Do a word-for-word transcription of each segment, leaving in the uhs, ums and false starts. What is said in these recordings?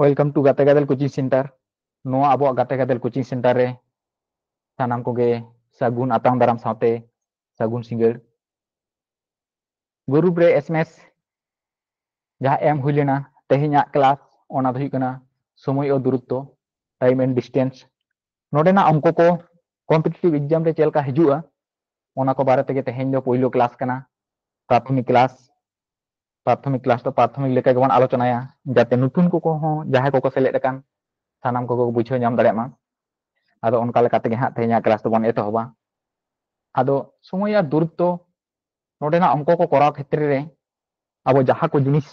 Welcome to ᱜᱟᱛᱮ ᱜᱟᱫᱮᱞ coaching center. ᱱᱚᱣᱟ ᱟᱵᱚᱣᱟᱜ ᱜᱟᱛᱮ ᱜᱟᱫᱮᱞ coaching center ᱨᱮ ᱥᱟᱱᱟᱢ ᱠᱚᱜᱮ ᱥᱟᱹᱜᱩᱱ ᱟᱛᱟᱝ ᱫᱟᱨᱟᱢ ᱥᱟᱶᱛᱮ ᱥᱟᱹᱜᱩᱱ ᱥᱤᱸᱜᱟᱹᱲ᱾ Group ᱨᱮ S M S ᱡᱟᱦᱟᱸ ᱮᱢ ᱦᱩᱭ ᱞᱮᱱᱟ ᱛᱮᱦᱮᱧᱟᱜ class, ᱚᱱᱟ ᱫᱚ ᱦᱩᱭᱩᱜ ᱠᱟᱱᱟ ᱥᱚᱢᱚᱭ ᱚ ᱫᱩᱨᱚᱛᱛᱚ, time and distance᱾ ᱱᱚᱰᱮᱱᱟᱜ ᱚᱝᱠᱚ ᱠᱚ competitive exam ᱨᱮ ᱪᱮᱫ ᱞᱮᱠᱟ ᱦᱤᱡᱩᱜᱼᱟ, ᱚᱱᱟ ᱠᱚ ᱵᱟᱨᱮ ᱛᱮᱜᱮ ᱛᱮᱦᱮᱧ ᱫᱚ ᱯᱳᱭᱞᱳ class ᱠᱟᱱᱟ, ᱯᱨᱟᱛᱷᱚᱢᱤᱠ class᱾ ᱯᱨᱟᱛᱷᱚᱢᱤᱠ class ᱫᱚ ᱯᱨᱟᱛᱷᱚᱢᱤᱠ ᱞᱮᱠᱟ ᱜᱮᱵᱚᱱ ᱟᱞᱳᱪᱚᱱᱟᱭᱟ, ᱡᱟᱛᱮ ᱱᱩᱛᱩᱱ ᱠᱚᱠᱚ ᱦᱚᱸ, ᱡᱟᱦᱟᱸᱭ ᱠᱚᱠᱚ ᱥᱮᱞᱮᱫ ᱟᱠᱟᱱ, ᱥᱟᱱᱟᱢ ᱠᱚᱠᱚ ᱵᱩᱡᱷᱟᱹᱣ ᱧᱟᱢ ᱫᱟᱲᱮᱭᱟᱜ ᱢᱟ᱾ ᱟᱫᱚ ᱚᱱᱠᱟ ᱞᱮᱠᱟ ᱛᱮᱜᱮ ᱦᱟᱸᱜ ᱛᱮᱦᱮᱧᱟᱜ class ᱫᱚᱵᱚᱱ ᱮᱛᱚᱦᱚᱵᱟ᱾ ᱟᱫᱚ ᱥᱚᱢᱚᱭ ᱟᱨ ᱫᱩᱨᱚᱛᱛᱚ, ᱱᱚᱰᱮᱱᱟᱜ ᱚᱝᱠᱚ ᱠᱚ ᱠᱚᱨᱟᱣ ᱠᱷᱮᱛᱨᱮ ᱨᱮ ᱟᱵᱚ ᱡᱟᱦᱟᱸ ᱠᱚ ᱡᱤᱱᱤᱥ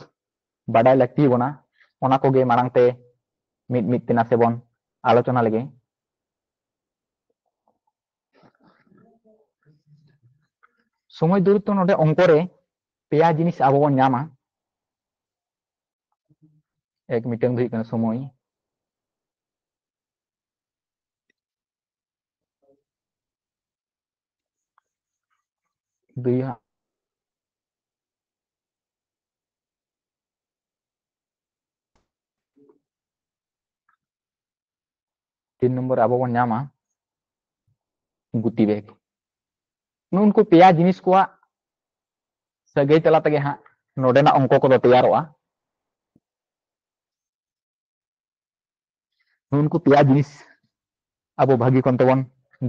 ᱵᱟᱰᱟᱭ ᱞᱟᱹᱠᱛᱤ ᱵᱚᱱᱟ, ᱚᱱᱟ ᱠᱚᱜᱮ ᱢᱟᱲᱟᱝ ᱛᱮ ᱢᱤᱫ ᱢᱤᱫ ᱛᱮ ᱱᱟᱥᱮ ᱵᱚᱱ ᱟᱞᱳᱪᱚᱱᱟ ᱞᱮᱜᱮ᱾ ᱥᱚᱢᱚᱭ ᱫᱩᱨᱚᱛᱛᱚ ᱱᱚᱰᱮ ᱚᱝᱠᱚ ᱨᱮ ᱯᱮᱭᱟ ᱡᱤᱱᱤᱥ ᱟᱵᱚ ᱵᱚᱱ ᱧᱟᱢᱟ᱾ ᱮᱠ, ᱢᱤᱫᱴᱟᱝ ᱫᱚ ᱦᱩᱭᱩᱜ ᱠᱟᱱᱟ ᱥᱚᱢᱚᱭ, ᱫᱩᱭ ᱦᱟᱸᱜ ᱛᱤᱱ ᱱᱚᱢᱵᱚᱨ ᱟᱵᱚ ᱵᱚᱱ ᱧᱟᱢᱟ ᱜᱩᱛᱤ ᱵᱮᱜᱽ᱾ ᱱᱩᱜᱼᱩ ᱱᱩᱠᱩ ᱯᱮᱭᱟ ᱡᱤᱱᱤᱥ ᱠᱚᱣᱟᱜ ᱥᱟᱹᱜᱟᱹᱭ ᱛᱟᱞᱟ ᱛᱮᱜᱮ ᱦᱟᱸᱜ ᱱᱚᱰᱮᱱᱟᱜ ᱚᱝᱠᱚ ᱠᱚᱫᱚ ᱛᱮᱭᱟᱨᱚᱜᱼᱟ᱾ ᱱᱩᱜᱼᱩ ᱱᱩᱠᱩ ᱯᱮᱭᱟ ᱡᱤᱱᱤᱥ ᱟᱵᱚ ᱵᱷᱟᱹᱜᱤ ᱠᱚᱱ ᱛᱮᱵᱚᱱ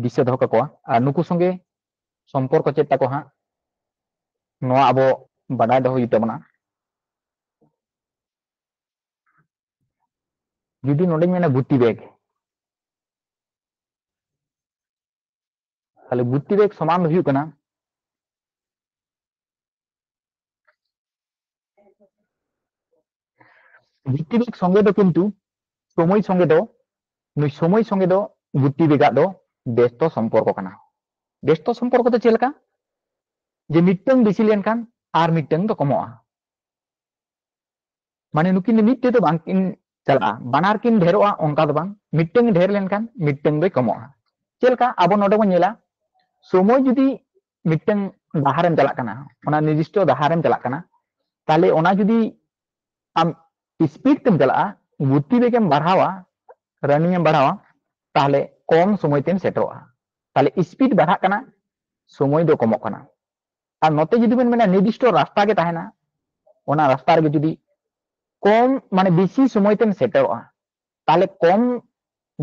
ᱫᱤᱥᱟᱹ ᱫᱚᱦᱚ ᱠᱟᱠᱚᱣᱟ, ᱟᱨ ᱱᱩᱠᱩ ᱥᱚᱸᱜᱮ ᱥᱚᱢᱯᱚᱨᱠᱚ ᱪᱮᱫ ᱛᱟᱠᱚ ᱦᱟᱸᱜ, ᱱᱚᱣᱟ ᱟᱵᱚ ᱵᱟᱰᱟᱭ ᱫᱚᱦᱚ ᱦᱩᱭᱩᱜ ᱛᱟᱵᱚᱱᱟ᱾ ᱡᱩᱫᱤ ᱱᱚᱰᱮᱧ ᱢᱮᱱᱟ ᱜᱩᱛᱤ ᱵᱮᱜᱽ, ᱛᱟᱦᱞᱮ ᱜᱩᱛᱤ ᱵᱮᱜᱽ ᱥᱚᱢᱟᱱ ᱫᱚ ᱦᱩᱭᱩᱜ ᱠᱟᱱᱟ, ᱜᱩᱛᱤ ᱵᱮᱜᱽ ᱥᱚᱸᱜᱮ ᱫᱚ ᱠᱤᱱᱛᱩ ᱥᱚᱢᱚᱭ ᱥᱚᱸᱜᱮ ᱫᱚ, ᱱᱩᱭ ᱥᱚᱢᱚᱭ ᱥᱚᱸᱜᱮ ᱫᱚ ᱜᱩᱛᱤ ᱵᱮᱜᱟᱜ ᱫᱚ ᱵᱮᱥᱛᱚ ᱥᱚᱢᱯᱚᱨᱠᱚ ᱠᱟᱱᱟ᱾ ᱵᱮᱥᱛᱚ ᱥᱚᱢᱯᱚᱨᱠᱚ ᱫᱚ ᱪᱮᱫ ᱞᱮᱠᱟ? ᱡᱮ ᱢᱤᱫᱴᱟᱝ ᱵᱮᱥᱤ ᱞᱮᱱᱠᱷᱟᱱ ᱟᱨ ᱢᱤᱫᱴᱟᱝ ᱫᱚ ᱠᱚᱢᱚᱜᱼᱟ᱾ ᱢᱟᱱᱮ ᱱᱩᱠᱤᱱ ᱫᱚ ᱢᱤᱫ ᱛᱮᱫᱚ ᱵᱟᱝ ᱠᱤᱱ ᱪᱟᱞᱟᱜᱼᱟ, ᱵᱟᱱᱟᱨ ᱠᱤᱱ ᱰᱷᱮᱨᱚᱜᱼᱟ, ᱚᱱᱠᱟ ᱫᱚ ᱵᱟᱝ, ᱢᱤᱫᱴᱟᱝ ᱰᱷᱮᱨ ᱞᱮᱱᱠᱷᱟᱱ ᱢᱤᱫᱴᱟᱝ ᱫᱚᱭ ᱠᱚᱢᱚᱜᱼᱟ᱾ ᱪᱮᱫ ᱞᱮᱠᱟ? ᱟᱵᱚ ᱱᱚᱰᱮ ᱵᱚᱱ ᱧᱮᱞᱟ, ᱥᱚᱢᱚᱭ ᱡᱩᱫᱤ ᱢᱤᱫᱴᱟᱝ ᱰᱟᱦᱟᱨᱮᱢ ᱪᱟᱞᱟᱜ ᱠᱟᱱᱟ, ᱚᱱᱟ ᱱᱤᱨᱫᱤᱥᱴᱚ ᱰᱟᱦᱟᱨᱮᱢ ᱪᱟᱞᱟᱜ ᱠᱟᱱᱟ, ᱛᱟᱦᱞᱮ ᱚᱱᱟ ᱡᱩᱫᱤ ᱟᱢ speed ᱛᱮᱢ ᱪᱟᱞᱟᱜᱼᱟ, ᱜᱚᱛᱤ ᱵᱮᱜᱽ ᱮᱢ ᱵᱟᱲᱦᱟᱣᱟ, ᱨᱟᱱᱤᱝ ᱮᱢ ᱵᱟᱲᱦᱟᱣᱟ, ᱛᱟᱦᱞᱮ ᱠᱚᱢ ᱥᱚᱢᱚᱭ ᱛᱮᱢ ᱥᱮᱴᱮᱨᱚᱜᱼᱟ᱾ ᱛᱟᱦᱞᱮ ᱥᱯᱤᱰ ᱵᱟᱲᱦᱟᱜ ᱠᱟᱱᱟ, ᱥᱚᱢᱚᱭ ᱫᱚ ᱠᱚᱢᱚᱜ ᱠᱟᱱᱟ᱾ ᱟᱨ ᱱᱚᱛᱮ ᱡᱩᱫᱤ ᱵᱚᱱ ᱢᱮᱱᱟ ᱱᱤᱨᱫᱤᱥᱴᱚ ᱨᱟᱥᱛᱟ ᱜᱮ ᱛᱟᱦᱮᱱᱟ, ᱚᱱᱟ ᱨᱟᱥᱛᱟ ᱨᱮᱜᱮ ᱡᱩᱫᱤ ᱠᱚᱢ, ᱢᱟᱱᱮ ᱵᱮᱥᱤ ᱥᱚᱢᱚᱭ ᱛᱮᱢ ᱥᱮᱴᱮᱨᱚᱜᱼᱟ, ᱛᱟᱦᱞᱮ ᱠᱚᱢ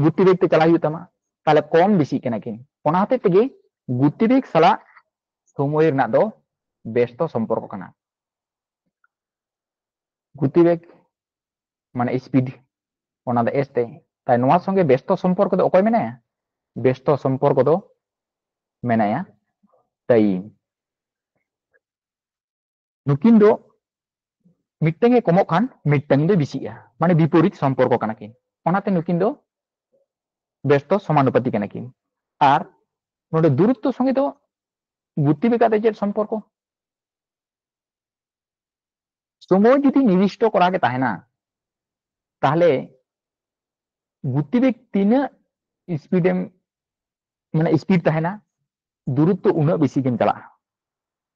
ᱜᱚᱛᱤ ᱵᱮᱜᱽ ᱛᱮ ᱪᱟᱞᱟᱜ ᱦᱩᱭᱩᱜ ᱛᱟᱢᱟ, ᱛᱟᱦᱞᱮ ᱠᱚᱢ ᱵᱮᱥᱤᱜ ᱠᱟᱱᱟ ᱠᱤᱱ᱾ ᱚᱱᱟ ᱦᱚᱛᱮᱡ ᱛᱮᱜᱮ ᱜᱚᱛᱤ ᱵᱮᱜᱽ ᱥᱟᱞᱟᱜ ᱥᱚᱢᱚᱭ ᱨᱮᱱᱟᱜ ᱫᱚ ᱵᱮᱥᱛᱚ ᱥᱚᱢᱯᱚᱨᱠᱚ ᱠᱟᱱᱟ᱾ ᱜᱚᱛᱤ ᱵᱮᱜᱽ ᱢᱟᱱᱮ ᱥᱯᱤᱰ, ᱚᱱᱟ ᱫᱚ ᱮᱥ ᱛᱮ᱾ ᱛᱟᱭ ᱱᱚᱣᱟ ᱥᱚᱸᱜᱮ ᱵᱮᱥᱛᱚ ᱥᱚᱢᱯᱚᱨᱠᱚ ᱫᱚ ᱚᱠᱚᱭ ᱢᱮᱱᱟᱭᱟ? ᱵᱮᱥᱛᱚ ᱥᱚᱢᱯᱚᱨᱠᱚ ᱫᱚ ᱢᱮᱱᱟᱭᱟ ᱴᱟᱭᱤᱢ᱾ ᱱᱩᱠᱤᱱ ᱫᱚ ᱢᱤᱫᱴᱟᱝ ᱮ ᱠᱚᱢᱚᱜ ᱠᱷᱟᱱ ᱢᱤᱫᱴᱟᱝ ᱫᱚ ᱵᱮᱥᱤᱜᱼᱟ, ᱢᱟᱱᱮ ᱵᱤᱯᱚᱨᱤᱛ ᱥᱚᱢᱯᱚᱨᱠᱚ ᱠᱟᱱᱟ ᱠᱤᱱ᱾ ᱚᱱᱟᱛᱮ ᱱᱩᱠᱤᱱ ᱫᱚ ᱵᱮᱥᱛᱚ ᱥᱚᱢᱟᱱᱩᱯᱟᱛᱤ ᱠᱟᱱᱟ ᱠᱤᱱ᱾ ᱟᱨ ᱱᱚᱰᱮ ᱫᱩᱨᱚᱛᱛᱚ ᱥᱚᱸᱜᱮ ᱫᱚ ᱜᱚᱛᱤ ᱵᱮᱜᱽ ᱟᱜ ᱫᱚ ᱪᱮᱫ ᱥᱚᱢᱯᱚᱨᱠᱚ? ᱥᱚᱢᱚᱭ ᱡᱩᱫᱤ ᱱᱤᱨᱫᱤᱥᱴᱚ ᱠᱚᱨᱟ ᱜᱮ ᱛᱟᱦᱮᱱᱟ, ᱛᱟᱦᱞᱮ ᱜᱚᱛᱤ ᱵᱮᱜᱽ ᱛᱤᱱᱟᱹᱜ ᱥᱯᱤᱰ ᱮᱢ, ᱢᱟᱱᱮ ᱥᱯᱤᱰ ᱛᱟᱦᱮᱱᱟ, ᱫᱩᱨᱚᱛᱛᱚ ᱩᱱᱟᱹᱜ ᱵᱮᱥᱤ ᱜᱮᱢ ᱪᱟᱞᱟᱜᱼᱟ᱾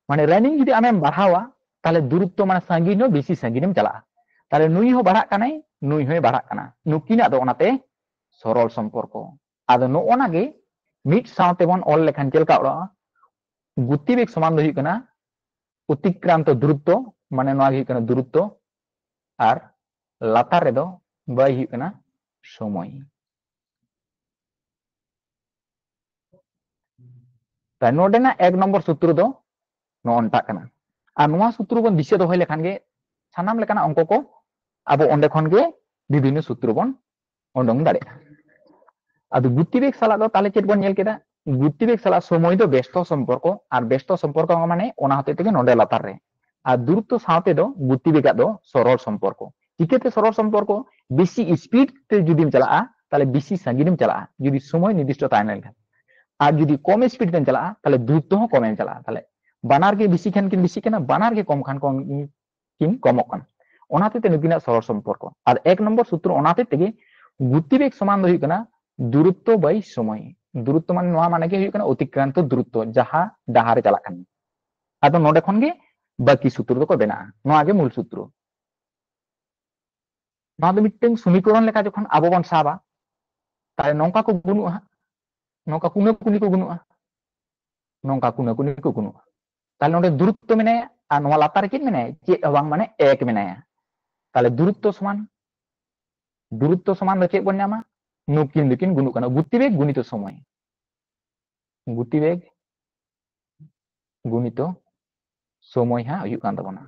ᱢᱟᱱᱮ ᱨᱟᱱᱤᱝ ᱡᱩᱫᱤ ᱟᱢᱮᱢ ᱵᱟᱲᱦᱟᱣᱟ, ᱛᱟᱦᱞᱮ ᱫᱩᱨᱚᱛᱛᱚ ᱢᱟᱱᱮ ᱥᱟᱺᱜᱤᱧ ᱦᱚᱸ ᱵᱮᱥᱤ ᱥᱟᱺᱜᱤᱧ ᱮᱢ ᱪᱟᱞᱟᱜᱼᱟ᱾ ᱛᱟᱦᱞᱮ ᱱᱩᱭ ᱦᱚᱸ ᱵᱟᱲᱦᱟᱜ ᱠᱟᱱᱟᱭ, ᱱᱩᱭ ᱦᱚᱸᱭ ᱵᱟᱲᱦᱟᱜ ᱠᱟᱱᱟ, ᱱᱩᱠᱤᱱᱟᱜ ᱫᱚ ᱚᱱᱟᱛᱮ ᱥᱚᱨᱚᱞ ᱥᱚᱢᱯᱚᱨᱠᱚ᱾ ᱟᱫᱚ ᱱᱚᱜᱼᱚ ᱱᱟ ᱜᱮ ᱢᱤᱫ ᱥᱟᱶ ᱛᱮᱵᱚᱱ ᱚᱞ ᱞᱮᱠᱷᱟᱱ ᱪᱮᱫ ᱞᱮᱠᱟ ᱚᱞᱚᱜᱼᱟ? ᱜᱚᱛᱤ ᱵᱮᱜᱽ ᱥᱚᱢᱟᱱ ᱫᱚ ᱦᱩᱭᱩᱜ ᱠᱟᱱᱟ ᱚᱛᱤᱠᱨᱟᱱᱛᱚ ᱫᱩᱨᱚᱛᱛᱚ, ᱢᱟᱱᱮ ᱱᱚᱣᱟ ᱜᱮ ᱦᱩᱭᱩᱜ ᱠᱟᱱᱟ ᱫᱩᱨᱚᱛᱛᱚ, ᱟᱨ ᱞᱟᱛᱟᱨ ᱨᱮᱫᱚ ᱵᱟᱭ ᱦᱩᱭᱩᱜ ᱠᱟᱱᱟ ᱥᱚᱢᱚᱭ᱾ ᱛᱟᱭ ᱱᱚᱰᱮᱱᱟᱜ ᱮᱠ ᱱᱚᱢᱵᱚᱨ ᱥᱩᱛᱨᱚ ᱫᱚ ᱱᱚᱜᱼᱚ ᱱᱚᱝᱠᱟᱜ ᱠᱟᱱᱟ᱾ ᱟᱨ ᱱᱚᱣᱟ ᱥᱩᱛᱨᱚ ᱵᱚᱱ ᱫᱤᱥᱟᱹ ᱫᱚᱦᱚᱭ ᱞᱮᱠᱷᱟᱱ ᱜᱮ ᱥᱟᱱᱟᱢ ᱞᱮᱠᱟᱱᱟᱜ ᱚᱝᱠᱚ ᱠᱚ ᱟᱵᱚ ᱚᱸᱰᱮ ᱠᱷᱚᱱ ᱜᱮ ᱵᱤᱵᱷᱤᱱᱱᱚ ᱥᱩᱛᱨᱚ ᱵᱚᱱ ᱩᱰᱩᱝ ᱫᱟᱲᱮᱭᱟᱜᱼᱟ᱾ ᱟᱫᱚ ᱜᱚᱛᱤ ᱵᱮᱜᱽ ᱥᱟᱞᱟᱜ ᱫᱚ ᱛᱟᱦᱞᱮ ᱪᱮᱫ ᱵᱚᱱ ᱧᱮᱞ ᱠᱮᱫᱟ? ᱜᱚᱛᱤ ᱵᱮᱜᱽ ᱥᱟᱞᱟᱜ ᱥᱚᱢᱚᱭ ᱫᱚ ᱵᱮᱥᱛᱚ ᱥᱚᱢᱯᱚᱨᱠᱚ, ᱟᱨ ᱵᱮᱥᱛᱚ ᱥᱚᱢᱯᱚᱨᱠᱚ ᱢᱟᱱᱮ ᱚᱱᱟ ᱦᱚᱛᱮᱡ ᱛᱮᱜᱮ ᱱᱚᱰᱮ ᱞᱟᱛᱟᱨ ᱨᱮ᱾ ᱟᱨ ᱫᱩᱨᱚᱛᱛᱚ ᱥᱟᱶᱛᱮ ᱫᱚ ᱜᱚᱛᱤ ᱵᱮᱜᱽ ᱟᱜ ᱫᱚ ᱥᱚᱨᱚᱞ ᱥᱚᱢᱯᱚᱨᱠᱚ᱾ ᱪᱤᱠᱟᱹᱛᱮ ᱥᱚᱨᱚᱞ ᱥᱚᱢᱯᱚᱨᱠᱚ? ᱵᱮᱥᱤ ᱥᱯᱤᱰ ᱛᱮ ᱡᱩᱫᱤᱢ ᱪᱟᱞᱟᱜᱼᱟ, ᱛᱟᱦᱞᱮ ᱵᱮᱥᱤ ᱥᱟᱺᱜᱤᱧ ᱮᱢ ᱪᱟᱞᱟᱜᱼᱟ, ᱡᱩᱫᱤ ᱥᱚᱢᱚᱭ ᱱᱤᱨᱫᱤᱥᱴᱚ ᱛᱟᱦᱮᱸ ᱞᱮᱱᱠᱷᱟᱱ᱾ ᱟᱨ ᱡᱩᱫᱤ ᱠᱚᱢ ᱥᱯᱤᱰ ᱛᱮᱢ ᱪᱟᱞᱟᱜᱼᱟ, ᱛᱟᱦᱞᱮ ᱫᱩᱨᱚᱛᱛᱚ ᱦᱚᱸ ᱠᱚᱢ ᱮᱢ ᱪᱟᱞᱟᱜᱼᱟ᱾ ᱛᱟᱦᱞᱮ ᱵᱟᱱᱟᱨ ᱜᱮ ᱵᱮᱥᱤ ᱠᱷᱟᱱ ᱠᱤᱱ ᱵᱮᱥᱤᱜ ᱠᱟᱱᱟ, ᱵᱟᱱᱟᱨ ᱜᱮ ᱠᱚᱢ ᱠᱷᱟᱱ ᱠᱚᱢ ᱠᱤᱱ ᱠᱚᱢᱚᱜ ᱠᱟᱱᱟ᱾ ᱚᱱᱟ ᱦᱚᱛᱮᱡ ᱛᱮ ᱱᱩᱠᱤᱱᱟᱜ ᱥᱚᱨᱚᱞ ᱥᱚᱢᱯᱚᱨᱠᱚ᱾ ᱟᱨ ᱮᱠ ᱱᱚᱢᱵᱚᱨ ᱥᱩᱛᱨᱚ, ᱚᱱᱟ ᱦᱚᱛᱮᱡ ᱛᱮᱜᱮ ᱜᱚᱛᱤ ᱵᱮᱜᱽ ᱥᱚᱢᱟᱱ ᱫᱚ ᱦᱩᱭᱩᱜ ᱠᱟᱱᱟ ᱫᱩᱨᱚᱛᱛᱚ by ᱥᱚᱢᱚᱭ᱾ ᱫᱩᱨᱚᱛᱛᱚ ᱢᱟᱱᱮ ᱱᱚᱣᱟ ᱢᱟᱱᱮ ᱜᱮ ᱦᱩᱭᱩᱜ ᱠᱟᱱᱟ ᱚᱛᱤᱠᱨᱟᱱᱛᱚ ᱫᱩᱨᱚᱛᱛᱚ, ᱡᱟᱦᱟᱸ ᱰᱟᱦᱟᱨ ᱨᱮ ᱪᱟᱞᱟᱜ ᱠᱟᱱᱟ᱾ ᱟᱫᱚ ᱱᱚᱰᱮ ᱠᱷᱚᱱ ᱜᱮ ᱵᱟᱹᱠᱤ ᱥᱩᱛᱨᱚ ᱫᱚᱠᱚ ᱵᱮᱱᱟᱜᱼᱟ᱾ ᱱᱚᱣᱟ ᱜᱮ ᱢᱩᱞ ᱥᱩᱛᱨᱚ᱾ ᱱᱚᱣᱟ ᱫᱚ ᱢᱤᱫᱴᱟᱝ ᱥᱚᱢᱤᱠᱚᱨᱚᱱ ᱞᱮᱠᱟ ᱡᱚᱠᱷᱚᱱ ᱟᱵᱚ ᱵᱚᱱ ᱥᱟᱵᱟ, ᱛᱟᱦᱞᱮ ᱱᱚᱝᱠᱟ ᱠᱚ ᱜᱩᱱᱩᱜᱼᱟ ᱦᱟᱸᱜ, ᱱᱚᱝᱠᱟ ᱠᱩᱱᱟᱹ ᱠᱩᱱᱤ ᱠᱚ ᱜᱩᱱᱩᱜᱼᱟ, ᱱᱚᱝᱠᱟ ᱠᱩᱱᱟᱹ ᱠᱩᱱᱤ ᱠᱚ ᱜᱩᱱᱩᱜᱼᱟ᱾ ᱛᱟᱦᱞᱮ ᱱᱚᱰᱮ ᱫᱩᱨᱩᱛᱛᱚ ᱢᱮᱱᱟᱭᱟ ᱟᱨ ᱱᱚᱣᱟ ᱞᱟᱛᱟᱨ ᱨᱮ ᱪᱮᱫ ᱢᱮᱱᱟᱭᱟ? ᱪᱮᱫ ᱦᱚᱸ ᱵᱟᱝ, ᱢᱟᱱᱮ ᱮᱠ ᱢᱮᱱᱟᱭᱟ᱾ ᱛᱟᱦᱞᱮ ᱫᱩᱨᱩᱛᱛᱚ ᱥᱚᱢᱟᱱ, ᱫᱩᱨᱩᱛᱛᱚ ᱥᱚᱢᱟᱱ ᱫᱚ ᱪᱮᱫ ᱵᱚᱱ ᱧᱟᱢᱟ? ᱱᱩᱠᱤᱱ ᱫᱚᱠᱤᱱ ᱜᱩᱱᱩᱜ ᱠᱟᱱᱟ, ᱜᱚᱛᱤᱵᱮᱜᱽ ᱜᱩᱱᱤᱛᱚ ᱥᱚᱢᱚᱭ, ᱜᱚᱛᱤᱵᱮᱜᱽ ᱜᱩᱱᱤᱛᱚ ᱥᱚᱢᱚᱭ ᱦᱟᱸᱜ ᱦᱩᱭᱩᱜ ᱠᱟᱱ ᱛᱟᱵᱚᱱᱟ᱾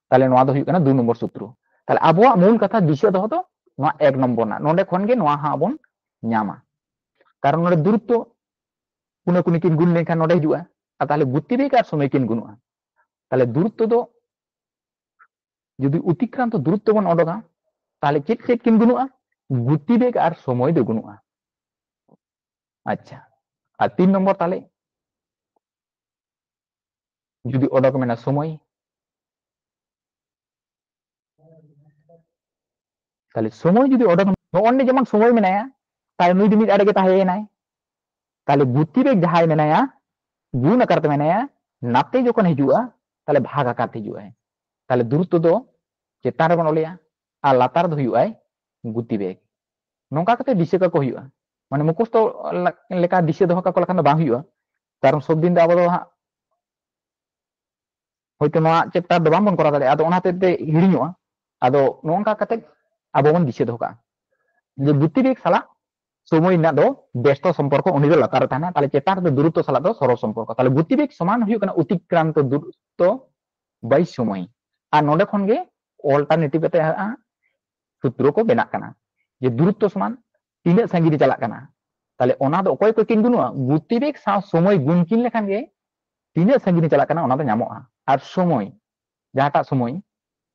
ᱛᱟᱦᱞᱮ ᱱᱚᱣᱟ ᱫᱚ ᱦᱩᱭᱩᱜ ᱠᱟᱱᱟ ᱫᱩ ᱱᱚᱢᱵᱚᱨ ᱥᱩᱛᱨᱚ᱾ ᱛᱟᱦᱞᱮ ᱟᱵᱚᱣᱟᱜ ᱢᱩᱞ ᱠᱟᱛᱷᱟ ᱫᱤᱥᱟᱹ ᱫᱚᱦᱚ ᱫᱚ ᱱᱚᱣᱟ ᱮᱠ ᱱᱚᱢᱵᱚᱨ ᱨᱮᱱᱟᱜ, ᱱᱚᱰᱮ ᱠᱷᱚᱱ ᱜᱮ ᱱᱚᱣᱟ ᱦᱟᱸᱜ ᱵᱚᱱ ᱧᱟᱢᱟ᱾ ᱠᱟᱨᱚᱱ ᱱᱚᱰᱮ ᱫᱩᱨᱩᱛᱛᱚ ᱠᱩᱱᱟᱹ ᱠᱩᱱᱤ ᱠᱤᱱ ᱜᱩᱱ ᱞᱮᱱᱠᱷᱟᱱ ᱱᱚᱰᱮ ᱦᱤᱡᱩᱜᱼᱟ, ᱟᱨ ᱛᱟᱦᱞᱮ ᱜᱚᱛᱤᱵᱮᱜᱽ ᱟᱨ ᱥᱚᱢᱚᱭ ᱠᱤᱱ ᱜᱩᱱᱩᱜᱼᱟ᱾ ᱛᱟᱦᱞᱮ ᱫᱩᱨᱩᱛᱛᱚ ᱫᱚ ᱡᱩᱫᱤ ᱚᱛᱤᱠᱨᱟᱱᱛᱚ ᱫᱩᱨᱩᱛᱛᱚ ᱵᱚᱱ ᱚᱰᱚᱠᱟ, ᱛᱟᱦᱞᱮ ᱪᱮᱫ ᱪᱮᱫ ᱠᱤᱱ ᱜᱩᱱᱩᱜᱼᱟ? ᱜᱚᱛᱤᱵᱮᱜᱽ ᱟᱨ ᱥᱚᱢᱚᱭ ᱫᱚ ᱜᱩᱱᱩᱜᱼᱟ᱾ ᱟᱪᱪᱷᱟ, ᱟᱨ ᱛᱤᱱ ᱱᱚᱢᱵᱚᱨ ᱛᱟᱦᱞᱮ ᱡᱩᱫᱤ ᱚᱰᱚᱠ ᱢᱮᱱᱟ ᱥᱚᱢᱚᱭ, ᱛᱟᱦᱞᱮ ᱥᱚᱢᱚᱭ ᱡᱩᱫᱤ ᱚᱰᱚᱠ, ᱱᱚᱜᱼᱚᱭ ᱡᱮᱢᱚᱱ ᱥᱚᱢᱚᱭ ᱢᱮᱱᱟᱭᱟ, ᱛᱟᱦᱞᱮ ᱱᱩᱭ ᱫᱚ ᱢᱤᱫ ᱟᱲᱮ ᱜᱮ ᱛᱟᱦᱮᱸᱭᱮᱱᱟᱭ᱾ ᱛᱟᱦᱞᱮ ᱜᱚᱛᱤᱵᱮᱜᱽ ᱡᱟᱦᱟᱸᱭ ᱢᱮᱱᱟᱭᱟ, ᱜᱩᱱ ᱟᱠᱟᱨ ᱛᱮ ᱢᱮᱱᱟᱭᱟ, ᱱᱟᱛᱮ ᱡᱚᱠᱷᱚᱱ ᱦᱤᱡᱩᱜᱼᱟ, ᱛᱟᱦᱞᱮ ᱵᱷᱟᱜᱽ ᱟᱠᱟᱨ ᱛᱮ ᱦᱤᱡᱩᱜᱼᱟᱭ᱾ ᱛᱟᱦᱞᱮ ᱫᱩᱨᱩᱛᱛᱚ ᱫᱚ ᱪᱮᱛᱟᱱ ᱨᱮᱵᱚᱱ ᱚᱞᱮᱭᱟ ᱟᱨ ᱞᱟᱛᱟᱨ ᱫᱚ ᱦᱩᱭᱩᱜᱼᱟᱭ ᱜᱚᱛᱤᱵᱮᱜᱽ᱾ ᱱᱚᱝᱠᱟ ᱠᱟᱛᱮ ᱫᱤᱥᱟᱹ ᱠᱟᱠᱚ ᱦᱩᱭᱩᱜᱼᱟ, ᱢᱟᱱᱮ ᱢᱩᱠᱷᱚᱥᱛᱚ ᱞᱮ-, ᱞᱮᱠᱟ ᱫᱤᱥᱟᱹ ᱫᱚᱦᱚ ᱠᱟᱠᱚ ᱞᱮᱠᱷᱟᱱ ᱫᱚ ᱵᱟᱝ ᱦᱩᱭᱩᱜᱼᱟ, ᱠᱟᱨᱚᱱ ᱥᱚᱵ ᱫᱤᱱ ᱫᱚ ᱟᱵᱚ ᱫᱚ ᱦᱟᱸᱜ ᱦᱚᱭᱛᱳ ᱱᱚᱣᱟ ᱪᱮᱯᱴᱟᱨ ᱫᱚ ᱵᱟᱝᱵᱚᱱ ᱠᱚᱨᱟᱣ ᱫᱟᱲᱮᱭᱟᱜᱼᱟ, ᱟᱫᱚ ᱚᱱᱟ ᱦᱚᱛᱮᱡ ᱛᱮ ᱦᱤᱲᱤᱧᱚᱜᱼᱟ᱾ ᱟᱫᱚ ᱱᱚᱜᱼᱚ ᱱᱚᱝᱠᱟ ᱠᱟᱛᱮ ᱟᱵᱚ ᱵᱚᱱ ᱫᱤᱥᱟᱹ ᱫᱚᱦᱚ ᱠᱟᱜᱼᱟ ᱡᱮ ᱜᱚᱛᱤᱵᱮᱜᱽ ᱥᱟᱞᱟᱜ ᱥᱚᱢᱚᱭ ᱨᱮᱱᱟᱜ ᱫᱚ ᱵᱮᱥᱛᱚ ᱥᱚᱢᱯᱚᱨᱠᱚ, ᱩᱱᱤ ᱫᱚ ᱞᱟᱛᱟᱨ ᱨᱮ ᱛᱟᱦᱮᱱᱟ, ᱛᱟᱦᱞᱮ ᱪᱮᱛᱟᱱ ᱨᱮᱫᱚ ᱫᱩᱨᱩᱛᱛᱚ ᱥᱟᱞᱟᱜ ᱫᱚ ᱥᱚᱨᱚᱞ ᱥᱚᱢᱯᱚᱨᱠᱚ᱾ ᱛᱟᱦᱞᱮ ᱜᱚᱛᱤᱵᱮᱜᱽ ᱥᱚᱢᱟᱱ ᱦᱩᱭᱩᱜ ᱠᱟᱱᱟ ᱚᱛᱤᱠᱨᱟᱱᱛᱚ ᱫᱩᱨᱩᱛᱛᱚ by ᱥᱚᱢᱚᱭ, ᱟᱨ ᱱᱚᱰᱮ ᱠᱷᱚᱱ ᱜᱮ alternative ᱠᱟᱛᱮ ᱦᱟᱸᱜ ᱥᱩᱛᱨᱚ ᱠᱚ ᱵᱮᱱᱟᱜ ᱠᱟᱱᱟ ᱡᱮ ᱫᱩᱨᱩᱛᱛᱚ ᱥᱚᱢᱟᱱ ᱛᱤᱱᱟᱹᱜ ᱥᱟᱺᱜᱤᱧ ᱨᱮ ᱪᱟᱞᱟᱜ ᱠᱟᱱᱟ᱾ ᱛᱟᱦᱞᱮ ᱚᱱᱟ ᱫᱚ ᱚᱠᱚᱭ ᱚᱠᱚᱭ ᱠᱤᱱ ᱜᱩᱱᱚᱜᱼᱟ? ᱜᱚᱛᱤᱵᱮᱜᱽ ᱥᱟᱶ ᱥᱚᱢᱚᱭ ᱜᱩᱱ ᱠᱤᱱ ᱞᱮᱠᱷᱟᱱ ᱜᱮ ᱛᱤᱱᱟᱹᱜ ᱥᱟᱺᱜᱤᱧ ᱨᱮ ᱪᱟᱞᱟᱜ ᱠᱟᱱᱟ ᱚᱱᱟ ᱫᱚ ᱧᱟᱢᱚᱜᱼᱟ᱾ ᱟᱨ ᱥᱚᱢᱚᱭ, ᱡᱟᱦᱟᱸᱴᱟᱜ ᱥᱚᱢᱚᱭ,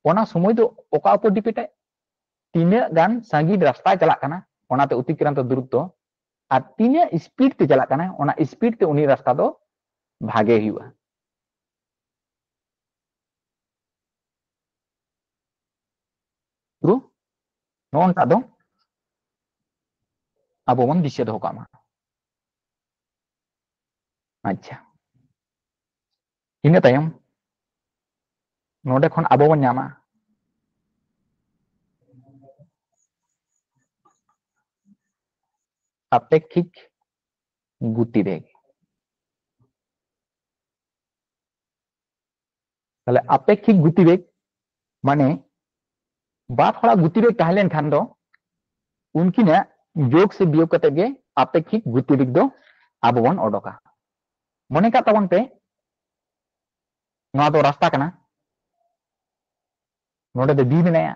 ᱚᱱᱟ ᱥᱚᱢᱚᱭ ᱫᱚ ᱚᱠᱟ ᱩᱯᱚᱨ depend ᱟᱭ? ᱛᱤᱱᱟᱹᱜ ᱜᱟᱱ ᱥᱟᱺᱜᱤᱧ ᱨᱟᱥᱛᱟᱭ ᱪᱟᱞᱟᱜ ᱠᱟᱱᱟ, ᱚᱱᱟᱛᱮ ᱚᱛᱤᱠᱨᱟᱱᱛᱚ ᱫᱩᱨᱩᱛᱛᱚ, ᱟᱨ ᱛᱤᱱᱟᱹᱜ speed ᱛᱮ ᱪᱟᱞᱟᱜ ᱠᱟᱱᱟ, ᱚᱱᱟ speed ᱛᱮ ᱩᱱᱤ ᱨᱟᱥᱛᱟ ᱫᱚ ᱵᱷᱟᱜᱮ ᱦᱩᱭᱩᱜᱼᱟ᱾ ᱛᱚ ᱱᱚᱜᱼᱚ ᱱᱚᱝᱠᱟ ᱫᱚ ᱟᱵᱚ ᱵᱚᱱ ᱫᱤᱥᱟᱹ ᱫᱚᱦᱚ ᱠᱟᱜ ᱢᱟ᱾ ᱟᱪᱪᱷᱟ, ᱤᱱᱟᱹ ᱛᱟᱭᱚᱢ ᱱᱚᱰᱮ ᱠᱷᱚᱱ ᱟᱵᱚ ᱵᱚᱱ ᱧᱟᱢᱟ ᱟᱯᱮᱠᱠᱷᱤᱠ ᱜᱚᱛᱤᱵᱮᱜᱽ᱾ ᱛᱟᱦᱞᱮ ᱟᱯᱮᱠᱠᱷᱤᱠ ᱜᱚᱛᱤᱵᱮᱜᱽ ᱢᱟᱱᱮ ᱵᱟᱨ ᱦᱚᱲᱟᱜ ᱜᱚᱛᱤᱵᱮᱜᱽ ᱛᱟᱦᱮᱸ ᱞᱮᱱᱠᱷᱟᱱ ᱫᱚ ᱩᱱᱠᱤᱱᱟᱜ ᱡᱳᱜᱽ ᱥᱮ ᱵᱤᱭᱳᱜᱽ ᱠᱟᱛᱮ ᱜᱮ ᱟᱯᱮᱠᱠᱷᱤᱠ ᱜᱚᱛᱤᱵᱮᱜᱽ ᱫᱚ ᱟᱵᱚ ᱵᱚᱱ ᱚᱰᱚᱠᱟ᱾ ᱢᱚᱱᱮ ᱠᱟᱜ ᱛᱟᱵᱚᱱ ᱯᱮ, ᱱᱚᱣᱟ ᱫᱚ ᱨᱟᱥᱛᱟ ᱠᱟᱱᱟ, ᱱᱚᱰᱮ ᱫᱚ ᱵᱤ ᱢᱮᱱᱟᱭᱟ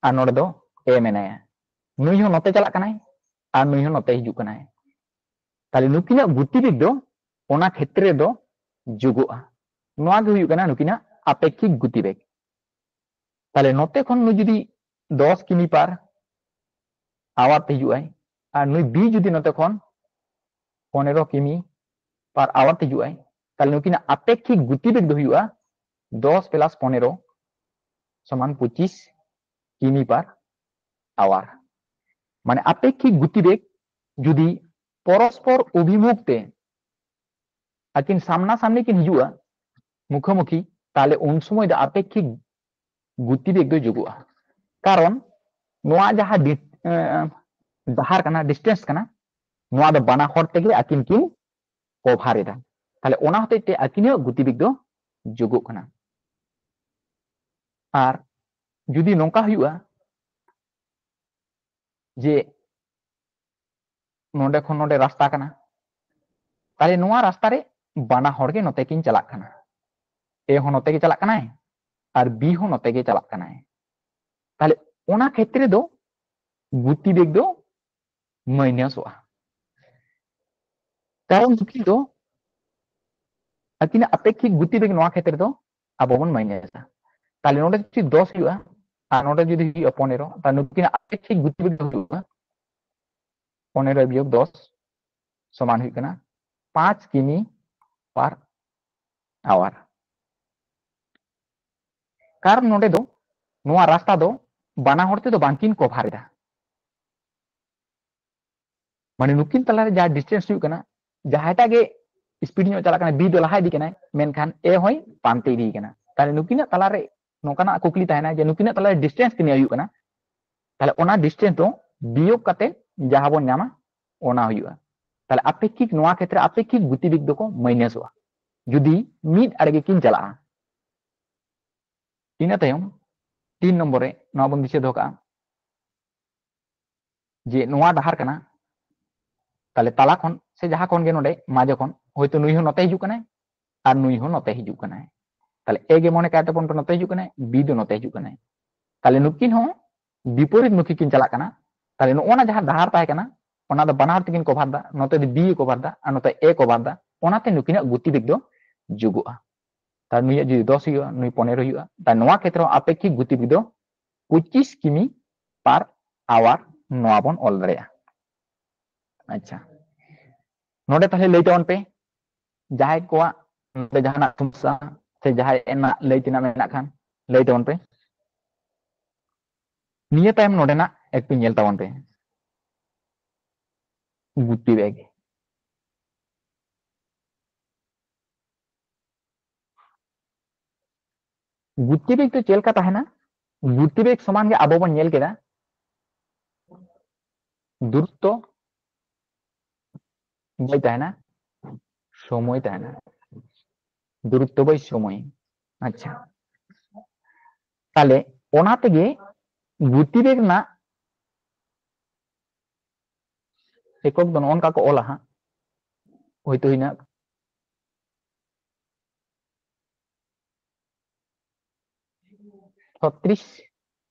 ᱟᱨ ᱱᱚᱰᱮ ᱫᱚ ᱮ ᱢᱮᱱᱟᱭᱟ᱾ ᱱᱩᱭ ᱦᱚᱸ ᱱᱚᱛᱮ ᱪᱟᱞᱟᱜ ᱠᱟᱱᱟᱭ ᱟᱨ ᱱᱩᱭ ᱦᱚᱸ ᱱᱚᱛᱮ ᱦᱤᱡᱩᱜ ᱠᱟᱱᱟᱭ᱾ ᱛᱟᱦᱞᱮ ᱱᱩᱠᱤᱱᱟᱜ ᱜᱚᱛᱤᱵᱮᱜᱽ ᱫᱚ ᱚᱱᱟ ᱠᱷᱮᱛᱨᱮ ᱫᱚ ᱡᱳᱜᱚᱜᱼᱟ᱾ ᱱᱚᱣᱟ ᱜᱮ ᱦᱩᱭᱩᱜ ᱠᱟᱱᱟ ᱱᱩᱠᱤᱱᱟᱜ ᱟᱯᱮᱠᱠᱷᱤᱠ ᱜᱚᱛᱤᱵᱮᱜᱽ᱾ ᱛᱟᱦᱞᱮ ᱱᱚᱛᱮ ᱠᱷᱚᱱ ᱱᱩᱭ ᱡᱩᱫᱤ ᱫᱚᱥ ᱠᱤᱢᱤ per hour ᱛᱮ ᱦᱤᱡᱩᱜ ᱟᱭ ᱟᱨ ᱱᱩᱭ ᱵᱤ ᱡᱩᱫᱤ ᱱᱚᱛᱮ ᱠᱷᱚᱱ ᱯᱚᱱᱮᱨᱚ ᱠᱤᱢᱤ per hour ᱛᱮ ᱦᱤᱡᱩᱜ ᱟᱭ, ᱛᱟᱦᱞᱮ ᱱᱩᱠᱤᱱᱟᱜ ᱟᱯᱮᱠᱠᱷᱤᱠ ᱜᱚᱛᱤᱵᱮᱜᱽ ᱫᱚ ᱦᱩᱭᱩᱜᱼᱟ ᱫᱚᱥ plus ᱯᱚᱱᱮᱨᱚ ᱥᱚᱢᱟᱱ ᱯᱚᱸᱪᱤᱥ ᱠᱤᱢᱤ per hour᱾ ᱢᱟᱱᱮ ᱟᱯᱮᱠᱠᱷᱤᱠ ᱜᱚᱛᱤᱵᱮᱜᱽ ᱡᱩᱫᱤ ᱯᱚᱨᱚᱥᱯᱚᱨ ᱚᱵᱷᱤᱢᱩᱠᱷ ᱛᱮ ᱟᱹᱠᱤᱱ ᱥᱟᱢᱱᱟ ᱥᱟᱢᱱᱤ ᱠᱤᱱ ᱦᱤᱡᱩᱜᱼᱟ, ᱢᱩᱠᱷᱟᱹᱢᱩᱠᱷᱤ, ᱛᱟᱦᱞᱮ ᱩᱱ ᱥᱚᱢᱚᱭ ᱫᱚ ᱟᱯᱮᱠᱠᱷᱤᱠ ᱜᱚᱛᱤᱵᱮᱜᱽ ᱫᱚ ᱡᱳᱜᱚᱜᱼᱟ᱾ ᱠᱟᱨᱚᱱ ᱱᱚᱣᱟ ᱡᱟᱦᱟᱸ ᱰᱤ-, ᱮᱸ, ᱰᱟᱦᱟᱨ ᱠᱟᱱᱟ, distance ᱠᱟᱱᱟ, ᱱᱚᱣᱟ ᱫᱚ ᱵᱟᱱᱟ ᱦᱚᱲ ᱛᱮᱜᱮ ᱟᱹᱠᱤᱱ ᱠᱤᱱ cover ᱮᱫᱟ᱾ ᱛᱟᱦᱞᱮ ᱚᱱᱟ ᱦᱚᱛᱮᱡ ᱛᱮ ᱟᱹᱠᱤᱱᱟᱜ ᱜᱚᱛᱤᱵᱮᱜᱽ ᱫᱚ ᱡᱳᱜᱚᱜ ᱠᱟᱱᱟ᱾ ᱟᱨ ᱡᱩᱫᱤ ᱱᱚᱝᱠᱟ ᱦᱩᱭᱩᱜᱼᱟ ᱡᱮ ᱱᱚᱰᱮ ᱠᱷᱚᱱ ᱱᱚᱰᱮ ᱨᱟᱥᱛᱟ ᱠᱟᱱᱟ, ᱛᱟᱦᱞᱮ ᱱᱚᱣᱟ ᱨᱟᱥᱛᱟ ᱨᱮ ᱵᱟᱱᱟ ᱦᱚᱲ ᱜᱮ ᱱᱚᱛᱮ ᱠᱤᱱ ᱪᱟᱞᱟᱜ ᱠᱟᱱᱟ, ᱮ ᱦᱚᱸ ᱱᱚᱛᱮ ᱜᱮ ᱪᱟᱞᱟᱜ ᱠᱟᱱᱟᱭ ᱟᱨ ᱵᱤ ᱦᱚᱸ ᱱᱚᱛᱮ ᱜᱮ ᱪᱟᱞᱟᱜ ᱠᱟᱱᱟᱭ᱾ ᱛᱟᱦᱞᱮ ᱚᱱᱟ ᱠᱷᱮᱛᱨᱮ ᱫᱚ ᱜᱚᱛᱤᱵᱮᱜᱽ ᱫᱚ ᱢᱟᱭᱱᱟᱥᱚᱜᱼᱟ᱾ ᱠᱟᱨᱚᱱ ᱱᱩᱠᱤᱱ ᱫᱚ ᱟᱹᱠᱤᱱᱟᱜ ᱟᱯᱮᱠᱠᱷᱤᱠ ᱜᱚᱛᱤᱵᱮᱜᱽ ᱱᱚᱣᱟ ᱠᱷᱮᱛᱨᱮ ᱫᱚ ᱟᱵᱚ ᱵᱚᱱ ᱢᱟᱭᱱᱟᱥᱟ᱾ ᱛᱟᱦᱞᱮ ᱱᱚᱰᱮ ᱡᱩᱫᱤ ᱫᱚᱥ ᱦᱩᱭᱩᱜᱼᱟ ᱟᱨ ᱱᱚᱰᱮ ᱡᱩᱫᱤ ᱦᱩᱭᱩᱜᱼᱟ ᱯᱚᱱᱮᱨᱚ, ᱛᱟᱦᱞᱮ ᱱᱩᱠᱤᱱᱟᱜ ᱟᱯᱮᱠᱠᱷᱤᱠ ᱜᱚᱛᱤᱵᱮᱜᱽ ᱫᱚ ᱦᱩᱭᱩᱜᱼᱟ ᱯᱚᱱᱮᱨᱚ ᱵᱤᱭᱳᱜᱽ ᱫᱚᱥ ᱥᱚᱢᱟᱱ ᱦᱩᱭᱩᱜ ᱠᱟᱱᱟ ᱯᱟᱸᱪ ᱠᱤᱢᱤ per hour᱾ ᱠᱟᱨᱚᱱ ᱱᱚᱰᱮ ᱫᱚ ᱱᱚᱣᱟ ᱨᱟᱥᱛᱟ ᱫᱚ ᱵᱟᱱᱟ ᱦᱚᱲ ᱛᱮᱫᱚ ᱵᱟᱝᱠᱤᱱ cover ᱮᱫᱟ᱾ ᱢᱟᱱᱮ ᱱᱩᱠᱤᱱ ᱛᱟᱞᱟᱨᱮ ᱡᱟᱦᱟᱸ distance ᱦᱩᱭᱩᱜ ᱠᱟᱱᱟ, ᱡᱟᱦᱟᱸᱭᱴᱟᱜ ᱜᱮ speed ᱧᱚᱜ ᱪᱟᱞᱟᱜ ᱠᱟᱱᱟ, ᱵᱤ ᱫᱚ ᱞᱟᱦᱟ ᱤᱫᱤ ᱠᱟᱱᱟᱭ, ᱢᱮᱱᱠᱷᱟᱱ ᱮ ᱦᱚᱸᱭ ᱯᱟᱱᱛᱮ ᱤᱫᱤ ᱠᱟᱱᱟ᱾ ᱛᱟᱦᱞᱮ ᱱᱩᱠᱤᱱᱟᱜ ᱛᱟᱞᱟᱨᱮ ᱱᱚᱝᱠᱟᱱᱟᱜ ᱠᱩᱠᱞᱤ ᱛᱟᱦᱮᱱᱟ ᱡᱮ ᱱᱩᱠᱤᱱᱟᱜ ᱛᱟᱞᱟᱨᱮ distance ᱛᱤᱱᱟᱹᱜ ᱦᱩᱭᱩᱜ ᱠᱟᱱᱟ? ᱛᱟᱦᱞᱮ ᱚᱱᱟ ᱰᱤᱥᱴᱮᱱᱥ ᱫᱚ ᱵᱤᱭᱳᱜ ᱠᱟᱛᱮ ᱡᱟᱦᱟᱸ ᱵᱚᱱ ᱧᱟᱢᱟ, ᱚᱱᱟ ᱦᱩᱭᱩᱜᱼᱟ᱾ ᱛᱟᱦᱞᱮ ᱟᱯᱮᱠᱠᱷᱤᱠ, ᱱᱚᱣᱟ ᱠᱷᱮᱛᱨᱮ ᱟᱯᱮᱠᱠᱷᱤᱠ ᱜᱚᱛᱤᱵᱮᱜᱽ ᱫᱚᱠᱚ ᱢᱟᱭᱱᱟᱥᱚᱜᱼᱟ ᱡᱩᱫᱤ ᱢᱤᱫ ᱟᱲᱮ ᱜᱮᱠᱤᱱ ᱪᱟᱞᱟᱜᱼᱟ᱾ ᱤᱱᱟᱹ ᱛᱟᱭᱚᱢ ᱛᱤᱱ ᱱᱚᱢᱵᱚᱨ ᱨᱮ ᱱᱚᱣᱟ ᱵᱚᱱ ᱫᱤᱥᱟᱹ ᱫᱚᱦᱚ ᱠᱟᱜᱼᱟ ᱡᱮ ᱱᱚᱣᱟ ᱰᱟᱦᱟᱨ ᱠᱟᱱᱟ, ᱛᱟᱦᱞᱮ ᱛᱟᱞᱟ ᱠᱷᱚᱱ ᱥᱮ ᱡᱟᱦᱟᱸ ᱠᱷᱚᱱ ᱜᱮ ᱱᱚᱰᱮ ᱢᱟᱡᱷᱮ ᱠᱷᱚᱱ ᱦᱚᱭᱛᱳ ᱱᱩᱭ ᱦᱚᱸ ᱱᱚᱛᱮ ᱦᱤᱡᱩᱜ ᱠᱟᱱᱟᱭ ᱟᱨ ᱱᱩᱭ ᱦᱚᱸ ᱱᱚᱛᱮ ᱦᱤᱡᱩᱜ ᱠᱟᱱᱟᱭ, ᱛᱟᱦᱞᱮ ᱮ ᱜᱮ ᱢᱚᱱᱮ ᱠᱟᱭ ᱛᱟᱵᱚᱱ ᱯᱮ ᱱᱚᱛᱮ ᱦᱤᱡᱩᱜ ᱠᱟᱱᱟᱭ, ᱵᱤ ᱫᱚ ᱱᱚᱛᱮ ᱦᱤᱡᱩᱜ ᱠᱟᱱᱟᱭ, ᱛᱟᱦᱞᱮ ᱱᱩᱠᱤᱱ ᱦᱚᱸ ᱵᱤᱯᱚᱨᱤᱛ ᱢᱩᱠᱷᱤ ᱠᱤᱱ ᱪᱟᱞᱟᱜ ᱠᱟᱱᱟ᱾ ᱛᱟᱦᱞᱮ ᱱᱚᱜᱼᱚ ᱱᱟ ᱡᱟᱦᱟᱸ ᱰᱟᱦᱟᱨ ᱛᱟᱦᱮᱸ ᱠᱟᱱᱟ, ᱚᱱᱟ ᱫᱚ ᱵᱟᱱᱟ ᱦᱚᱲ ᱛᱮᱠᱤᱱ ᱠᱚᱵᱷᱟᱨ ᱫᱟ, ᱱᱚᱛᱮ ᱫᱚ ᱵᱤ ᱮ ᱠᱚᱵᱷᱟᱨ ᱫᱟ ᱟᱨ ᱱᱚᱛᱮ ᱮ ᱠᱚᱵᱷᱟᱨ ᱫᱟ, ᱚᱱᱟᱛᱮ ᱱᱩᱠᱤᱱᱟᱜ ᱜᱚᱛᱤᱵᱮᱜᱽ ᱫᱚ ᱡᱩᱜᱚᱜᱼᱟ᱾ ᱛᱟᱦᱞᱮ ᱱᱩᱭᱟᱜ ᱡᱩᱫᱤ ᱫᱚᱥ ᱦᱩᱭᱩᱜᱼᱟ, ᱱᱩᱭ ᱯᱚᱱᱮᱨᱚ ᱦᱩᱭᱩᱜᱼᱟ, ᱛᱟᱦᱞᱮ ᱱᱚᱣᱟ ᱠᱷᱮᱛᱨᱮ ᱦᱚᱸ ᱟᱯᱮᱠᱠᱷᱤᱠ ᱜᱚᱛᱤᱵᱮᱜᱽ ᱫᱚ ᱯᱚᱸᱪᱤᱥ ᱠᱤᱢᱤ per hour ᱱᱚᱣᱟ ᱵᱚᱱ ᱚᱞ ᱫᱟᱲᱮᱭᱟᱜᱼᱟ᱾ ᱟᱪᱪᱷᱟ, ᱱᱚᱰᱮ ᱛᱟᱦᱞᱮ ᱞᱟᱹᱭ ᱛᱟᱵᱚᱱ ᱯᱮ, ᱡᱟᱦᱟᱸᱭ ᱠᱚᱣᱟᱜ ᱱᱚᱰᱮ ᱡᱟᱦᱟᱱᱟᱜ ᱥᱚᱢᱚᱥᱥᱟ ᱥᱮ ᱡᱟᱦᱟᱸᱭ ᱨᱮᱱᱟᱜ ᱞᱟᱹᱭ ᱛᱮᱱᱟᱜ ᱢᱮᱱᱟᱜ ᱠᱷᱟᱱ ᱞᱟᱹᱭ ᱛᱟᱵᱚᱱ ᱯᱮ᱾ ᱱᱤᱭᱟᱹ ᱛᱟᱭᱚᱢ ᱱᱚᱰᱮᱱᱟᱜ ᱮᱠᱴᱩ ᱧᱮᱞ ᱛᱟᱵᱚᱱ ᱯᱮ, ᱜᱚᱛᱤᱵᱮᱜᱽ᱾ ᱜᱚᱛᱤᱵᱮᱜᱽ ᱫᱚ ᱪᱮᱫ ᱞᱮᱠᱟ ᱛᱟᱦᱮᱱᱟ? ᱜᱚᱛᱤᱵᱮᱜᱽ ᱥᱚᱢᱟᱱ ᱜᱮ ᱟᱵᱚ ᱵᱚᱱ ᱧᱮᱞ ᱠᱮᱫᱟ ᱫᱩᱨᱚᱛᱛᱚ by ᱛᱟᱦᱮᱱᱟ, ᱥᱚᱢᱚᱭ ᱛᱟᱦᱮᱱᱟ, ᱫᱩᱨᱚᱛᱛᱚ by ᱥᱚᱢᱚᱭ᱾ ᱟᱪᱪᱷᱟ, ᱛᱟᱦᱞᱮ ᱚᱱᱟ ᱛᱮᱜᱮ ᱜᱚᱛᱤᱵᱮᱜᱽ ᱨᱮᱱᱟᱜ ᱮᱠᱚᱠ ᱫᱚ ᱱᱚᱜᱼᱚ ᱱᱚᱝᱠᱟ ᱠᱚ ᱚᱞᱟ ᱦᱟᱸᱜ, ᱦᱳᱭᱛᱳ ᱦᱩᱭᱱᱟ ᱪᱷᱚᱛᱨᱤᱥ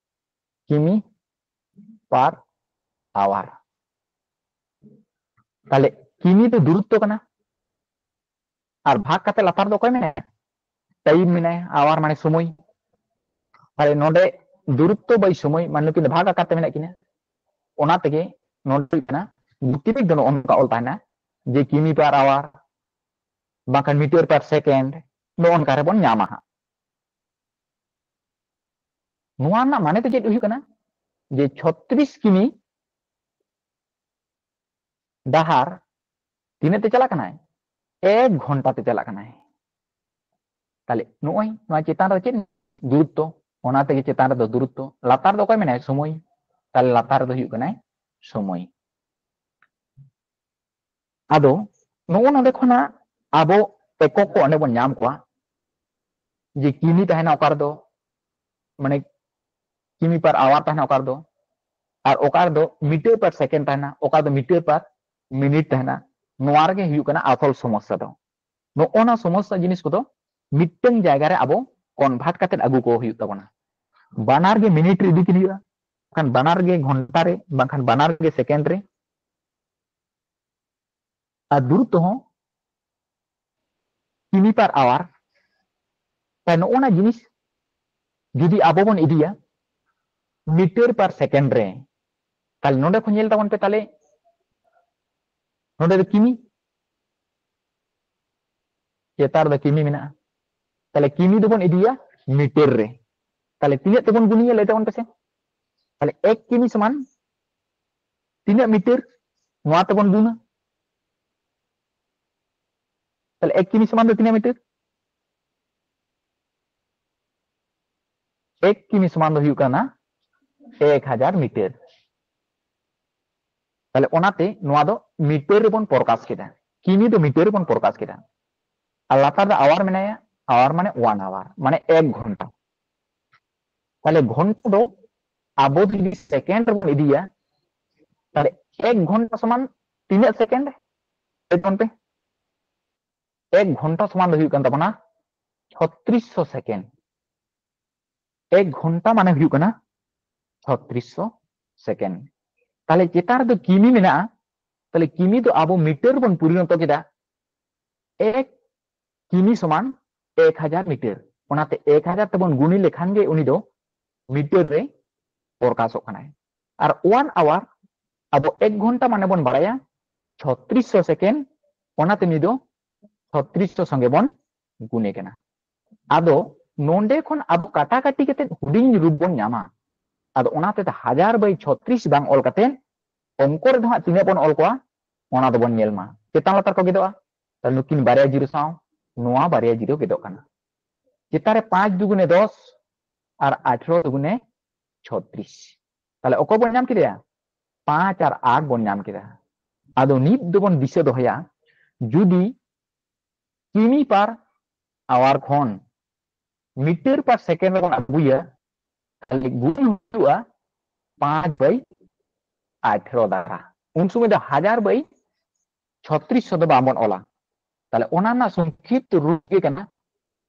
ᱠᱤᱢᱤ per hour᱾ ᱛᱟᱦᱞᱮ ᱠᱤᱢᱤ ᱫᱚ ᱫᱩᱨᱚᱛᱛᱚ ᱠᱟᱱᱟ, ᱟᱨ ᱵᱷᱟᱜᱽ ᱠᱟᱛᱮ ᱞᱟᱛᱟᱨ ᱫᱚ ᱚᱠᱚᱭ ᱢᱮᱱᱟᱭᱟ? ᱴᱟᱭᱤᱢ ᱢᱮᱱᱟᱭᱟ, hour ᱢᱟᱱᱮ ᱥᱚᱢᱚᱭ᱾ ᱛᱟᱦᱞᱮ ᱱᱚᱰᱮ ᱫᱩᱨᱚᱛᱛᱚ by ᱥᱚᱢᱚᱭ, ᱢᱟᱱᱮ ᱱᱩᱠᱤᱱ ᱫᱚ ᱵᱷᱟᱜᱽ ᱟᱠᱟᱨ ᱛᱮ ᱢᱮᱱᱟᱜ ᱠᱤᱱᱟ, ᱚᱱᱟ ᱛᱮᱜᱮ ᱱᱚᱰᱮ ᱦᱩᱭᱩᱜ ᱠᱟᱱᱟ ᱜᱚᱛᱤᱵᱮᱜᱽ ᱫᱚ ᱱᱚᱜᱼᱚ ᱱᱚᱝᱠᱟ ᱚᱞ ᱛᱟᱦᱮᱱᱟ ᱡᱮ ᱠᱤᱢᱤ per hour ᱵᱟᱝᱠᱷᱟᱱ meter per second, ᱱᱚᱜᱼᱚ ᱱᱚᱝᱠᱟ ᱨᱮᱵᱚᱱ ᱧᱟᱢᱟ ᱦᱟᱸᱜ᱾ ᱱᱚᱣᱟ ᱨᱮᱱᱟᱜ ᱢᱟᱱᱮ ᱫᱚ ᱪᱮᱫ ᱦᱩᱭᱩᱜ ᱠᱟᱱᱟ? ᱡᱮ ᱪᱷᱚᱛᱨᱤᱥ ᱠᱤᱢᱤ ᱰᱟᱦᱟᱨ ᱛᱤᱱᱟᱹᱜ ᱛᱮ ᱪᱟᱞᱟᱜ ᱠᱟᱱᱟᱭ? ᱮᱠ ᱜᱷᱚᱱᱴᱟ ᱛᱮ ᱪᱟᱞᱟᱜ ᱠᱟᱱᱟᱭ᱾ ᱛᱟᱦᱞᱮ ᱱᱚᱜᱼᱚᱭ ᱱᱚᱣᱟ ᱪᱮᱛᱟᱱ ᱨᱮ ᱪᱮᱫ? ᱫᱩᱨᱚᱛᱛᱚ᱾ ᱚᱱᱟ ᱛᱮᱜᱮ ᱪᱮᱛᱟᱱ ᱨᱮᱫᱚ ᱫᱩᱨᱚᱛᱛᱚ, ᱞᱟᱛᱟᱨ ᱫᱚ ᱚᱠᱚᱭ ᱢᱮᱱᱟᱭ? ᱥᱚᱢᱚᱭ᱾ ᱛᱟᱦᱞᱮ ᱞᱟᱛᱟᱨ ᱨᱮᱫᱚ ᱦᱩᱭᱩᱜ ᱠᱟᱱᱟᱭ ᱥᱚᱢᱚᱭ᱾ ᱟᱫᱚ ᱱᱚᱜᱼᱚ ᱱᱚᱰᱮ ᱠᱷᱚᱱᱟᱜ ᱟᱵᱚ ᱮᱠᱚᱠ ᱠᱚ ᱚᱸᱰᱮ ᱵᱚᱱ ᱧᱟᱢ ᱠᱚᱣᱟ, ᱡᱮ ᱠᱤᱢᱤ ᱛᱟᱦᱮᱱᱟ ᱚᱠᱟ ᱨᱮᱫᱚ, ᱢᱟᱱᱮ ᱠᱤᱢᱤ per hour ᱛᱟᱦᱮᱱᱟ ᱚᱠᱟ ᱨᱮᱫᱚ, ᱟᱨ ᱚᱠᱟ ᱨᱮᱫᱚ meter per second ᱛᱟᱦᱮᱱᱟ, ᱚᱠᱟ ᱨᱮᱫᱚ meter per minute ᱛᱟᱦᱮᱱᱟ᱾ ᱱᱚᱣᱟ ᱨᱮᱜᱮ ᱦᱩᱭᱩᱜ ᱠᱟᱱᱟ ᱟᱥᱚᱞ ᱥᱚᱢᱚᱥᱥᱟ ᱫᱚ᱾ ᱱᱚᱜᱼᱚ ᱱᱟ ᱥᱚᱢᱚᱥᱥᱟ ᱡᱤᱱᱤᱥ ᱠᱚᱫᱚ ᱢᱤᱫᱴᱟᱝ ᱡᱟᱭᱜᱟ ᱨᱮ ᱟᱵᱚ convert ᱠᱟᱛᱮ ᱟᱹᱜᱩ ᱠᱚ ᱦᱩᱭᱩᱜ ᱛᱟᱵᱚᱱᱟ᱾ ᱵᱟᱱᱟᱨ ᱜᱮ ᱢᱤᱱᱤᱴ ᱨᱮ ᱤᱫᱤ ᱠᱤᱱ ᱦᱩᱭᱩᱜᱼᱟ, ᱵᱟᱠᱷᱟᱱ ᱵᱟᱱᱟᱨ ᱜᱮ ᱜᱷᱚᱱᱴᱟ ᱨᱮ, ᱵᱟᱝᱠᱷᱟᱱ ᱵᱟᱱᱟᱨ ᱜᱮ ᱥᱮᱠᱮᱱᱰ ᱨᱮ᱾ ᱟᱨ ᱫᱩᱨᱚᱛᱛᱚ ᱦᱚᱸ ᱠᱤᱢᱤ per hour᱾ ᱛᱟᱦᱞᱮ ᱱᱚᱜᱼᱚ ᱱᱟ ᱡᱤᱱᱤᱥ ᱡᱩᱫᱤ ᱟᱵᱚ ᱵᱚᱱ ᱤᱫᱤᱭᱟ meter per second ᱨᱮ, ᱛᱟᱦᱞᱮ ᱱᱚᱰᱮ ᱠᱷᱚᱱ ᱧᱮᱞ ᱛᱟᱵᱚᱱ ᱯᱮ, ᱛᱟᱦᱞᱮ ᱱᱚᱰᱮ ᱫᱚ ᱠᱤᱢᱤ, ᱪᱮᱛᱟᱱ ᱨᱮᱫᱚ ᱠᱤᱢᱤ ᱢᱮᱱᱟᱜᱼᱟ, ᱛᱟᱦᱞᱮ ᱠᱤᱢᱤ ᱫᱚᱵᱚᱱ ᱤᱫᱤᱭᱟ ᱢᱤᱴᱟᱨ ᱨᱮ᱾ ᱛᱟᱦᱞᱮ ᱛᱤᱱᱟᱹᱜ ᱛᱮᱵᱚᱱ ᱜᱩᱱᱤᱭᱟ, ᱞᱟᱹᱭ ᱛᱟᱵᱚᱱ ᱯᱮᱥᱮ? ᱛᱟᱦᱞᱮ ᱮᱠ ᱠᱤᱢᱤ ᱥᱚᱢᱟᱱ ᱛᱤᱱᱟᱹᱜ ᱢᱤᱴᱟᱨ? ᱱᱚᱣᱟ ᱛᱮᱵᱚᱱ ᱜᱩᱱᱟ᱾ ᱛᱟᱦᱞᱮ ᱮᱠ ᱠᱤᱢᱤ ᱥᱚᱢᱟᱱ ᱫᱚ ᱛᱤᱱᱟᱹᱜ ᱢᱤᱴᱟᱨ? ᱮᱠ ᱠᱤᱢᱤ ᱥᱚᱢᱟᱱ ᱫᱚ ᱦᱩᱭᱩᱜ ᱠᱟᱱᱟ ᱮᱠ ᱦᱟᱡᱟᱨ ᱢᱤᱴᱟᱨ᱾ ᱛᱟᱦᱞᱮ ᱚᱱᱟᱛᱮ ᱱᱚᱣᱟ ᱫᱚ ᱢᱤᱴᱟᱨ ᱨᱮᱵᱚᱱ ᱯᱨᱚᱠᱟᱥ ᱠᱮᱫᱟ, ᱠᱤᱢᱤ ᱫᱚ ᱢᱤᱴᱟᱨ ᱨᱮᱵᱚᱱ ᱯᱨᱚᱠᱟᱥ ᱠᱮᱫᱟ᱾ ᱟᱨ ᱞᱟᱛᱟᱨ ᱫᱚ ᱟᱣᱟᱨ ᱢᱮᱱᱟᱭᱟ, ᱟᱣᱟᱨ ᱢᱟᱱᱮ ᱚᱣᱟᱱ ᱟᱣᱟᱨ, ᱢᱟᱱᱮ ᱮᱠ ᱜᱷᱚᱱᱴᱟ᱾ ᱛᱟᱦᱞᱮ ᱜᱷᱚᱱᱴᱟ ᱫᱚ ᱟᱵᱚ ᱡᱩᱫᱤ ᱥᱮᱠᱮᱱᱰ ᱨᱮᱵᱚᱱ ᱤᱫᱤᱭᱟ, ᱛᱟᱦᱞᱮ ᱮᱠ ᱜᱷᱚᱱᱴᱟ ᱥᱚᱢᱟᱱ ᱛᱤᱱᱟᱹᱜ ᱥᱮᱠᱮᱱᱰ? ᱞᱟᱹᱭ ᱛᱟᱵᱚᱱ ᱯᱮ᱾ ᱮᱠ ᱜᱷᱚᱱᱴᱟ ᱥᱚᱢᱟᱱ ᱫᱚ ᱦᱩᱭᱩᱜ ᱠᱟᱱ ᱛᱟᱵᱚᱱᱟ ᱪᱷᱚᱛᱨᱤᱥᱥᱚ ᱥᱮᱠᱮᱱᱰ᱾ ᱮᱠ ᱜᱷᱚᱱᱴᱟ ᱢᱟᱱᱮ ᱦᱩᱭᱩᱜ ᱠᱟᱱᱟ ᱪᱷᱚᱛᱨᱤᱥᱥᱚ ᱥᱮᱠᱮᱱᱰ᱾ ᱛᱟᱦᱞᱮ ᱪᱮᱛᱟᱱ ᱨᱮᱫᱚ ᱠᱤᱢᱤ ᱢᱮᱱᱟᱜᱼᱟ, ᱛᱟᱦᱞᱮ ᱠᱤᱢᱤ ᱫᱚ ᱟᱵᱚ ᱢᱤᱴᱟᱨ ᱵᱚᱱ ᱯᱚᱨᱤᱱᱚᱛᱚ ᱠᱮᱫᱟ, ᱮᱠ ᱠᱤᱢᱤ ᱥᱚᱢᱟᱱ ᱮᱠ ᱦᱟᱡᱟᱨ ᱢᱤᱴᱟᱨ᱾ ᱚᱱᱟᱛᱮ ᱮᱠ ᱦᱟᱡᱟᱨ ᱛᱮᱵᱚᱱ ᱜᱩᱱᱤ ᱞᱮᱠᱷᱟᱱ ᱜᱮ ᱩᱱᱤ ᱫᱚ ᱢᱤᱴᱟᱨ ᱨᱮ ᱯᱨᱚᱠᱟᱥᱚᱜ ᱠᱟᱱᱟᱭ᱾ ᱟᱨ ᱚᱣᱟᱱ ᱟᱣᱟᱨ, ᱟᱵᱚ ᱮᱠ ᱜᱷᱚᱱᱴᱟ ᱢᱟᱱᱮ ᱵᱚᱱ ᱵᱟᱲᱟᱭᱟ ᱪᱷᱚᱛᱨᱤᱥᱥᱚ ᱥᱮᱠᱮᱱᱰ, ᱚᱱᱟᱛᱮ ᱱᱩᱭ ᱫᱚ ᱪᱷᱚᱛᱨᱤᱥᱥᱚ ᱥᱚᱸᱜᱮ ᱵᱚᱱ ᱜᱩᱱᱮ ᱠᱟᱱᱟ᱾ ᱟᱫᱚ ᱱᱚᱰᱮ ᱠᱷᱚᱱ ᱟᱵᱚ ᱠᱟᱴᱟᱠᱟᱴᱤ ᱠᱟᱛᱮ ᱦᱩᱰᱤᱧ ᱨᱩᱯ ᱵᱚᱱ ᱧᱟᱢᱟ᱾ ᱟᱫᱚ ᱚᱱᱟᱛᱮ ᱦᱟᱡᱟᱨ ᱵᱟᱭ ᱪᱷᱚᱛᱨᱤᱥ ᱵᱟᱝ ᱚᱞ ᱠᱟᱛᱮ ᱚᱝᱠᱚ ᱨᱮᱫᱚ ᱦᱟᱸᱜ ᱛᱤᱱᱟᱹᱜ ᱵᱚᱱ ᱚᱞ ᱠᱚᱣᱟ, ᱚᱱᱟ ᱫᱚᱵᱚᱱ ᱧᱮᱞ ᱢᱟ᱾ ᱪᱮᱛᱟᱱ ᱞᱟᱛᱟᱨ ᱠᱚ ᱜᱮᱫᱚᱜᱼᱟ, ᱛᱟᱦᱞᱮ ᱱᱩᱠᱤᱱ ᱵᱟᱨᱭᱟ ᱡᱤᱨᱳ ᱥᱟᱶ ᱱᱚᱣᱟ ᱵᱟᱨᱭᱟ ᱡᱤᱨᱳ ᱜᱮᱫᱚᱜ ᱠᱟᱱᱟ᱾ ᱪᱮᱛᱟᱱ ᱨᱮ ᱯᱟᱸᱪ ᱫᱩᱜᱩᱱᱮ ᱫᱚᱥ ᱟᱨ ᱟᱴᱷᱨᱚ ᱫᱩᱜᱩᱱᱮ ᱪᱷᱚᱛᱨᱤᱥ᱾ ᱛᱟᱦᱞᱮ ᱚᱠᱚᱭ ᱵᱚᱱ ᱧᱟᱢ ᱠᱮᱫᱮᱭᱟ? ᱯᱟᱸᱪ ᱟᱨ ᱟᱴ ᱵᱚᱱ ᱧᱟᱢ ᱠᱮᱫᱟ᱾ ᱟᱫᱚ ᱱᱤᱛ ᱫᱚᱵᱚᱱ ᱫᱤᱥᱟᱹ ᱫᱚᱦᱚᱭᱟ, ᱡᱩᱫᱤ ᱠᱤᱢᱤ ᱯᱟᱨ ᱟᱣᱟᱨ ᱠᱷᱚᱱ ᱢᱤᱴᱟᱨ ᱯᱟᱨ ᱥᱮᱠᱮᱱᱰ ᱨᱮᱵᱚᱱ ᱟᱹᱜᱩᱭᱟ, ᱛᱟᱦᱞᱮ ᱜᱩᱱ ᱦᱩᱭᱩᱜᱼᱟ ᱯᱟᱸᱪ ᱵᱟᱭ ᱟᱴᱷᱮᱨᱚ ᱫᱟᱨᱟ᱾ ᱩᱱ ᱥᱚᱢᱚᱭ ᱫᱚ ᱦᱟᱡᱟᱨ ᱵᱟᱭ ᱪᱷᱚᱛᱨᱤᱥ ᱥᱚ ᱫᱚ ᱵᱟᱝᱵᱚᱱ ᱚᱞᱟ᱾ ᱛᱟᱦᱞᱮ ᱚᱱᱟ ᱨᱮᱱᱟᱜ ᱥᱚᱝᱠᱷᱤᱯᱛᱚ ᱨᱩᱯ ᱜᱮ ᱠᱟᱱᱟ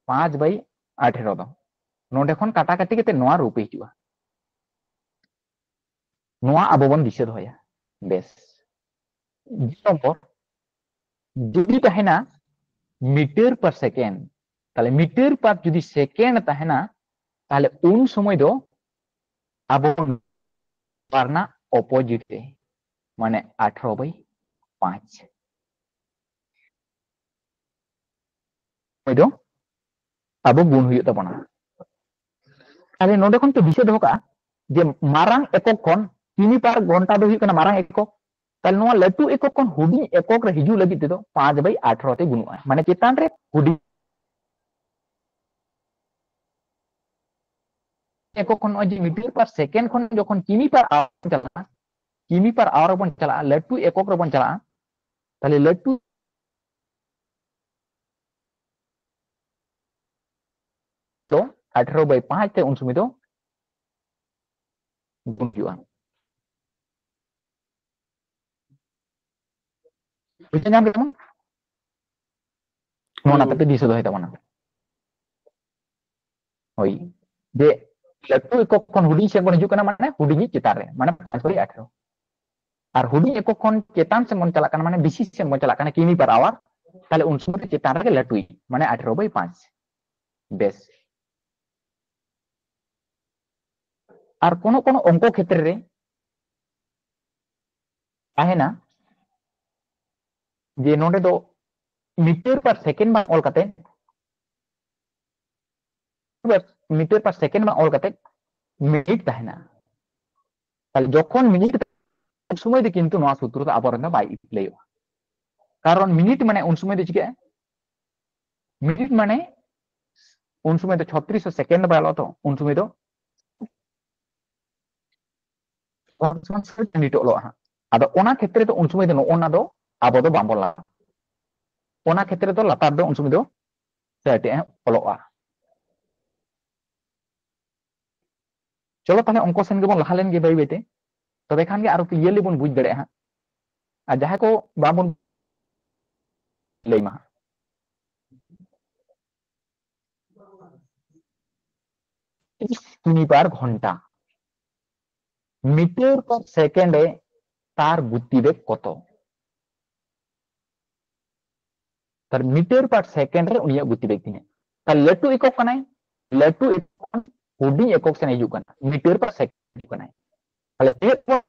ᱯᱟᱸᱪ ᱵᱟᱭ ᱟᱴᱷᱮᱨᱚ ᱫᱚ᱾ ᱱᱚᱰᱮ ᱠᱷᱚᱱ ᱠᱟᱴᱟᱠᱟᱴᱤ ᱠᱟᱛᱮ ᱱᱚᱣᱟ ᱨᱩᱯ ᱦᱤᱡᱩᱜᱼᱟ᱾ ᱱᱚᱣᱟ ᱟᱵᱚ ᱵᱚᱱ ᱫᱤᱥᱟᱹ ᱫᱚᱦᱚᱭᱟ᱾ ᱵᱮᱥ, ᱫᱩ ᱱᱚᱢᱵᱚᱨ, ᱡᱩᱫᱤ ᱛᱟᱦᱮᱱᱟ ᱢᱤᱴᱟᱨ ᱯᱟᱨ ᱥᱮᱠᱮᱱᱰ, ᱛᱟᱦᱞᱮ ᱢᱤᱴᱟᱨ ᱯᱟᱨ ᱡᱩᱫᱤ ᱥᱮᱠᱮᱱᱰ ᱛᱟᱦᱮᱱᱟ, ᱛᱟᱦᱞᱮ ᱩᱱ ᱥᱚᱢᱚᱭ ᱫᱚ ᱟᱵᱚ ᱱᱚᱣᱟ ᱨᱮᱱᱟᱜ ᱚᱯᱳᱡᱤᱴ ᱨᱮ, ᱢᱟᱱᱮ ᱟᱴᱷᱮᱨᱚ ᱵᱟᱭ ᱯᱟᱸᱪ᱾ ᱥᱚᱢᱚᱭ ᱫᱚ ᱟᱵᱚ ᱜᱩᱱ ᱦᱩᱭᱩᱜ ᱛᱟᱵᱚᱱᱟ᱾ ᱛᱟᱦᱞᱮ ᱱᱚᱰᱮ ᱠᱷᱚᱱ ᱯᱮ ᱫᱤᱥᱟᱹ ᱫᱚᱦᱚ ᱠᱟᱜᱼᱟ ᱡᱮ ᱢᱟᱨᱟᱝ ᱮᱠᱚᱠ ᱠᱷᱚᱱ ᱠᱤᱢᱤ ᱯᱟᱨ ᱜᱷᱚᱱᱴᱟ ᱫᱚ ᱦᱩᱭᱩᱜ ᱠᱟᱱᱟ ᱢᱟᱨᱟᱝ ᱮᱠᱚᱠ᱾ ᱛᱟᱦᱞᱮ ᱱᱚᱣᱟ ᱞᱟᱹᱴᱩ ᱮᱠᱚᱠ ᱠᱷᱚᱱ ᱦᱩᱰᱤᱧ ᱮᱠᱚᱠ ᱨᱮ ᱦᱤᱡᱩᱜ ᱞᱟᱹᱜᱤᱫ ᱛᱮᱫᱚ ᱯᱟᱸᱪ ᱵᱟᱭ ᱟᱴᱷᱮᱨᱚ ᱛᱮ ᱜᱩᱱᱚᱜᱼᱟ, ᱢᱟᱱᱮ ᱪᱮᱛᱟᱱ ᱨᱮ ᱦᱩᱰᱤᱧ ᱮᱠᱚᱠ ᱠᱷᱚᱱ ᱱᱚᱜᱼᱚᱭ ᱡᱮ ᱢᱤᱴᱟᱨ ᱯᱟᱨ ᱥᱮᱠᱮᱱᱰ ᱠᱷᱚᱱ ᱡᱚᱠᱷᱚᱱ ᱠᱤᱢᱤ ᱯᱟᱨ ᱟᱣᱟᱨ ᱵᱚᱱ ᱪᱟᱞᱟᱜᱼᱟ, ᱠᱤᱢᱤ ᱯᱟᱨ ᱟᱣᱟᱨ ᱨᱮᱵᱚᱱ ᱪᱟᱞᱟᱜᱼᱟ, ᱞᱟᱹᱴᱩ ᱮᱠᱚᱠ ᱨᱮᱵᱚᱱ ᱪᱟᱞᱟᱜᱼᱟ, ᱛᱟᱦᱞᱮ ᱞᱟᱹᱴᱩ ᱫᱚ ᱟᱴᱷᱮᱨᱚ ᱵᱟᱭ ᱯᱟᱸᱪ ᱛᱮ ᱩᱱ ᱥᱚᱢᱚᱭ ᱫᱚ ᱜᱩᱱ ᱦᱩᱭᱩᱜᱼᱟ᱾ ᱵᱩᱡᱷᱟᱹᱣ ᱧᱟᱢ ᱠᱮᱫᱟ ᱵᱚᱱ? ᱱᱚᱣᱟ ᱦᱩᱸ᱾ ᱱᱟᱛᱮ ᱯᱮ ᱫᱤᱥᱟᱹ ᱫᱚᱦᱚᱭ ᱛᱟᱵᱚᱱᱟ᱾ ᱦᱳᱭ, ᱡᱮ ᱞᱟᱹᱴᱩ ᱮᱠᱚᱠ ᱠᱷᱚᱱ ᱦᱩᱰᱤᱧ ᱥᱮᱫ ᱵᱚᱱ ᱦᱤᱡᱩᱜ ᱠᱟᱱᱟ, ᱢᱟᱱᱮ ᱦᱩᱰᱤᱧᱤᱡ ᱪᱮᱛᱟᱱ ᱨᱮ, ᱢᱟᱱᱮ ᱯᱟᱸᱪ ᱵᱟᱭ ᱟᱴᱷᱮᱨᱚ᱾ ᱟᱨ ᱦᱩᱰᱤᱧ ᱮᱠᱚᱠ ᱠᱷᱚᱱ ᱪᱮᱛᱟᱱ ᱥᱮᱫ ᱵᱚᱱ ᱪᱟᱞᱟᱜ ᱠᱟᱱᱟ, ᱢᱟᱱᱮ ᱵᱮᱥᱤ ᱥᱮᱫ ᱵᱚᱱ ᱪᱟᱞᱟᱜ ᱠᱟᱱᱟ, ᱠᱤᱢᱤ ᱯᱟᱨ ᱟᱣᱟᱨ, ᱛᱟᱦᱞᱮ ᱩᱱ ᱥᱚᱢᱚᱭ ᱫᱚ ᱪᱮᱛᱟᱱ ᱨᱮᱜᱮ ᱞᱟᱹᱴᱩᱭᱤᱡ, ᱢᱟᱱᱮ ᱟᱴᱷᱮᱨᱚ ᱵᱟᱭ ᱯᱟᱸᱪ᱾ ᱵᱮᱥ, ᱟᱨ ᱠᱳᱱᱳ ᱠᱳᱱᱳ ᱚᱝᱠᱚ ᱠᱷᱮᱛᱨᱮ ᱨᱮ ᱛᱟᱦᱮᱱᱟ ᱡᱮ ᱱᱚᱰᱮ ᱫᱚ ᱢᱤᱴᱟᱨ ᱯᱟᱨ ᱥᱮᱠᱮᱱᱰ ᱵᱟᱝ ᱚᱞ ᱠᱟᱛᱮ, ᱢᱤᱴᱟᱨ ᱯᱟᱨ ᱥᱮᱠᱮᱱᱰ ᱵᱟᱝ ᱚᱞ ᱠᱟᱛᱮ ᱢᱤᱱᱤᱴ ᱛᱟᱦᱮᱱᱟ᱾ ᱛᱟᱦᱞᱮ ᱡᱚᱠᱷᱚᱱ ᱢᱤᱱᱤᱴ, ᱩᱱ ᱥᱚᱢᱚᱭ ᱫᱚ ᱠᱤᱱᱛᱩ ᱱᱚᱣᱟ ᱥᱩᱛᱨᱚ ᱫᱚ ᱟᱵᱚᱨᱮᱱ ᱫᱚ ᱵᱟᱭ ᱮᱯᱞᱟᱭᱚᱜᱼᱟ, ᱠᱟᱨᱚᱱ ᱢᱤᱱᱤᱴ ᱢᱟᱱᱮ ᱩᱱ ᱥᱚᱢᱚᱭ ᱫᱚ ᱪᱤᱠᱟᱹᱜᱼᱟ? ᱢᱤᱱᱤᱴ ᱢᱟᱱᱮ ᱩᱱ ᱥᱚᱢᱚᱭ ᱫᱚ ᱪᱷᱚᱛᱨᱤᱥ ᱥᱮᱠᱮᱱᱰ ᱵᱟᱭ ᱚᱞᱚᱜ ᱛᱚ, ᱩᱱ ᱥᱚᱢᱚᱭ ᱫᱚ ᱛᱚᱠᱷᱚᱱ ᱥᱚᱢᱟᱱ ᱥᱟᱹᱴ ᱴᱟᱺᱰᱤ ᱴᱚᱜ ᱚᱞᱚᱜᱼᱟ ᱦᱟᱸᱜ᱾ ᱟᱫᱚ ᱚᱱᱟ ᱠᱷᱮᱛᱨᱮ ᱫᱚ ᱩᱱ ᱥᱚᱢᱚᱭ ᱫᱚ ᱱᱚᱜᱼᱚ ᱱᱟ ᱫᱚ ᱟᱵᱚ ᱫᱚ ᱵᱟᱵᱚᱱ ᱞᱟᱜᱟᱣᱟ᱾ ᱚᱱᱟ ᱠᱷᱮᱛᱨᱮ ᱫᱚ ᱞᱟᱛᱟᱨ ᱫᱚ ᱩᱱ ᱥᱚᱢᱚᱭ ᱫᱚ ᱥᱟᱹᱴ ᱮ ᱚᱞᱚᱜᱼᱟ᱾ ᱪᱚᱞᱚ ᱛᱟᱦᱞᱮ ᱚᱝᱠᱚ ᱥᱮᱱ ᱜᱮᱵᱚᱱ ᱞᱟᱦᱟ ᱞᱮᱱ ᱜᱮ ᱵᱟᱹᱭ ᱵᱟᱹᱭᱛᱮ, ᱛᱚᱵᱮ ᱠᱷᱟᱱ ᱜᱮ ᱟᱨᱚ clearly ᱵᱚᱱ ᱵᱩᱡᱽ ᱫᱟᱲᱮᱭᱟᱜᱼᱟ ᱦᱟᱸᱜ᱾ ᱟᱨ ᱡᱟᱦᱟᱸᱭ ᱠᱚ ᱵᱟᱵᱚᱱ ᱞᱟᱹᱭ ᱢᱟ ᱦᱟᱸᱜ᱾ ᱛᱤᱨᱤᱥ ᱠᱤᱢᱤ per ᱜᱷᱚᱱᱴᱟ, meter per second ᱮ ᱛᱟᱨ ᱜᱚᱛᱤ ᱵᱮᱜᱽ ᱠᱚᱛᱚ? ᱛᱟᱦᱞᱮ meter per second ᱨᱮ ᱩᱱᱤᱭᱟᱜ ᱜᱚᱛᱤ ᱵᱮᱜᱽ ᱛᱤᱱᱟᱹᱜ? ᱛᱟᱦᱞᱮ ᱞᱟᱹᱴᱩ ᱮᱠᱚᱠ ᱠᱟᱱᱟᱭ, ᱞᱟᱹᱴᱩ ᱮᱠᱚᱠ ᱠᱷᱚᱱ ᱦᱩᱰᱤᱧ ᱮᱠᱚᱠ ᱥᱮᱱ ᱦᱤᱡᱩᱜ ᱠᱟᱱᱟ, meter per second ᱦᱤᱡᱩᱜ ᱠᱟᱱᱟᱭ᱾ ᱛᱟᱦᱞᱮ ᱛᱤᱱᱟᱹᱜ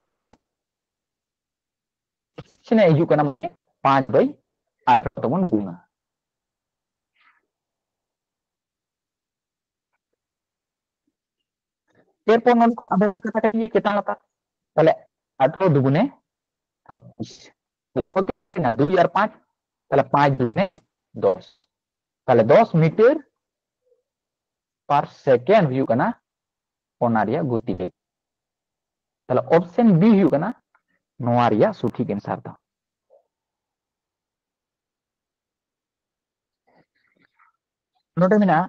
ᱥᱮᱱᱮ ᱦᱤᱡᱩᱜ ᱠᱟᱱᱟ? ᱢᱟᱱᱮ ᱯᱟᱸᱪ by ᱟᱴᱷᱨᱚ ᱛᱮᱵᱚᱱ ᱜᱩᱱᱟ᱾ ᱮᱨᱯᱚᱨ ᱱᱚᱰᱮ ᱟᱵᱚ ᱠᱟᱴᱟᱠᱟᱴᱤ ᱪᱮᱛᱟᱱ ᱞᱟᱛᱟᱨ, ᱛᱟᱦᱞᱮ ᱟᱴᱷᱨᱚ ᱫᱩᱜᱩᱱᱮ ᱫᱩᱭ ᱟᱨ ᱯᱟᱸᱪ, ᱛᱟᱦᱞᱮ ᱯᱟᱸᱪ ᱫᱩᱜᱩᱱᱮ ᱫᱚᱥ, ᱛᱟᱦᱞᱮ ᱫᱚᱥ meter per second ᱦᱩᱭᱩᱜ ᱠᱟᱱᱟ ᱚᱱᱟ ᱨᱮᱭᱟᱜ ᱜᱚᱛᱤ ᱵᱮᱜᱽ᱾ ᱛᱟᱦᱞᱮ option B ᱦᱩᱭᱩᱜ ᱠᱟᱱᱟ ᱱᱚᱣᱟ ᱨᱮᱭᱟᱜ ᱥᱚᱴᱷᱤᱠ answer ᱫᱚ᱾ ᱱᱚᱰᱮ ᱢᱮᱱᱟᱜᱼᱟ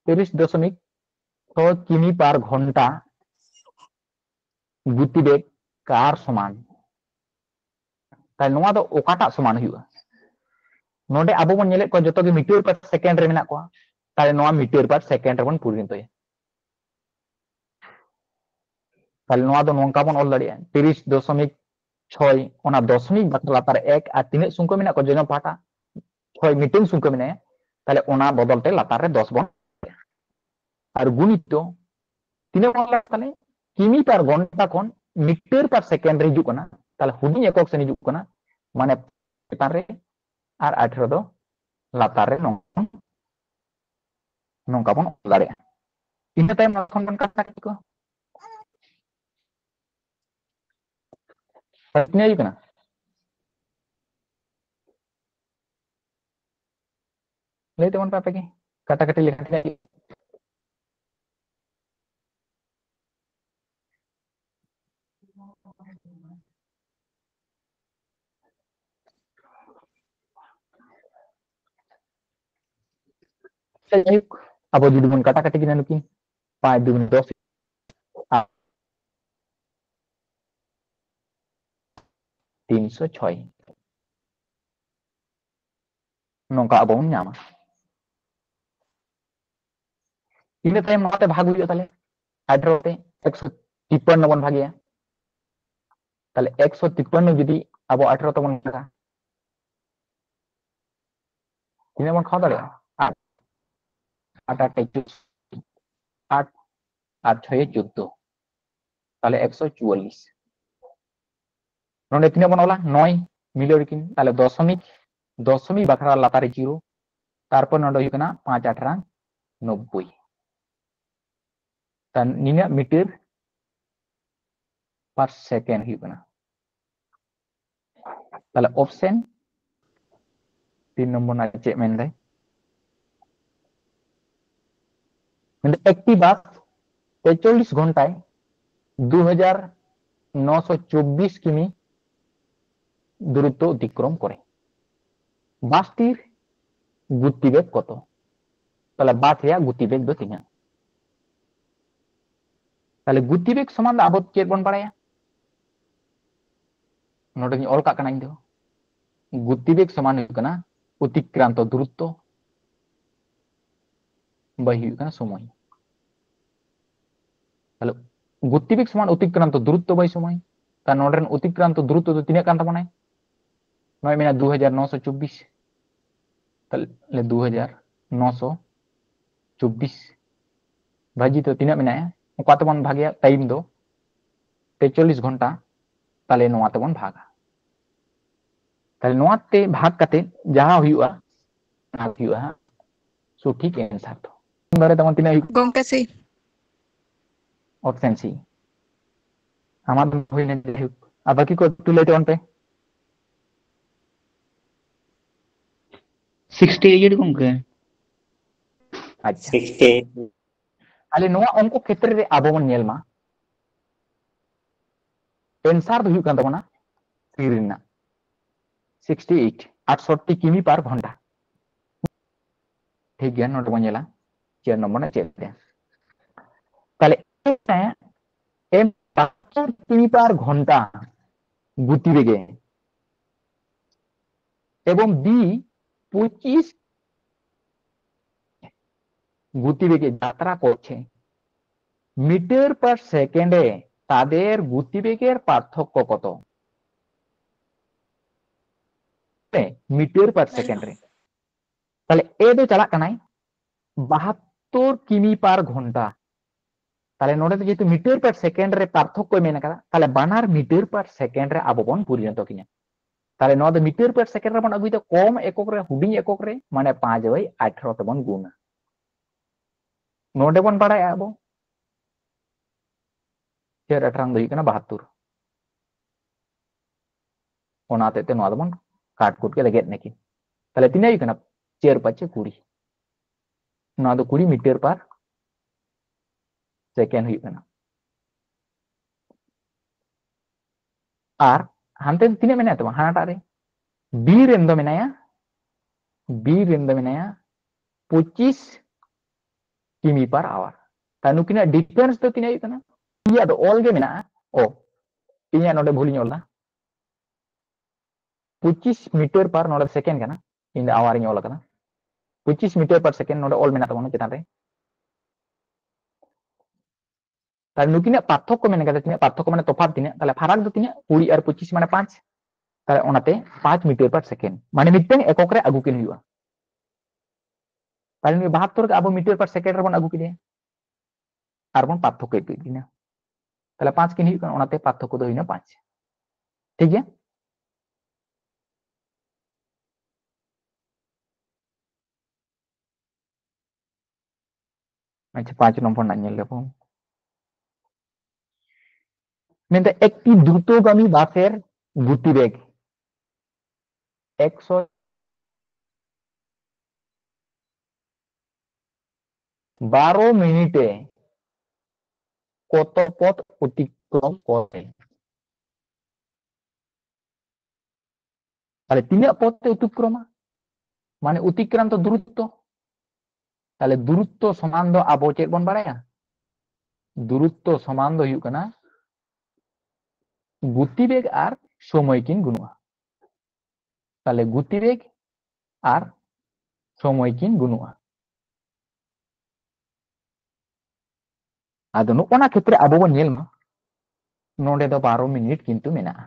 ᱛᱤᱨᱤᱥ ᱫᱚᱥᱚᱢᱤᱠ ᱪᱷᱚ ᱠᱤᱢᱤ per ᱜᱷᱚᱱᱴᱟ ᱜᱚᱛᱤ ᱵᱮᱜᱽ ᱠᱟᱨ ᱥᱚᱢᱟᱱ? ᱛᱟᱦᱞᱮ ᱱᱚᱣᱟ ᱫᱚ ᱚᱠᱟᱴᱟᱜ ᱥᱚᱢᱟᱱ ᱦᱩᱭᱩᱜᱼᱟ? ᱱᱚᱰᱮ ᱟᱵᱚ ᱵᱚᱱ ᱧᱮᱞᱮᱫ ᱠᱚᱣᱟ ᱡᱚᱛᱚ ᱜᱮ meter per second ᱨᱮ ᱢᱮᱱᱟᱜ ᱠᱚᱣᱟ, ᱛᱟᱦᱞᱮ ᱱᱚᱣᱟ meter per second ᱨᱮᱵᱚᱱ ᱯᱚᱨᱤᱱᱚᱛᱚᱭᱟ᱾ ᱛᱟᱦᱞᱮ ᱱᱚᱣᱟ ᱫᱚ ᱱᱚᱝᱠᱟ ᱵᱚᱱ ᱚᱞ ᱫᱟᱲᱮᱭᱟᱜᱼᱟ, ᱛᱤᱨᱤᱥ ᱫᱚᱥᱚᱢᱤᱠ ᱪᱷᱚᱭ, ᱚᱱᱟ ᱫᱚᱥᱚᱢᱤᱠ ᱵᱟᱠᱷᱨᱟ ᱞᱟᱛᱟᱨ ᱨᱮ ᱮᱠ, ᱟᱨ ᱛᱤᱱᱟᱹᱜ ᱥᱚᱝᱠᱷᱟ ᱢᱮᱱᱟᱜ ᱠᱚᱣᱟ ᱡᱚᱡᱚᱢ ᱯᱟᱦᱴᱟ? ᱪᱷᱚᱭ, ᱢᱤᱫᱴᱟᱝ ᱥᱚᱝᱠᱷᱟ ᱢᱮᱱᱟᱭᱟ, ᱛᱟᱦᱞᱮ ᱚᱱᱟ ᱵᱚᱫᱚᱞ ᱛᱮ ᱞᱟᱛᱟᱨ ᱨᱮ ᱫᱚᱥ ᱵᱚᱱ, ᱟᱨ ᱜᱩᱱᱤᱛ ᱫᱚ ᱛᱤᱱᱟᱹᱜ ᱵᱚᱱ ᱞᱟᱜᱟᱣ ᱛᱟᱦᱞᱮ? ᱠᱤᱢᱤ per ᱜᱷᱚᱱᱴᱟ ᱠᱷᱚᱱ meter per second ᱨᱮ ᱦᱤᱡᱩᱜ ᱠᱟᱱᱟ, ᱛᱟᱦᱞᱮ ᱦᱩᱰᱤᱧ ᱮᱠᱚᱠ ᱥᱮᱱ ᱦᱤᱡᱩᱜ ᱠᱟᱱᱟ, ᱢᱟᱱᱮ ᱪᱮᱛᱟᱱ ᱨᱮ ᱟᱨ ᱟᱴᱷᱨᱚ ᱫᱚ ᱞᱟᱛᱟᱨ ᱨᱮ ᱱᱚᱝᱠᱟ, ᱱᱚᱝᱠᱟ ᱵᱚᱱ ᱚᱞ ᱫᱟᱲᱮᱭᱟᱜᱼᱟ᱾ ᱤᱱᱟᱹ ᱛᱟᱭᱚᱢ ᱱᱚᱣᱟ ᱠᱷᱚᱱ ᱵᱚᱱ ᱠᱟᱴᱟ ᱠᱮᱫ ᱠᱚᱣᱟ᱾ ᱛᱤᱱᱟᱹᱜ ᱦᱩᱭᱩᱜ ᱠᱟᱱᱟ? ᱞᱟᱹᱭ ᱛᱟᱵᱚᱱ ᱯᱮ ᱟᱯᱮ ᱜᱮ, ᱠᱟᱴᱟᱠᱟᱴᱤ ᱞᱮᱠᱷᱟᱱ ᱛᱤᱱᱟᱹᱜ ᱦᱩᱭᱩᱜᱼᱟ? ᱟᱪᱪᱷᱟ, ᱡᱟᱭᱦᱳᱠ, ᱟᱵᱚ ᱡᱩᱫᱤ ᱵᱚᱱ ᱠᱟᱴᱟᱠᱟᱴᱤ ᱠᱤᱱᱟ ᱱᱩᱠᱤᱱ, ᱯᱟᱸᱪ ᱫᱩ ᱫᱚᱥ, ᱟᱨ ᱛᱤᱱᱥᱚ ᱪᱷᱚᱭ, ᱱᱚᱝᱠᱟ ᱟᱵᱚ ᱵᱚᱱ ᱧᱟᱢᱟ᱾ ᱤᱱᱟᱹ ᱛᱟᱭᱚᱢ ᱱᱚᱣᱟᱛᱮ ᱵᱷᱟᱜᱽ ᱦᱩᱭᱩᱜᱼᱟ, ᱛᱟᱦᱞᱮ ᱟᱴᱷᱨᱚ ᱛᱮ ᱮᱠᱥᱚ ᱛᱤᱯᱯᱟᱱᱱᱚ ᱵᱚᱱ ᱵᱷᱟᱜᱮᱭᱟ᱾ ᱛᱟᱦᱞᱮ ᱮᱠᱥᱚ ᱛᱤᱯᱯᱟᱱᱱᱚ ᱡᱩᱫᱤ ᱟᱵᱚ ᱟᱴᱷᱨᱚ ᱛᱮᱵᱚᱱ ᱵᱷᱟᱜᱟ, ᱛᱤᱱᱟᱹᱜ ᱵᱚᱱ ᱠᱷᱟᱣᱟ ᱫᱟᱲᱮᱭᱟᱜᱼᱟ? ᱟᱴ, ᱟᱴ ᱟᱴ ᱪᱚᱞᱞᱤᱥ, ᱟᱴ ᱟᱨ ᱪᱷᱚᱭ ᱪᱳᱫᱽᱫᱳ, ᱛᱟᱦᱞᱮ ᱮᱠᱥᱚ ᱪᱩᱣᱟᱞᱞᱤᱥ᱾ ᱱᱚᱰᱮ ᱛᱤᱱᱟᱹᱜ ᱵᱚᱱ ᱚᱞᱟ? ᱱᱚᱭ ᱢᱤᱞᱟᱹᱣ ᱨᱮᱠᱤᱱ, ᱛᱟᱦᱞᱮ ᱫᱚᱥᱚᱢᱤᱠ, ᱫᱚᱥᱚᱢᱤᱠ ᱵᱟᱠᱷᱨᱟ ᱞᱟᱛᱟᱨ ᱨᱮ ᱡᱤᱨᱳ, ᱛᱟᱨᱯᱚᱨ ᱱᱚᱰᱮ ᱦᱩᱭᱩᱜ ᱠᱟᱱᱟ ᱯᱟᱸᱪ ᱟᱴᱷᱨᱟ ᱱᱚᱵᱵᱳᱭ᱾ ᱛᱟ ᱱᱤᱱᱟᱹᱜ meter per second ᱦᱩᱭᱩᱜ ᱠᱟᱱᱟ᱾ ᱛᱟᱦᱞᱮ option ᱛᱤᱱ ᱱᱚᱢᱵᱚᱨ ᱨᱮᱱᱟᱜ ᱪᱮᱫ ᱢᱮᱱᱫᱟᱭ? ᱢᱮᱱᱫᱟ ᱮᱠᱴᱤ ᱵᱟᱥ ᱛᱮᱪᱚᱞᱞᱤᱥ ᱜᱷᱚᱱᱴᱟᱭ ᱫᱩ ᱦᱟᱡᱟᱨ ᱱᱚᱥᱚ ᱪᱚᱵᱵᱤᱥ ᱠᱤᱢᱤ ᱫᱩᱨᱚᱛᱛᱚ ᱚᱛᱤᱠᱨᱚᱢ ᱠᱚᱨᱮ᱾ ᱵᱟᱥ ᱛᱤᱨ ᱜᱚᱛᱤᱵᱮᱜᱽ ᱠᱚᱛᱚ? ᱛᱟᱦᱞᱮ ᱵᱟᱥ ᱨᱮᱭᱟᱜ ᱜᱚᱛᱤᱵᱮᱜᱽ ᱫᱚ ᱛᱤᱱᱟᱹᱜ? ᱛᱟᱦᱞᱮ ᱜᱚᱛᱤᱵᱮᱜᱽ ᱥᱚᱢᱟᱱ ᱫᱚ ᱟᱵᱚ ᱪᱮᱫ ᱵᱚᱱ ᱵᱟᱲᱟᱭᱟ? ᱱᱚᱰᱮᱧ ᱚᱞ ᱠᱟᱜ ᱠᱟᱱᱟ ᱤᱧ ᱫᱚ, ᱜᱚᱛᱤᱵᱮᱜᱽ ᱥᱚᱢᱟᱱ ᱦᱩᱭᱩᱜ ᱠᱟᱱᱟ ᱚᱛᱤᱠᱨᱟᱱᱛᱚ ᱫᱩᱨᱚᱛᱛᱚ by ᱦᱩᱭᱩᱜ ᱠᱟᱱᱟ ᱥᱚᱢᱚᱭ᱾ ᱛᱟᱦᱞᱮ ᱜᱚᱛᱤᱵᱮᱜᱽ ᱥᱚᱢᱟᱱ ᱚᱛᱤᱠᱨᱟᱱᱛᱚ ᱫᱩᱨᱚᱛᱛᱚ by ᱥᱚᱢᱚᱭ᱾ ᱛᱟ ᱱᱚᱰᱮ ᱨᱮᱱ ᱚᱛᱤᱠᱨᱟᱱᱛᱚ ᱫᱩᱨᱚᱛᱛᱚ ᱫᱚ ᱛᱤᱱᱟᱹᱜ ᱠᱟᱱ ᱛᱟᱵᱚᱱᱟᱭ? ᱱᱚᱜᱼᱚᱭ ᱢᱮᱱᱟ ᱫᱩ ᱦᱟᱡᱟᱨ ᱱᱚᱥᱚ ᱪᱚᱵᱵᱤᱥ, ᱛᱟᱦᱞᱮ ᱫᱩ ᱦᱟᱡᱟᱨ ᱱᱚᱥᱚ ᱪᱚᱵᱵᱤᱥ ᱵᱷᱟᱹᱡᱤ ᱫᱚ ᱛᱤᱱᱟᱹᱜ ᱢᱮᱱᱟᱭᱟ? ᱚᱠᱟ ᱛᱮᱵᱚᱱ ᱵᱷᱟᱜᱮᱭᱟ? ᱴᱟᱭᱤᱢ ᱫᱚ ᱛᱮᱪᱚᱞᱞᱤᱥ ᱜᱷᱚᱱᱴᱟ, ᱛᱟᱦᱞᱮ ᱱᱚᱣᱟ ᱛᱮᱵᱚᱱ ᱵᱷᱟᱜᱟ᱾ ᱛᱟᱦᱞᱮ ᱱᱚᱣᱟ ᱛᱮ ᱵᱷᱟᱜᱽ ᱠᱟᱛᱮ ᱡᱟᱦᱟᱸ ᱦᱩᱭᱩᱜᱼᱟ, ᱚᱱᱟ ᱦᱩᱭᱩᱜᱼᱟ ᱦᱟᱸᱜ ᱥᱚᱴᱷᱤᱠ answer ᱫᱚ᱾ ᱫᱟᱨᱮ ᱛᱟᱵᱚᱱ ᱛᱤᱱᱟᱹᱜ ᱦᱩᱭᱩᱜ? ᱜᱚᱝᱠᱮ ᱥᱤ᱾ Option C᱾ ᱟᱢᱟᱜ ᱫᱚ ᱦᱩᱭ ᱞᱮᱱ, ᱡᱟᱭᱦᱳᱠ᱾ ᱟᱨ ᱵᱟᱹᱠᱤ ᱠᱚ ᱮᱠᱴᱩ ᱞᱟᱹᱭ ᱛᱟᱵᱚᱱ ᱯᱮ᱾ Sixty eight ᱜᱚᱝᱠᱮ᱾ ᱟᱪᱪᱷᱟ᱾ Sixty eight᱾ ᱛᱟᱦᱞᱮ ᱱᱚᱣᱟ ᱚᱝᱠᱚ ᱠᱷᱮᱛᱨᱮ ᱨᱮ ᱟᱵᱚ ᱵᱚᱱ ᱧᱮᱞ ᱢᱟ, ᱮᱱᱥᱟᱨ ᱫᱚ ᱦᱩᱭᱩᱜ ᱠᱟᱱ ᱛᱟᱵᱚᱱᱟ ᱛᱤᱨ ᱨᱮᱱᱟᱜ ᱥᱤᱠᱥᱴᱤ ᱮᱭᱤᱴ, ᱟᱴᱥᱚᱴᱴᱤ ᱠᱤᱢᱤ ᱯᱟᱨ ᱜᱷᱚᱱᱴᱟ᱾ ᱴᱷᱤᱠ ᱜᱮᱭᱟ, ᱱᱚᱰᱮ ᱵᱚᱱ ᱧᱮᱞᱟ ᱪᱮᱭᱟᱨ ᱱᱚᱢᱵᱚᱨ ᱨᱮ ᱪᱮᱫ ᱞᱮᱠᱟ᱾ ᱛᱟᱦᱞᱮ ᱮᱢ ᱵᱟᱦᱟᱛᱛᱳᱨ ᱠᱤᱢᱤ ᱯᱟᱨ ᱜᱷᱚᱱᱴᱟ ᱜᱚᱛᱤ ᱵᱮᱜᱮ এবং বি পঁচিশ গতিবেগে যাত্রা করছে, মিটার পার সেকেন্ডে তাদের গতিবেগের পার্থক্য কত? ᱢᱤᱴᱟᱨ ᱯᱟᱨ ᱥᱮᱠᱮᱱᱰ ᱨᱮ᱾ ᱛᱟᱦᱞᱮ ᱮ ᱫᱚ ᱪᱟᱞᱟᱜ ᱠᱟᱱᱟᱭ ᱵᱟᱦᱟᱛᱛᱳᱨ ᱠᱤᱢᱤ ᱯᱟᱨ ᱜᱷᱚᱱᱴᱟ᱾ ᱛᱟᱦᱞᱮ ᱱᱚᱰᱮ ᱫᱚ ᱡᱮᱦᱮᱛᱩ ᱢᱤᱴᱟᱨ ᱯᱟᱨ ᱥᱮᱠᱮᱱᱰ ᱨᱮ ᱯᱟᱨᱛᱷᱚᱠᱠᱚᱭ ᱢᱮᱱ ᱠᱟᱫᱟ, ᱛᱟᱦᱞᱮ ᱵᱟᱱᱟᱨ ᱢᱤᱴᱟᱨ ᱯᱟᱨ ᱥᱮᱠᱮᱱᱰ ᱨᱮ ᱟᱵᱚ ᱵᱚᱱ ᱯᱚᱨᱤᱱᱚᱛ ᱠᱤᱱᱟ᱾ ᱛᱟᱦᱞᱮ ᱱᱚᱣᱟ ᱫᱚ ᱢᱤᱴᱟᱨ ᱯᱟᱨ ᱥᱮᱠᱮᱱᱰ ᱨᱮᱵᱚᱱ ᱟᱹᱜᱩᱭᱮᱫᱟ, ᱠᱚᱢ ᱮᱠᱚᱠ ᱨᱮ, ᱦᱩᱰᱤᱧ ᱮᱠᱚᱠ ᱨᱮ, ᱢᱟᱱᱮ ᱯᱟᱸᱪ ᱵᱟᱭ ᱟᱴᱷᱨᱚ ᱛᱮᱵᱚᱱ ᱜᱩᱱᱟ᱾ ᱱᱚᱰᱮ ᱵᱚᱱ ᱵᱟᱲᱟᱭᱟ ᱟᱵᱚ ᱪᱟᱹᱨ ᱟᱴᱷᱨᱚᱝ ᱫᱚ ᱦᱩᱭᱩᱜ ᱠᱟᱱᱟ ᱵᱟᱦᱟᱛᱛᱳᱨ᱾ ᱚᱱᱟ ᱦᱚᱛᱮᱡ ᱛᱮ ᱱᱚᱣᱟ ᱫᱚᱵᱚᱱ ᱠᱟᱴ ᱠᱩᱴ ᱠᱮᱫᱟ, ᱜᱮᱫ ᱱᱟᱹᱠᱤᱱ᱾ ᱛᱟᱦᱞᱮ ᱛᱤᱱᱟᱹᱜ ᱦᱩᱭᱩᱜ ᱠᱟᱱᱟ? ᱪᱟᱹᱨ ᱯᱟᱸᱪᱮ ᱠᱩᱲᱤ᱾ ᱱᱚᱣᱟ ᱫᱚ ᱠᱩᱲᱤ ᱢᱤᱴᱟᱨ ᱯᱟᱨ ᱥᱮᱠᱮᱱᱰ ᱦᱩᱭᱩᱜ ᱠᱟᱱᱟ᱾ ᱟᱨ ᱦᱟᱱᱛᱮ ᱫᱚ ᱛᱤᱱᱟᱹᱜ ᱢᱮᱱᱟᱭ ᱛᱟᱢᱟ ᱦᱟᱱᱟᱴᱟᱜ ᱨᱮ? ᱵᱤ ᱨᱮᱱ ᱫᱚ ᱢᱮᱱᱟᱭᱟ, ᱵᱤ ᱨᱮᱱ ᱫᱚ ᱢᱮᱱᱟᱭᱟ ᱯᱚᱸᱪᱤᱥ ᱠᱤᱢᱤ ᱯᱟᱨ ᱟᱣᱟᱨ᱾ ᱛᱟ ᱱᱩᱠᱤᱱᱟᱜ ᱰᱤᱯᱷᱟᱨᱮᱱᱥ ᱫᱚ ᱛᱤᱱᱟᱹᱜ ᱦᱩᱭᱩᱜ ᱠᱟᱱᱟ? ᱤᱧᱟᱹᱜ ᱫᱚ ᱚᱞ ᱜᱮ ᱢᱮᱱᱟᱜᱼᱟ᱾ ᱚ, ᱤᱧᱟᱹᱜ ᱱᱚᱰᱮ ᱵᱷᱩᱞᱤᱧ ᱚᱞ ᱫᱟ᱾ ᱯᱚᱸᱪᱤᱥ ᱢᱤᱴᱟᱨ ᱯᱟᱨ, ᱱᱚᱰᱮ ᱥᱮᱠᱮᱱᱰ ᱠᱟᱱᱟ, ᱤᱧ ᱫᱚ ᱟᱣᱟᱨ ᱤᱧ ᱚᱞ ᱟᱠᱟᱫᱟ᱾ ᱯᱚᱸᱪᱤᱥ ᱢᱤᱴᱟᱨ ᱯᱟᱨ ᱥᱮᱠᱮᱱᱰ ᱱᱚᱰᱮ ᱚᱞ ᱢᱮᱱᱟᱜ ᱛᱟᱵᱚᱱᱟ ᱪᱮᱛᱟᱱ ᱨᱮ᱾ ᱛᱟᱦᱞᱮ ᱱᱩᱠᱤᱱᱟᱜ ᱯᱟᱨᱛᱷᱚᱠᱠᱚ ᱢᱮᱱ ᱠᱟᱛᱮ ᱛᱤᱱᱟᱹᱜ ᱯᱟᱨᱛᱷᱚᱠᱠᱚ ᱢᱟᱱᱮ ᱛᱚᱯᱷᱟᱛ ᱛᱤᱱᱟᱹᱜ? ᱛᱟᱦᱞᱮ ᱯᱷᱟᱨᱟᱠ ᱫᱚ ᱛᱤᱱᱟᱹᱜ? ᱠᱩᱲᱤ ᱟᱨ ᱯᱚᱸᱪᱤᱥ ᱢᱟᱱᱮ ᱯᱟᱸᱪ᱾ ᱛᱟᱦᱞᱮ ᱚᱱᱟᱛᱮ ᱯᱟᱸᱪ ᱢᱤᱴᱟᱨ ᱯᱟᱨ ᱥᱮᱠᱮᱱᱰ, ᱢᱟᱱᱮ ᱢᱤᱫᱴᱟᱝ ᱮᱠᱚᱠ ᱨᱮ ᱟᱹᱜᱩ ᱠᱤᱱ ᱦᱩᱭᱩᱜᱼᱟ᱾ ᱛᱟᱦᱞᱮ ᱱᱩᱭ ᱵᱟᱦᱟᱛᱛᱳᱨ ᱜᱮ ᱟᱵᱚ ᱢᱤᱴᱟᱨ ᱯᱟᱨ ᱥᱮᱠᱮᱱᱰ ᱨᱮᱵᱚᱱ ᱟᱹᱜᱩ ᱠᱮᱫᱮᱭᱟ ᱟᱨ ᱵᱚᱱ ᱯᱟᱨᱛᱷᱚᱠᱠᱚ ᱤᱫᱤ ᱠᱤᱱᱟ᱾ ᱛᱟᱦᱞᱮ ᱯᱟᱸᱪ ᱠᱤᱱ ᱦᱩᱭᱩᱜ ᱠᱟᱱᱟ, ᱚᱱᱟᱛᱮ ᱯᱟᱨᱛᱷᱚᱠᱠᱚ ᱫᱚ ᱦᱩᱭᱱᱟ ᱯᱟᱸᱪ᱾ ᱴᱷᱤᱠ ᱜᱮᱭᱟ? ᱟᱪᱪᱷᱟ, ᱯᱟᱸᱪ ᱱᱚᱢᱵᱚᱨ ᱨᱮᱱᱟᱜ ᱧᱮᱞ ᱞᱮᱵᱚᱱ᱾ ᱢᱮᱱᱫᱟ ᱮᱠᱴᱤ ᱫᱨᱩᱛᱚᱜᱟᱢᱤ ᱵᱟᱥᱮᱨ ᱜᱚᱛᱤᱵᱮᱜᱽ ᱮᱠᱥᱚ ᱵᱟᱨᱚ ᱢᱤᱱᱤᱴᱮ ᱠᱚᱛ ᱯᱚᱛ ᱚᱛᱤᱠᱨᱚᱢ ᱠᱚᱨᱮ? ᱛᱟᱦᱞᱮ ᱛᱤᱱᱟᱹᱜ ᱯᱚᱫ ᱛᱮ ᱚᱛᱤᱠᱨᱚᱢᱟ? ᱢᱟᱱᱮ ᱚᱛᱤᱠᱨᱟᱱᱛᱚ ᱫᱩᱨᱚᱛᱛᱚ᱾ ᱛᱟᱦᱞᱮ ᱫᱩᱨᱚᱛᱛᱚ ᱥᱚᱢᱟᱱ ᱫᱚ ᱟᱵᱚ ᱪᱮᱫ ᱵᱚᱱ ᱵᱟᱲᱟᱭᱟ? ᱫᱩᱨᱚᱛᱛᱚ ᱥᱚᱢᱟᱱ ᱫᱚ ᱦᱩᱭᱩᱜ ᱠᱟᱱᱟ ᱜᱚᱛᱤᱵᱮᱜ ᱟᱨ ᱥᱚᱢᱚᱭ ᱠᱤᱱ ᱜᱩᱱᱚᱜᱼᱟ᱾ ᱛᱟᱦᱞᱮ ᱜᱚᱛᱤᱵᱮᱜ ᱟᱨ ᱥᱚᱢᱚᱭ ᱠᱤᱱ ᱜᱩᱱᱚᱜᱼᱟ᱾ ᱟᱫᱚ ᱱᱚᱜᱼᱚᱱᱟ ᱠᱷᱮᱛᱨᱮ ᱟᱵᱚ ᱵᱚᱱ ᱧᱮᱞ ᱢᱟ, ᱱᱚᱰᱮ ᱫᱚ ᱵᱟᱨᱚ ᱢᱤᱱᱤᱴ ᱠᱤᱱᱛᱩ ᱢᱮᱱᱟᱜᱼᱟ᱾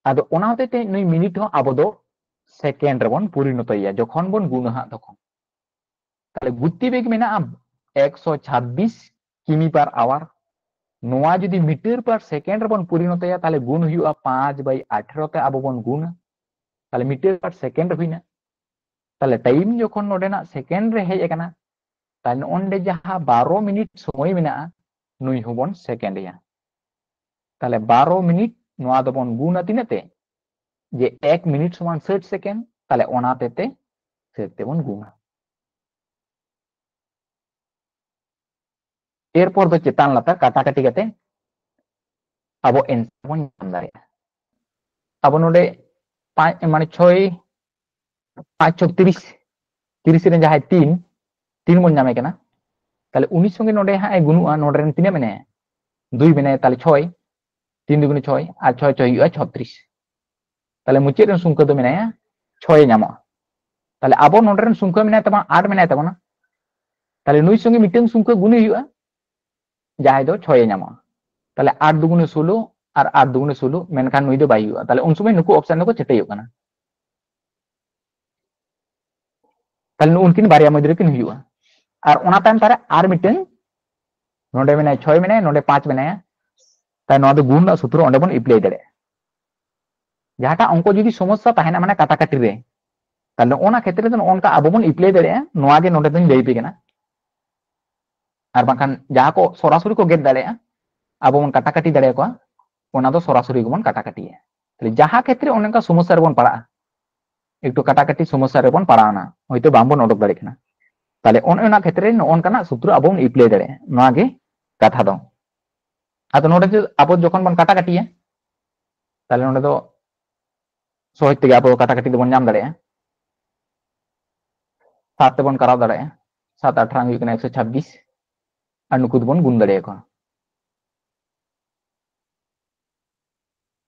ᱟᱫᱚ ᱚᱱᱟ ᱦᱚᱛᱮᱡ ᱛᱮ ᱱᱩᱭ ᱢᱤᱱᱤᱴ ᱦᱚᱸ ᱟᱵᱚ ᱫᱚ ᱥᱮᱠᱮᱱᱰ ᱨᱮᱵᱚᱱ ᱯᱚᱨᱤᱱᱚᱛᱚᱭᱮᱭᱟ ᱡᱚᱠᱷᱚᱱ ᱵᱚᱱ ᱜᱩᱱᱟ ᱦᱟᱸᱜ ᱛᱚᱠᱷᱚᱱ᱾ ᱛᱟᱦᱞᱮ ᱜᱚᱛᱤᱵᱮᱜᱽ ᱢᱮᱱᱟᱜᱼᱟ ᱮᱠᱥᱚ ᱪᱷᱟᱵᱵᱤᱥ ᱠᱤᱢᱤ per hour᱾ ᱱᱚᱣᱟ ᱡᱩᱫᱤ meter per second ᱨᱮᱵᱚᱱ ᱯᱚᱨᱤᱱᱚᱛᱚᱭᱟ, ᱛᱟᱦᱞᱮ ᱜᱩᱱ ᱦᱩᱭᱩᱜᱼᱟ ᱯᱟᱸᱪ by ᱟᱴᱷᱮᱨᱚ ᱛᱮ ᱟᱵᱚ ᱵᱚᱱ ᱜᱩᱱᱟ, ᱛᱟᱦᱞᱮ meter per second ᱦᱩᱭᱱᱟ᱾ ᱛᱟᱦᱞᱮ ᱴᱟᱭᱤᱢ ᱡᱚᱠᱷᱚᱱ ᱱᱚᱰᱮᱱᱟᱜ ᱥᱮᱠᱮᱱᱰ ᱨᱮ ᱦᱮᱡ ᱟᱠᱟᱱᱟ, ᱛᱟᱦᱞᱮ ᱱᱚᱜᱼᱚ ᱱᱚᱰᱮ ᱡᱟᱦᱟᱸ ᱵᱟᱨᱚ ᱢᱤᱱᱤᱴ ᱥᱚᱢᱚᱭ ᱢᱮᱱᱟᱜᱼᱟ, ᱱᱩᱭ ᱦᱚᱸᱵᱚᱱ ᱥᱮᱠᱮᱱᱰ ᱮᱭᱟ᱾ ᱛᱟᱦᱞᱮ ᱵᱟᱨᱚ ᱢᱤᱱᱤᱴ ᱱᱚᱣᱟ ᱫᱚᱵᱚᱱ ᱜᱩᱱᱟ ᱛᱤᱱᱟᱹᱜ ᱛᱮ? ᱡᱮ ᱮᱠ ᱢᱤᱱᱤᱴ ᱥᱚᱢᱟᱱ ᱥᱟᱴ ᱥᱮᱠᱮᱱᱰ, ᱛᱟᱦᱞᱮ ᱚᱱᱟ ᱦᱚᱛᱮᱡ ᱛᱮ ᱥᱟᱴ ᱛᱮᱵᱚᱱ ᱜᱩᱱᱟ᱾ ᱮᱨᱯᱚᱨ ᱫᱚ ᱪᱮᱛᱟᱱ ᱞᱟᱛᱟᱨ ᱠᱟᱴᱟᱠᱟᱴᱤ ᱠᱟᱛᱮ ᱟᱵᱚ ᱮᱱᱥᱟᱨ ᱵᱚᱱ ᱧᱟᱢ ᱫᱟᱲᱮᱭᱟᱜᱼᱟ᱾ ᱟᱵᱚ ᱱᱚᱰᱮ ᱯᱟᱸᱪ, ᱢᱟᱱᱮ ᱪᱷᱚᱭ, ᱯᱟᱸᱪ ᱪᱷᱚᱠ ᱛᱤᱨᱤᱥ, ᱛᱤᱨᱤᱥ ᱨᱮ ᱡᱟᱦᱟᱸᱭ ᱛᱤᱱ, ᱛᱤᱱ ᱵᱚᱱ ᱧᱟᱢᱮ ᱠᱟᱱᱟ, ᱛᱟᱦᱞᱮ ᱩᱱᱤ ᱥᱚᱸᱜᱮ ᱱᱚᱰᱮ ᱦᱟᱸᱜ ᱮ ᱜᱩᱱᱩᱜᱼᱟ, ᱱᱚᱰᱮ ᱨᱮᱱ ᱛᱤᱱᱟᱹᱜ ᱢᱮᱱᱟᱭᱟ? ᱫᱩᱭ ᱢᱮᱱᱟᱭᱟ, ᱛᱟᱦᱞᱮ ᱪᱷᱚᱭ, ᱛᱤᱱ ᱫᱩᱜᱩᱱᱮ ᱪᱷᱚᱭ, ᱟᱨ ᱪᱷᱚᱭ ᱪᱷᱚᱭ ᱦᱩᱭᱩᱜᱼᱟ ᱪᱷᱚᱛᱨᱤᱥ᱾ ᱛᱟᱦᱞᱮ ᱢᱩᱪᱟᱹᱫ ᱨᱮᱱ ᱥᱚᱝᱠᱷᱟ ᱫᱚ ᱢᱮᱱᱟᱭᱟ ᱪᱷᱚᱭ ᱮ ᱧᱟᱢᱚᱜᱼᱟ᱾ ᱛᱟᱦᱞᱮ ᱟᱵᱚ ᱱᱚᱰᱮ ᱨᱮᱱ ᱥᱚᱝᱠᱷᱟ ᱢᱮᱱᱟᱭ ᱛᱟᱵᱚᱱᱟ, ᱟᱴ ᱢᱮᱱᱟᱭ ᱛᱟᱵᱚᱱᱟ, ᱛᱟᱦᱞᱮ ᱱᱩᱭ ᱥᱚᱸᱜᱮ ᱢᱤᱫᱴᱟᱝ ᱥᱚᱝᱠᱷᱟ ᱜᱩᱱᱮ ᱦᱩᱭᱩᱜᱼᱟ, ᱡᱟᱦᱟᱸᱭ ᱫᱚ ᱪᱷᱚᱭ ᱮ ᱧᱟᱢᱚᱜᱼᱟ᱾ ᱛᱟᱦᱞᱮ ᱟᱴ ᱫᱩᱜᱩᱱᱮ ᱥᱳᱞᱳ ᱟᱨ ᱟᱴ ᱫᱩᱜᱩᱱᱮ ᱥᱳᱞᱳ, ᱢᱮᱱᱠᱷᱟᱱ ᱱᱩᱭ ᱫᱚ ᱵᱟᱭ ᱦᱩᱭᱩᱜᱼᱟ᱾ ᱛᱟᱦᱞᱮ ᱩᱱ ᱥᱚᱢᱚᱭ ᱱᱩᱠᱩ ᱚᱯᱥᱮᱱ ᱫᱚᱠᱚ ᱪᱷᱟᱹᱴᱟᱹᱭᱚᱜ ᱠᱟᱱᱟ᱾ ᱛᱟᱦᱞᱮ ᱱᱩᱜᱼᱩ ᱱᱩᱠᱤᱱ ᱵᱟᱨᱭᱟ ᱢᱚᱫᱽᱫᱷᱮ ᱨᱮᱠᱤᱱ ᱦᱩᱭᱩᱜᱼᱟ᱾ ᱟᱨ ᱚᱱᱟ ᱛᱟᱭᱚᱢ ᱛᱟᱦᱞᱮ ᱟᱨ ᱢᱤᱫᱴᱟᱝ, ᱱᱚᱰᱮ ᱢᱮᱱᱟᱭᱟ ᱪᱷᱚᱭ ᱢᱮᱱᱟᱭᱟ, ᱱᱚᱰᱮ ᱯᱟᱸᱪ ᱢᱮᱱᱟᱭᱟ, ᱛᱟᱦᱞᱮ ᱱᱚᱣᱟ ᱫᱚ ᱜᱩᱱ ᱨᱮᱱᱟᱜ ᱥᱩᱛᱨᱚ ᱚᱸᱰᱮ ᱵᱚᱱ ᱮᱯᱞᱟᱭ ᱫᱟᱲᱮᱭᱟᱜᱼᱟ᱾ ᱡᱟᱦᱟᱸᱴᱟᱜ ᱚᱝᱠᱚ ᱡᱩᱫᱤ ᱥᱚᱢᱚᱥᱥᱟ ᱛᱟᱦᱮᱱᱟ, ᱢᱟᱱᱮ ᱠᱟᱴᱟᱠᱟᱴᱤ ᱨᱮ, ᱛᱟᱦᱞᱮ ᱱᱚᱜᱼᱚ ᱱᱟ ᱠᱷᱮᱛᱨᱮ ᱫᱚ ᱱᱚᱜᱼᱚ ᱱᱚᱝᱠᱟ ᱟᱵᱚ ᱵᱚᱱ ᱮᱯᱞᱟᱭ ᱫᱟᱲᱮᱭᱟᱜᱼᱟ᱾ ᱱᱚᱣᱟ ᱜᱮ ᱱᱚᱰᱮ ᱫᱚᱧ ᱞᱟᱹᱭ ᱟᱯᱮ ᱠᱟᱱᱟ᱾ ᱟᱨ ᱵᱟᱝᱠᱷᱟᱱ ᱡᱟᱦᱟᱸ ᱠᱚ ᱥᱚᱨᱟᱥᱚᱨᱤ ᱠᱚ ᱜᱮᱫ ᱫᱟᱲᱮᱭᱟᱜᱼᱟ, ᱟᱵᱚ ᱵᱚᱱ ᱠᱟᱴᱟᱠᱟᱴᱤ ᱫᱟᱲᱮᱭᱟᱠᱚᱣᱟ, ᱚᱱᱟ ᱫᱚ ᱥᱚᱨᱟᱥᱚᱨᱤ ᱜᱮᱵᱚᱱ ᱠᱟᱴᱟᱠᱟᱴᱤᱭᱟ᱾ ᱛᱟᱦᱞᱮ ᱡᱟᱦᱟᱸ ᱠᱷᱮᱛᱨᱮ ᱚᱱᱮ ᱚᱱᱠᱟ ᱥᱚᱢᱚᱥᱥᱟ ᱨᱮᱵᱚᱱ ᱯᱟᱲᱟᱜᱼᱟ, ᱮᱠᱴᱩ ᱠᱟᱴᱟᱠᱟᱴᱤ ᱥᱚᱢᱚᱥᱥᱟ ᱨᱮᱵᱚᱱ ᱯᱟᱲᱟᱣᱱᱟ, ᱦᱚᱭᱛᱳ ᱵᱟᱝᱵᱚᱱ ᱚᱰᱚᱠ ᱫᱟᱲᱮᱭᱟᱜ ᱠᱟᱱᱟ, ᱛᱟᱦᱞᱮ ᱚᱱᱮ ᱚᱱᱟ ᱠᱷᱮᱛᱨᱮ ᱱᱚᱜᱼᱚ ᱱᱚᱝᱠᱟᱱᱟᱜ ᱥᱩᱛᱨᱚ ᱟᱵᱚ ᱵᱚᱱ ᱮᱯᱞᱟᱭ ᱫᱟᱲᱮᱭᱟᱜᱼᱟ᱾ ᱱᱚᱣᱟ ᱜᱮ ᱠᱟᱛᱷᱟ ᱫᱚ᱾ ᱟᱫᱚ ᱱᱚᱰᱮ ᱫᱚ ᱟᱵᱚ ᱡᱚᱠᱷᱚᱱ ᱵᱚᱱ ᱠᱟᱴᱟᱠᱟᱴᱤᱭᱟ, ᱛᱟᱦᱞᱮ ᱱᱚᱰᱮ ᱫᱚ ᱥᱚᱦᱚᱡ ᱛᱮᱜᱮ ᱟᱵᱚ ᱠᱟᱴᱟᱠᱟᱴᱤ ᱫᱚᱵᱚᱱ ᱧᱟᱢ ᱫᱟᱲᱮᱭᱟᱜᱼᱟ᱾ ᱥᱟᱛ ᱛᱮᱵᱚᱱ ᱠᱟᱨᱟᱣ ᱫᱟᱲᱮᱭᱟᱜᱼᱟ᱾ ᱥᱟᱛ ᱟᱴᱷᱟᱨᱚᱝ ᱦᱩᱭᱩᱜ ᱠᱟᱱᱟ ᱮᱠᱥᱚ ᱪᱷᱟᱵᱵᱤᱥ, ᱟᱨ ᱱᱩᱠᱩ ᱫᱚᱵᱚᱱ ᱜᱩᱱ ᱫᱟᱲᱮᱭᱟᱠᱚᱣᱟ᱾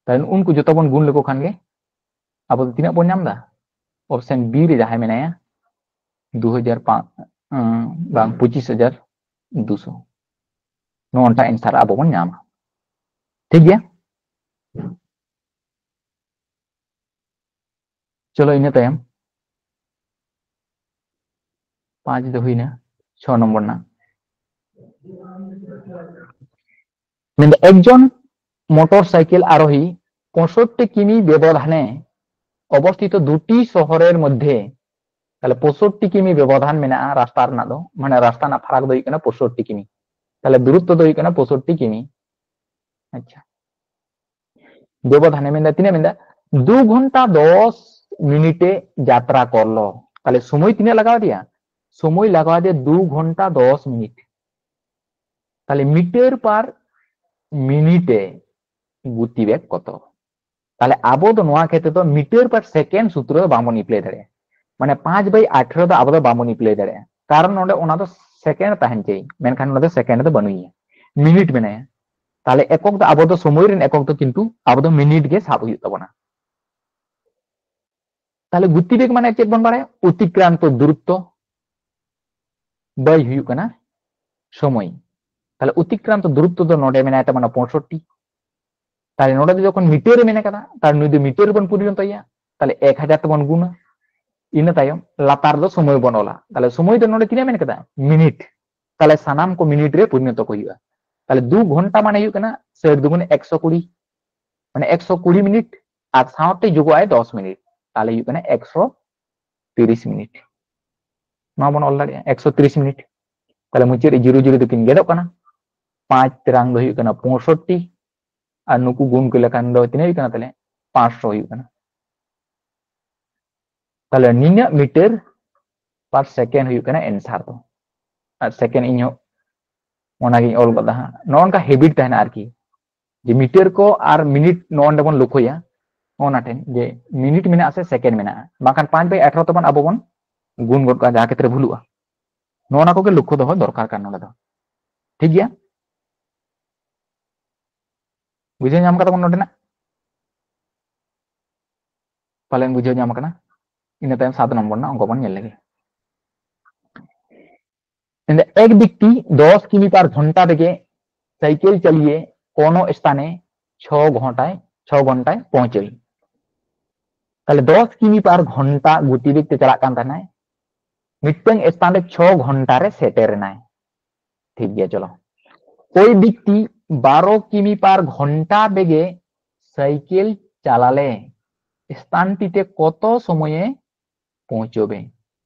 ᱛᱟᱦᱞᱮ ᱩᱱᱠᱩ ᱡᱚᱛᱚ ᱵᱚᱱ ᱜᱩᱱ ᱞᱮᱠᱚ ᱠᱷᱟᱱ ᱜᱮ ᱟᱵᱚ ᱫᱚ ᱛᱤᱱᱟᱹᱜ ᱵᱚᱱ ᱧᱟᱢ ᱮᱫᱟ? ᱚᱯᱥᱮᱱ ᱵᱤ ᱨᱮ ᱡᱟᱦᱟᱸᱭ ᱢᱮᱱᱟᱭᱟ, ᱫᱩ ᱦᱟᱡᱟᱨ ᱯᱟᱸᱪ, ᱩᱸ, ᱵᱟᱝ, ᱯᱚᱸᱪᱤᱥ ᱦᱟᱡᱟᱨ ᱫᱩᱥᱚ᱾ ᱱᱚᱜᱼᱚ ᱱᱚᱝᱠᱟ ᱮᱱᱥᱟᱨ ᱟᱵᱚ ᱵᱚᱱ ᱧᱟᱢᱟ᱾ ᱴᱷᱤᱠ ᱜᱮᱭᱟ? ᱪᱚᱞᱚ, ᱤᱱᱟᱹ ᱛᱟᱭᱚᱢ ᱯᱟᱸᱪ ᱫᱚ ᱦᱩᱭᱱᱟ, ᱪᱷᱚ ᱱᱚᱢᱵᱚᱨ ᱨᱮᱱᱟᱜ᱾ ᱢᱮᱱᱫᱟ, ᱮᱠᱡᱚᱱ ᱢᱚᱴᱚᱨ ᱥᱟᱭᱠᱮᱞ ᱟᱨᱳᱦᱤ ᱯᱚᱸᱭᱥᱚᱴᱴᱤ ᱠᱤᱢᱤ ᱵᱮᱵᱚᱫᱷᱟᱱᱮ ᱚᱵᱚᱥᱛᱷᱤᱛᱚ ᱫᱩᱴᱤ ᱥᱚᱦᱚᱨᱮᱨ ᱢᱚᱫᱽᱫᱷᱮ, ᱛᱟᱦᱞᱮ ᱯᱚᱸᱭᱥᱚᱴᱴᱤ ᱠᱤᱢᱤ ᱵᱮᱵᱚᱫᱷᱟᱱ ᱢᱮᱱᱟᱜᱼᱟ ᱨᱟᱥᱛᱟ ᱨᱮᱱᱟᱜ ᱫᱚ, ᱢᱟᱱᱮ ᱨᱟᱥᱛᱟ ᱨᱮᱱᱟᱜ ᱯᱷᱟᱨᱟᱠ ᱫᱚ ᱦᱩᱭᱩᱜ ᱠᱟᱱᱟ ᱯᱚᱸᱭᱥᱚᱴᱴᱤ ᱠᱤᱢᱤ, ᱛᱟᱦᱞᱮ ᱫᱩᱨᱚᱛᱛᱚ ᱫᱚ ᱦᱩᱭᱩᱜ ᱠᱟᱱᱟ ᱯᱚᱸᱭᱥᱚᱴᱴᱤ ᱠᱤᱢᱤ᱾ ᱟᱪᱪᱷᱟ, ᱵᱮᱵᱚᱫᱷᱟᱱᱮ ᱢᱮᱱᱫᱟ, ᱛᱤᱱᱟᱹᱜ ᱢᱮᱱᱫᱟ? ᱫᱩ ᱜᱷᱚᱱᱴᱟ ᱫᱚᱥ ᱢᱤᱱᱤᱴᱮ ᱡᱟᱛᱨᱟ ᱠᱚᱨᱞᱚ᱾ ᱛᱟᱦᱞᱮ ᱥᱚᱢᱚᱭ ᱛᱤᱱᱟᱹᱜ ᱞᱟᱜᱟᱣ ᱟᱫᱮᱭᱟ? ᱥᱚᱢᱚᱭ ᱞᱟᱜᱟᱣ ᱟᱫᱮᱭᱟ ᱫᱩ ᱜᱷᱚᱱᱴᱟ ᱫᱚᱥ ᱢᱤᱱᱤᱴ᱾ ᱛᱟᱦᱞᱮ ᱢᱤᱴᱟᱨ ᱯᱟᱨ ᱢᱤᱱᱤᱴᱮ ᱜᱚᱛᱤ ᱵᱮᱜᱽ ᱠᱚᱛᱚ? ᱛᱟᱦᱞᱮ ᱟᱵᱚ ᱫᱚ ᱱᱚᱣᱟ ᱠᱷᱮᱛᱨᱮ ᱫᱚ ᱢᱤᱴᱟᱨ ᱯᱟᱨ ᱥᱮᱠᱮᱱᱰ ᱥᱩᱛᱨᱚ ᱫᱚ ᱵᱟᱝᱵᱚᱱ ᱮᱯᱞᱟᱭ ᱫᱟᱲᱮᱭᱟᱜᱼᱟ᱾ ᱢᱟᱱᱮ ᱯᱟᱸᱪ by ᱟᱴᱷᱨᱚ ᱫᱚ ᱟᱵᱚ ᱫᱚ ᱵᱟᱝᱵᱚᱱ ᱮᱯᱞᱟᱭ ᱫᱟᱲᱮᱭᱟᱜᱼᱟ, ᱠᱟᱨᱚᱱ ᱱᱚᱰᱮ ᱚᱱᱟ ᱫᱚ ᱥᱮᱠᱮᱱᱰ ᱛᱟᱦᱮᱱ ᱪᱟᱹᱭ, ᱢᱮᱱᱠᱷᱟᱱ ᱱᱚᱰᱮ ᱫᱚ ᱥᱮᱠᱮᱱᱰ ᱫᱚ ᱵᱟᱹᱱᱩᱭᱟ, ᱢᱤᱱᱤᱴ ᱢᱮᱱᱟᱭᱟ᱾ ᱛᱟᱦᱞᱮ ᱮᱠᱚᱠ ᱫᱚ ᱟᱵᱚ ᱫᱚ ᱥᱚᱢᱚᱭ ᱨᱮᱱ ᱮᱠᱚᱠ ᱫᱚ ᱠᱤᱱᱛᱩ ᱟᱵᱚ ᱫᱚ ᱢᱤᱱᱤᱴ ᱜᱮ ᱥᱟᱵ ᱦᱩᱭᱩᱜ ᱛᱟᱵᱚᱱᱟ᱾ ᱛᱟᱦᱞᱮ ᱜᱚᱛᱤ ᱵᱮᱜᱽ ᱢᱟᱱᱮ ᱪᱮᱫ ᱵᱚᱱ ᱵᱟᱲᱟᱭᱟ? ᱚᱛᱤᱠᱨᱟᱱᱛᱚ ᱫᱩᱨᱚᱛᱛᱚ by ᱦᱩᱭᱩᱜ ᱠᱟᱱᱟ ᱥᱚᱢᱚᱭ᱾ ᱛᱟᱦᱞᱮ ᱚᱛᱤᱠᱨᱟᱱᱛᱚ ᱫᱩᱨᱚᱛᱛᱚ ᱫᱚ ᱱᱚᱰᱮ ᱢᱮᱱᱟᱭ ᱛᱟᱵᱚᱱᱟ ᱯᱚᱸᱭᱥᱚᱴᱴᱤ᱾ ᱛᱟᱦᱞᱮ ᱱᱚᱰᱮ ᱫᱚ ᱡᱚᱠᱷᱚᱱ ᱢᱤᱴᱟᱨ ᱨᱮ ᱢᱮᱱᱟᱜ ᱠᱟᱫᱟ, ᱛᱟᱦᱞᱮ ᱱᱩᱭ ᱫᱚ ᱢᱤᱴᱟᱨ ᱨᱮᱵᱚᱱ ᱯᱚᱨᱤᱱᱚᱛᱚᱭᱟ, ᱛᱟᱦᱞᱮ ᱮᱠ ᱦᱟᱡᱟᱨ ᱛᱮᱵᱚᱱ ᱜᱩᱱᱟ᱾ ᱤᱱᱟᱹ ᱛᱟᱭᱚᱢ ᱞᱟᱛᱟᱨ ᱨᱮᱫᱚ ᱥᱚᱢᱚᱭ ᱵᱚᱱ ᱚᱞᱟ᱾ ᱛᱟᱦᱞᱮ ᱥᱚᱢᱚᱭ ᱫᱚ ᱱᱚᱰᱮ ᱛᱤᱱᱟᱹᱜ ᱢᱮᱱᱟᱜ ᱠᱟᱫᱟ? ᱢᱤᱱᱤᱴ᱾ ᱛᱟᱦᱞᱮ ᱥᱟᱱᱟᱢ ᱠᱚ ᱢᱤᱱᱤᱴ ᱨᱮ ᱯᱚᱨᱤᱱᱚᱛᱚ ᱠᱚ ᱦᱩᱭᱩᱜᱼᱟ᱾ ᱛᱟᱦᱞᱮ ᱫᱩ ᱜᱷᱚᱱᱴᱟ ᱢᱟᱱᱮ ᱦᱩᱭᱩᱜ ᱠᱟᱱᱟ ᱥᱟᱴ ᱫᱩᱜᱩᱱ ᱮᱠᱥᱚ ᱠᱩᱲᱤ, ᱢᱟᱱᱮ ᱮᱠᱥᱚ ᱠᱩᱲᱤ ᱢᱤᱱᱤᱴ, ᱟᱨ ᱥᱟᱶᱛᱮ ᱡᱳᱜᱚᱜᱼᱟᱭ ᱫᱚᱥ ᱢᱤᱱᱤᱴ, ᱛᱟᱦᱞᱮ ᱦᱩᱭᱩᱜ ᱠᱟᱱᱟ ᱮᱠᱥᱚ ᱛᱤᱨᱤᱥ ᱢᱤᱱᱤᱴ᱾ ᱱᱚᱣᱟ ᱵᱚᱱ ᱚᱞ ᱫᱟᱲᱮᱭᱟᱜᱼᱟ, ᱮᱠᱥᱚ ᱛᱤᱨᱤᱥ ᱢᱤᱱᱤᱴ᱾ ᱛᱟᱦᱞᱮ ᱢᱩᱪᱟᱹᱫ ᱨᱮ ᱡᱤᱨᱳ ᱡᱤᱨᱳ ᱫᱚᱠᱤᱱ ᱜᱮᱫᱚᱜ ᱠᱟᱱᱟ᱾ ᱯᱟᱸᱪ ᱛᱮᱨᱟᱝ ᱫᱚ ᱦᱩᱭᱩᱜ ᱠᱟᱱᱟ ᱯᱚᱸᱭᱥᱚᱴᱴᱤ, ᱟᱨ ᱱᱩᱠᱩ ᱜᱩᱱ ᱠᱚ ᱞᱮᱠᱷᱟᱱ ᱫᱚ ᱛᱤᱱᱟᱹᱜ ᱦᱩᱭᱩᱜ ᱠᱟᱱᱟ? ᱛᱟᱦᱞᱮ ᱯᱟᱸᱪᱥᱚ ᱦᱩᱭᱩᱜ ᱠᱟᱱᱟ᱾ ᱛᱟᱦᱞᱮ ᱱᱤᱱᱟᱹᱜ ᱢᱤᱴᱟᱨ ᱯᱟᱨ ᱥᱮᱠᱮᱱᱰ ᱦᱩᱭᱩᱜ ᱠᱟᱱᱟ ᱮᱱᱥᱟᱨ ᱫᱚ᱾ ᱟᱨ ᱥᱮᱠᱮᱱᱰ ᱤᱧ ᱦᱚᱸ ᱚᱱᱟᱜᱤᱧ ᱚᱞ ᱜᱚᱫᱟ ᱦᱟᱸᱜ᱾ ᱱᱚᱜᱼᱚ ᱱᱚᱝᱠᱟ ᱦᱮᱵᱤᱴ ᱛᱟᱦᱮᱱᱟ ᱟᱨᱠᱤ, ᱡᱮ ᱢᱤᱴᱟᱨ ᱠᱚ ᱟᱨ ᱢᱤᱱᱤᱴ ᱱᱚᱜᱼᱚ ᱱᱚᱰᱮ ᱵᱚᱱ ᱞᱚᱠᱠᱷᱚᱭᱟ, ᱚᱱᱟ ᱴᱷᱮᱱ ᱡᱮ ᱢᱤᱱᱤᱴ ᱢᱮᱱᱟᱜᱼᱟ ᱥᱮ ᱥᱮᱠᱮᱱᱰ ᱢᱮᱱᱟᱜᱼᱟ, ᱵᱟᱝᱠᱷᱟᱱ ᱯᱟᱸᱪ ᱵᱟᱭ ᱟᱴᱷᱟᱨᱚ ᱛᱮᱵᱚᱱ ᱟᱵᱚ ᱵᱚᱱ ᱜᱩᱱ ᱜᱚᱫ ᱠᱟᱜᱼᱟ, ᱡᱟᱦᱟᱸ ᱠᱷᱮᱛᱨᱮ ᱵᱷᱩᱞᱩᱜᱼᱟ᱾ ᱱᱚᱜᱼᱚ ᱱᱟ ᱠᱚᱜᱮ ᱞᱚᱠᱠᱷᱚ ᱫᱚᱦᱚ ᱫᱚᱨᱠᱟᱨ ᱠᱟᱱᱟ ᱱᱚᱰᱮ ᱫᱚ᱾ ᱴᱷᱤᱠ ᱜᱮᱭᱟ? ᱵᱩᱡᱷᱟᱹᱣ ᱧᱟᱢ ᱠᱟᱫᱟ ᱵᱚᱱ ᱱᱚᱰᱮᱱᱟᱜ? ᱯᱟᱞᱮᱱ ᱵᱩᱡᱷᱟᱹᱣ ᱧᱟᱢ ᱟᱠᱟᱱᱟ᱾ ᱤᱱᱟᱹ ᱛᱟᱭᱚᱢ ᱥᱟᱛ ᱱᱚᱢᱵᱚᱨ ᱨᱮᱱᱟᱜ ᱚᱝᱠᱚ ᱵᱚᱱ ᱧᱮᱞ ᱞᱮᱜᱮ᱾ ᱮᱱᱫᱮ ᱮᱠ ব্যক্তি দশ কিমি পার ঘন্টা বেগে সাইকেল চালিয়ে কোনো স্থানে ছ ঘন্টায় ছ ঘন্টায় পৌঁছই। তাহলে দশ কিমি পার ঘন্টা গতিবেগ ᱛᱮ ᱪᱟᱞᱟᱜ ᱠᱟᱱ ᱛᱟᱦᱮᱱᱟᱭ, ᱢᱤᱫᱴᱟᱝ ᱥᱛᱷᱟᱱ ᱨᱮ ᱪᱷᱚ ᱜᱷᱚᱱᱴᱟ ᱨᱮ ᱥᱮᱴᱮᱨ ᱮᱱᱟᱭ᱾ ᱴᱷᱤᱠ ᱜᱮᱭᱟ, ᱪᱚᱞᱚ᱾ ওই ব্যক্তি বারো কিমি পার ঘন্টা বেগে সাইকেল চালালে স্থানটিতে কত সময়ে পৌঁছবে?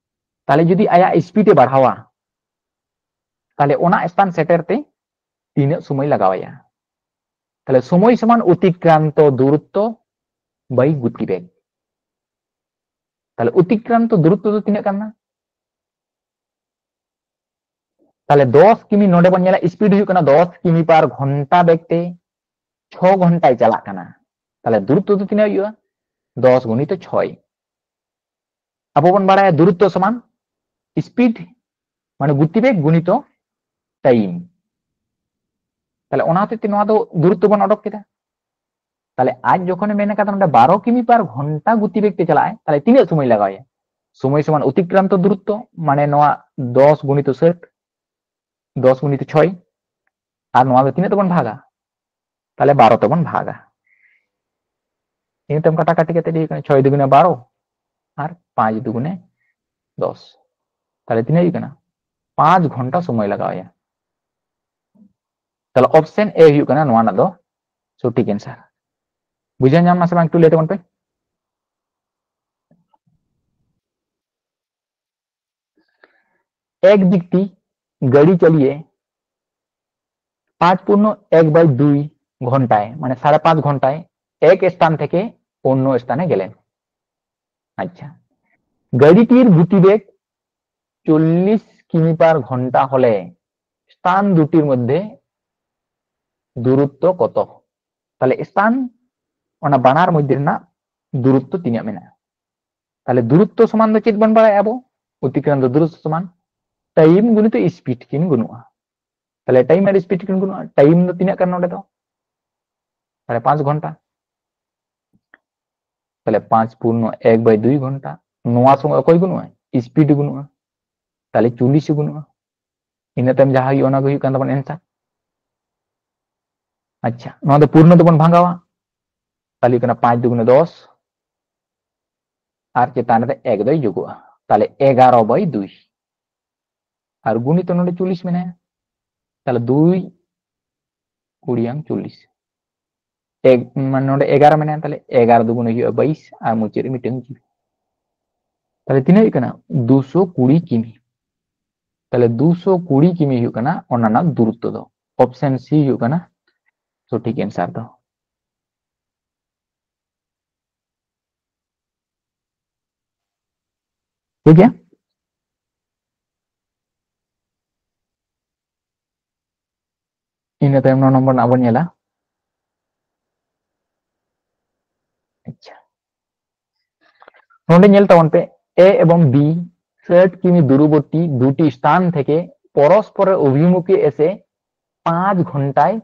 তাহলে যদি ᱟᱭᱟᱜ ᱥᱯᱤᱰ ᱮ ᱵᱟᱲᱦᱟᱣᱟ, ᱛᱟᱦᱞᱮ ᱚᱱᱟ ᱥᱛᱷᱟᱱ ᱥᱮᱴᱮᱨ ᱛᱮ ᱛᱤᱱᱟᱹᱜ ᱥᱚᱢᱚᱭ ᱞᱟᱜᱟᱣ ᱟᱭᱟ? ᱛᱟᱦᱞᱮ ᱥᱚᱢᱚᱭ ᱥᱚᱢᱟᱱ ᱚᱛᱤᱠᱨᱟᱱᱛᱚ ᱫᱩᱨᱚᱛᱛᱚ by গতিবেগ। ᱛᱟᱦᱞᱮ ᱚᱛᱤᱠᱨᱟᱱᱛᱚ ᱫᱩᱨᱚᱛᱛᱚ ᱫᱚ ᱛᱤᱱᱟᱹᱜ ᱠᱟᱱᱟ? ᱛᱟᱦᱞᱮ ᱫᱚᱥ ᱠᱤᱢᱤ, ᱱᱚᱰᱮ ᱵᱚᱱ ᱧᱮᱞᱟ ᱥᱯᱤᱰ ᱦᱩᱭᱩᱜ ᱠᱟᱱᱟ ᱫᱚᱥ ᱠᱤᱢᱤ ᱯᱟᱨ ᱜᱷᱚᱱᱴᱟ ᱵᱮᱜᱽ ᱛᱮ ᱪᱷᱚ ᱜᱷᱚᱱᱴᱟᱭ ᱪᱟᱞᱟᱜ ᱠᱟᱱᱟ᱾ ᱛᱟᱦᱞᱮ ᱫᱩᱨᱚᱛᱛᱚ ᱫᱚ ᱛᱤᱱᱟᱹᱜ ᱦᱩᱭᱩᱜᱼᱟ? ᱫᱚᱥ ᱜᱩᱱᱤᱛᱚ ᱪᱷᱚᱭ᱾ ᱟᱵᱚ ᱵᱚᱱ ᱵᱟᱲᱟᱭᱟ ᱫᱩᱨᱚᱛᱛᱚ ᱥᱚᱢᱟᱱ ᱥᱯᱤᱰ, ᱢᱟᱱᱮ ᱜᱚᱛᱤᱵᱮᱜᱽ ᱜᱩᱱᱤᱛᱚ ᱴᱟᱭᱤᱢ᱾ ᱛᱟᱦᱞᱮ ᱚᱱᱟ ᱦᱚᱛᱮᱡ ᱛᱮ ᱱᱚᱣᱟ ᱫᱚ ᱫᱩᱨᱚᱛᱛᱚ ᱵᱚᱱ ᱚᱰᱚᱠ ᱠᱮᱫᱟ᱾ ᱛᱟᱦᱞᱮ ᱟᱡ ᱡᱚᱠᱷᱚᱱᱮ ᱢᱮᱱ ᱠᱟᱫᱟ ᱱᱚᱰᱮ ᱵᱟᱨᱚ ᱠᱤᱢᱤ ᱯᱟᱨ ᱜᱷᱚᱱᱴᱟ ᱜᱚᱛᱤᱵᱮᱜᱽ ᱛᱮ ᱪᱟᱞᱟᱜ ᱟᱭ, ᱛᱟᱦᱞᱮ ᱛᱤᱱᱟᱹᱜ ᱥᱚᱢᱚᱭ ᱞᱟᱜᱟᱣ ᱟᱭᱟ? ᱥᱚᱢᱚᱭ ᱥᱚᱢᱟᱱ ᱚᱛᱤᱠᱨᱟᱱᱛᱚ ᱫᱩᱨᱚᱛᱛᱚ, ᱢᱟᱱᱮ ᱱᱚᱣᱟ ᱫᱚᱥ ᱜᱩᱱᱤᱛᱚ ᱥᱟᱴ, ᱫᱚᱥ ᱜᱩᱱᱤᱛᱚ ᱪᱷᱚᱭ, ᱟᱨ ᱱᱚᱣᱟ ᱫᱚ ᱛᱤᱱᱟᱹᱜ ᱛᱮᱵᱚᱱ ᱵᱷᱟᱜᱟ? ᱛᱟᱦᱞᱮ ᱵᱟᱨᱚ ᱛᱮᱵᱚᱱ ᱵᱷᱟᱜᱟ᱾ ᱤᱱᱟᱹ ᱛᱟᱭᱚᱢ ᱠᱟᱴᱟᱠᱟᱴᱤ ᱠᱟᱛᱮ ᱦᱩᱭᱩᱜ ᱠᱟᱱᱟ ᱪᱷᱚᱭ ᱫᱩᱜᱩᱱᱮ ᱵᱟᱨᱚ ᱟᱨ ᱯᱟᱸᱪ ᱫᱩᱜᱩᱱᱮ ᱫᱚᱥ᱾ ᱛᱟᱦᱞᱮ ᱛᱤᱱᱟᱹᱜ ᱦᱩᱭᱩᱜ ᱠᱟᱱᱟ? ᱯᱟᱸᱪ ᱜᱷᱚᱱᱴᱟ ᱥᱚᱢᱚᱭ ᱞᱟᱜᱟᱣ ᱟᱭᱟ᱾ ᱛᱟᱦᱞᱮ ᱚᱯᱥᱮᱱ ᱮ ᱦᱩᱭᱩᱜ ᱠᱟᱱᱟ ᱱᱚᱣᱟ ᱨᱮᱱᱟᱜ ᱫᱚ ᱥᱚᱴᱷᱤᱠ ᱮᱱᱥᱟᱨ᱾ ᱵᱩᱡᱷᱟᱹᱣ ᱧᱟᱢ ᱱᱟ ᱥᱮ ᱵᱟᱝ? ᱮᱠᱴᱩ ᱞᱟᱹᱭ ᱛᱟᱵᱚᱱ ᱯᱮ᱾ এক ব্যক্তি গাড়ি চালিয়ে পাঁচ পূর্ণ এক বাই দুই ঘন্টায়, মানে সাড়ে পাঁচ ঘন্টায় এক স্থান থেকে অন্য স্থানে গেলেন। আচ্ছা, গাড়িটির গতিবেগ চল্লিশ কিমি পার ঘন্টা হলে স্থান দুটির মধ্যে দূরত্ব কত? তাহলে স্থান ᱚᱱᱟ ᱵᱟᱱᱟᱨ ᱢᱚᱫᱽᱫᱷᱮ ᱨᱮᱱᱟᱜ ᱫᱩᱨᱚᱛᱛᱚ ᱛᱤᱱᱟᱹᱜ ᱢᱮᱱᱟᱜᱼᱟ᱾ ᱛᱟᱦᱞᱮ ᱫᱩᱨᱚᱛᱛᱚ ᱥᱚᱢᱟᱱ ᱫᱚ ᱪᱮᱫ ᱵᱚᱱ ᱵᱟᱲᱟᱭᱟ ᱟᱵᱚ? ᱚᱛᱤᱠᱨᱟᱱᱛᱚ ᱫᱩᱨᱚᱛᱛᱚ ᱥᱚᱢᱟᱱ ᱴᱟᱭᱤᱢ ᱜᱩᱱᱤᱛᱚ ᱥᱯᱤᱰ ᱠᱤᱱ ᱜᱩᱱᱚᱜᱼᱟ᱾ ᱛᱟᱦᱞᱮ ᱴᱟᱭᱤᱢ ᱟᱨ ᱥᱯᱤᱰ ᱠᱤᱱ ᱜᱩᱱᱚᱜᱼᱟ᱾ ᱴᱟᱭᱤᱢ ᱫᱚ ᱛᱤᱱᱟᱹᱜ ᱠᱟᱱᱟ ᱱᱚᱰᱮ ᱫᱚ? ᱛᱟᱦᱞᱮ ᱯᱟᱸᱪ ᱜᱷᱚᱱᱴᱟ᱾ ᱛᱟᱦᱞᱮ ᱯᱟᱸᱪ ᱯᱩᱨᱱᱚ ᱮᱠ ᱵᱟᱭ ᱫᱩᱭ ᱜᱷᱚᱱᱴᱟ᱾ ᱱᱚᱣᱟ ᱥᱚᱸᱜᱮ ᱚᱠᱚᱭ ᱜᱩᱱᱚᱜᱼᱟ? ᱥᱯᱤᱰ ᱜᱩᱱᱚᱜᱼᱟ᱾ ᱛᱟᱦᱞᱮ ᱪᱚᱞᱞᱤᱥ ᱜᱩᱱᱚᱜᱼᱟ᱾ ᱤᱱᱟᱹ ᱛᱟᱭᱚᱢ ᱡᱟᱦᱟᱸ ᱦᱩᱭᱩᱜᱼᱟ, ᱚᱱᱟ ᱜᱮ ᱦᱩᱭᱩᱜ ᱠᱟᱱ ᱛᱟᱵᱚᱱᱟ ᱮᱱᱥᱟᱨ᱾ ᱟᱪᱪᱷᱟ, ᱱᱚᱣᱟ ᱫᱚ ᱯᱩᱨᱱᱚ ᱛᱮᱵᱚᱱ ᱵᱷᱟᱜᱟᱣᱟ᱾ ᱛᱟᱦᱞᱮ ᱦᱩᱭᱩᱜ ᱠᱟᱱᱟ ᱯᱟᱸᱪ ᱫᱩᱜᱩᱱᱮ ᱫᱚᱥ, ᱟᱨ ᱪᱮᱛᱟᱱ ᱨᱮ ᱮᱠ ᱫᱚᱭ ᱡᱳᱜᱚᱜᱼᱟ᱾ ᱛᱟᱦᱞᱮ ᱮᱜᱟᱨᱚ ᱵᱟᱭ ᱫᱩᱭ᱾ ᱟᱨ ᱜᱩᱱᱤᱛᱚ ᱱᱚᱰᱮ ᱪᱚᱞᱞᱤᱥ ᱢᱮᱱᱟᱭᱟ, ᱛᱟᱦᱞᱮ ᱫᱩᱭ ᱠᱩᱲᱤᱭᱟᱝ ᱪᱚᱞᱞᱤᱥ᱾ ᱮᱠ, ᱢᱟᱱᱮ ᱱᱚᱰᱮ ᱮᱜᱟᱨᱚ ᱢᱮᱱᱟᱭᱟ, ᱛᱟᱦᱞᱮ ᱮᱜᱟᱨᱚ ᱫᱩᱜᱩᱱᱮ ᱦᱩᱭᱩᱜᱼᱟ ᱵᱟᱭᱤᱥ, ᱟᱨ ᱢᱩᱪᱟᱹᱫ ᱨᱮ ᱢᱤᱫᱴᱟᱝ ᱡᱤᱨᱳ᱾ ᱛᱟᱦᱞᱮ ᱛᱤᱱᱟᱹᱜ ᱦᱩᱭᱩᱜ ᱠᱟᱱᱟ? ᱫᱩᱥᱚ ᱠᱩᱲᱤ ᱠᱤᱢᱤ᱾ ᱛᱟᱦᱞᱮ ᱫᱩᱥᱚ ᱠᱩᱲᱤ ᱠᱤᱢᱤ ᱦᱩᱭᱩᱜ ᱠᱟᱱᱟ ᱚᱱᱟ ᱨᱮᱱᱟᱜ ᱫᱩᱨᱚᱛᱛᱚ ᱫᱚ᱾ ᱚᱯᱥᱮᱱ ᱥᱤ ᱦᱩᱭᱩᱜ ᱠᱟᱱᱟ ᱥᱚᱴᱷᱤᱠ ᱮᱱᱥᱟᱨ ᱫᱚ᱾ ᱴᱷᱤᱠ ᱜᱮᱭᱟ? ᱤᱱᱟᱹ ᱛᱟᱭᱚᱢ ᱱᱚ ᱱᱚᱢᱵᱚᱨ ᱨᱮᱱᱟᱜ ᱵᱚᱱ ᱧᱮᱞᱟ᱾ ᱟᱪᱪᱷᱟ, ᱱᱚᱰᱮ ᱧᱮᱞ ᱛᱟᱵᱚᱱ ᱯᱮ, ᱮ ᱮᱵᱚᱝ ᱵᱤ ষাট কিমি দূরবর্তী দুটি স্থান থেকে পরস্পরের অভিমুখে এসে পাঁচ ঘন্টায়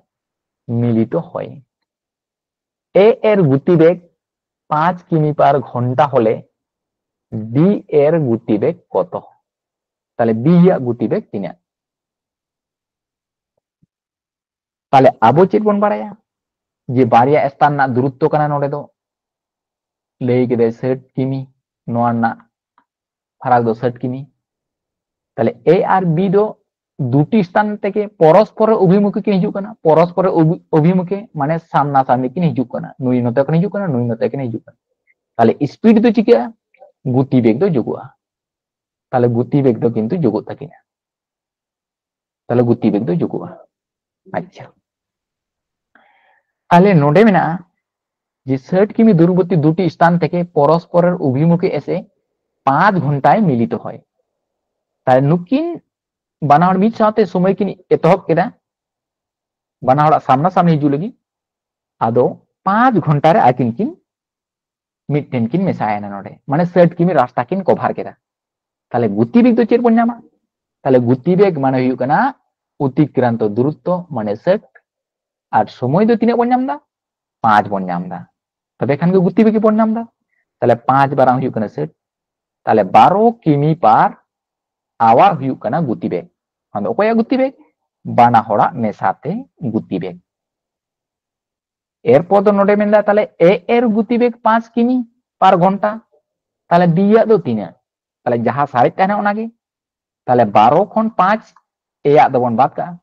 মিলিত হয়। এ এর গতিবেগ পাঁচ কিমি পার ঘন্টা হলে বি এর গতিবেগ কত? তাহলে বি ᱭᱟᱜ ᱜᱩᱛᱤᱵᱮᱜᱽ ᱛᱤᱱᱟᱹᱜ? ᱛᱟᱦᱞᱮ ᱟᱵᱚ ᱪᱮᱫ ᱵᱚᱱ ᱵᱟᱲᱟᱭᱟ? ᱡᱮ ᱵᱟᱨᱭᱟ ᱥᱛᱷᱟᱱ ᱨᱮᱱᱟᱜ ᱫᱩᱨᱚᱛᱛᱚ ᱠᱟᱱᱟ ᱱᱚᱰᱮ ᱫᱚ, ᱞᱟᱹᱭ ᱠᱮᱫᱟᱭ ᱥᱟᱴ ᱠᱤᱢᱤ, ᱱᱚᱣᱟ ᱨᱮᱱᱟᱜ ᱯᱷᱟᱨᱟᱠ ᱫᱚ ᱥᱟᱴ ᱠᱤᱢᱤ᱾ ᱛᱟᱦᱞᱮ ᱮ ᱟᱨ ᱵᱤ ᱫᱚ ᱫᱩᱴᱤ ᱥᱛᱷᱟᱱ ᱛᱷᱮᱠᱮ ᱯᱚᱨᱚᱥᱯᱚᱨ ᱚᱵᱷᱤᱢᱩᱠᱷᱤ ᱠᱤᱱ ᱦᱤᱡᱩᱜ ᱠᱟᱱᱟ, ᱯᱚᱨᱚᱥᱯᱚᱨ ᱚᱵᱷᱤ-, ᱚᱵᱷᱤᱢᱩᱠᱷᱤ ᱢᱟᱱᱮ ᱥᱟᱢᱱᱟ ᱥᱟᱢᱱᱤ ᱠᱤᱱ ᱦᱤᱡᱩᱜ ᱠᱟᱱᱟ, ᱱᱩᱭ ᱱᱚᱛᱮ ᱠᱷᱚᱱ ᱦᱤᱡᱩᱜ ᱠᱟᱱᱟ, ᱱᱩᱭ ᱱᱚᱛᱮ ᱠᱷᱚᱱ ᱦᱤᱡᱩᱜ ᱠᱟᱱᱟ᱾ ᱛᱟᱦᱞᱮ ᱥᱯᱤᱰ ᱫᱚ ᱪᱤᱠᱟᱹᱜᱼᱟ? ᱜᱩᱛᱤ ᱵᱮᱜᱽ ᱫᱚ ᱡᱳᱜᱚᱜᱼᱟ᱾ ᱛᱟᱦᱞᱮ ᱜᱩᱛᱤ ᱵᱮᱜᱽ ᱫᱚ ᱠᱤᱱᱛᱩ ᱡᱳᱜᱚᱜ ᱛᱟᱹᱠᱤᱱᱟ᱾ ᱛᱟᱦᱞᱮ ᱜᱩᱛᱤ ᱵᱮᱜᱽ ᱫᱚ ᱡᱳᱜᱚᱜᱼᱟ᱾ ᱟᱪᱪᱷᱟ, ᱛᱟᱦᱞᱮ ᱱᱚᱰᱮ ᱢᱮᱱᱟᱜᱼᱟ ᱡᱮ ᱥᱟᱴ ᱠᱤᱢᱤ ᱫᱩᱨᱚᱛᱛᱚ ᱫᱩᱴᱤ ᱥᱛᱷᱟᱱ ᱛᱷᱮᱠᱮ ᱯᱚᱨᱚᱥᱯᱚᱨ ᱚᱵᱷᱤᱢᱩᱠᱷᱤ ᱮᱥᱮ ᱯᱟᱸᱪ ᱜᱷᱚᱱᱴᱟᱭ ᱢᱤᱞᱤᱛ ᱦᱚᱭ᱾ ᱛᱟᱦᱞᱮ ᱱᱩᱠᱤᱱ ᱵᱟᱱᱟ ᱦᱚᱲ ᱢᱤᱫ ᱥᱟᱶᱛᱮ ᱥᱚᱢᱚᱭ ᱠᱤᱱ ᱮᱛᱚᱦᱚᱵ ᱠᱮᱫᱟ, ᱵᱟᱱᱟ ᱦᱚᱲᱟᱜ ᱥᱟᱢᱱᱟ ᱥᱟᱢᱱᱤ ᱦᱤᱡᱩᱜ ᱞᱟᱹᱜᱤᱫ᱾ ᱟᱫᱚ ᱯᱟᱸᱪ ᱜᱷᱚᱱᱴᱟ ᱨᱮ ᱟᱹᱠᱤᱱ ᱠᱤᱱ ᱢᱤᱫᱴᱷᱮᱱ ᱠᱤᱱ ᱢᱮᱥᱟᱭᱮᱱᱟ ᱱᱚᱰᱮ, ᱢᱟᱱᱮ ᱥᱟᱴ ᱠᱤᱢᱤ ᱨᱟᱥᱛᱟ ᱠᱤᱱ ᱠᱚᱵᱷᱟᱨ ᱠᱮᱫᱟ᱾ ᱛᱟᱦᱞᱮ ᱜᱚᱛᱤ ᱵᱮᱜᱽ ᱫᱚ ᱪᱮᱫ ᱵᱚᱱ ᱧᱟᱢᱟ? ᱛᱟᱦᱞᱮ ᱜᱚᱛᱤ ᱵᱮᱜᱽ ᱢᱟᱱᱮ ᱦᱩᱭᱩᱜ ᱠᱟᱱᱟ ᱚᱛᱤᱠᱨᱟᱱᱛᱚ ᱫᱩᱨᱚᱛᱛᱚ, ᱢᱟᱱᱮ ᱥᱟᱴ, ᱟᱨ ᱥᱚᱢᱚᱭ ᱫᱚ ᱛᱤᱱᱟᱹᱜ ᱵᱚᱱ ᱧᱟᱢ ᱮᱫᱟ? ᱯᱟᱸᱪ ᱵᱚᱱ ᱧᱟᱢ ᱮᱫᱟ᱾ ᱛᱚᱵᱮ ᱠᱷᱟᱱ ᱜᱮ ᱜᱚᱛᱤ ᱵᱮᱜᱽ ᱵᱚᱱ ᱧᱟᱢ ᱮᱫᱟ᱾ ᱛᱟᱦᱞᱮ ᱯᱟᱸᱪ ᱵᱟᱨᱟᱝ ᱦᱩᱭᱩᱜ ᱠᱟᱱᱟ ᱥᱟᱴ, ᱛᱟᱦᱞᱮ ᱵᱟᱨᱚ ᱠᱤᱢᱤ ᱯᱟᱨ ᱟᱣᱟᱨ ᱦᱩᱭᱩᱜ ᱠᱟᱱᱟ ᱜᱚᱛᱤ ᱵᱮᱜᱽ᱾ ᱟᱫᱚ ᱚᱠᱚᱭᱟᱜ ᱜᱚᱛᱤ ᱵᱮᱜᱽ? ᱵᱟᱱᱟ ᱦᱚᱲᱟᱜ ᱢᱮᱥᱟᱛᱮ ᱜᱚᱛᱤ ᱵᱮᱜᱽ᱾ ᱮᱨᱯᱚᱨ ᱫᱚ ᱱᱚᱰᱮ ᱢᱮᱱᱫᱟ ᱛᱟᱦᱞᱮ A ᱮᱨ ᱜᱚᱛᱤ ᱵᱮᱜᱽ ᱯᱟᱸᱪ ᱠᱤᱢᱤ ᱯᱟᱨ ᱜᱷᱚᱱᱴᱟ, ᱛᱟᱦᱞᱮ B ᱟᱜ ᱫᱚ ᱛᱤᱱᱟᱹᱜ? ᱛᱟᱦᱞᱮ ᱡᱟᱦᱟᱸ ᱥᱟᱨᱮᱡ ᱛᱟᱦᱮᱱᱟ ᱚᱱᱟᱜᱮ᱾ ᱛᱟᱦᱞᱮ ᱵᱟᱨᱚ ᱠᱷᱚᱱ ᱯᱟᱸᱪ A ᱟᱜ ᱫᱚᱵᱚᱱ ᱵᱟᱫ ᱠᱟᱜᱼᱟ,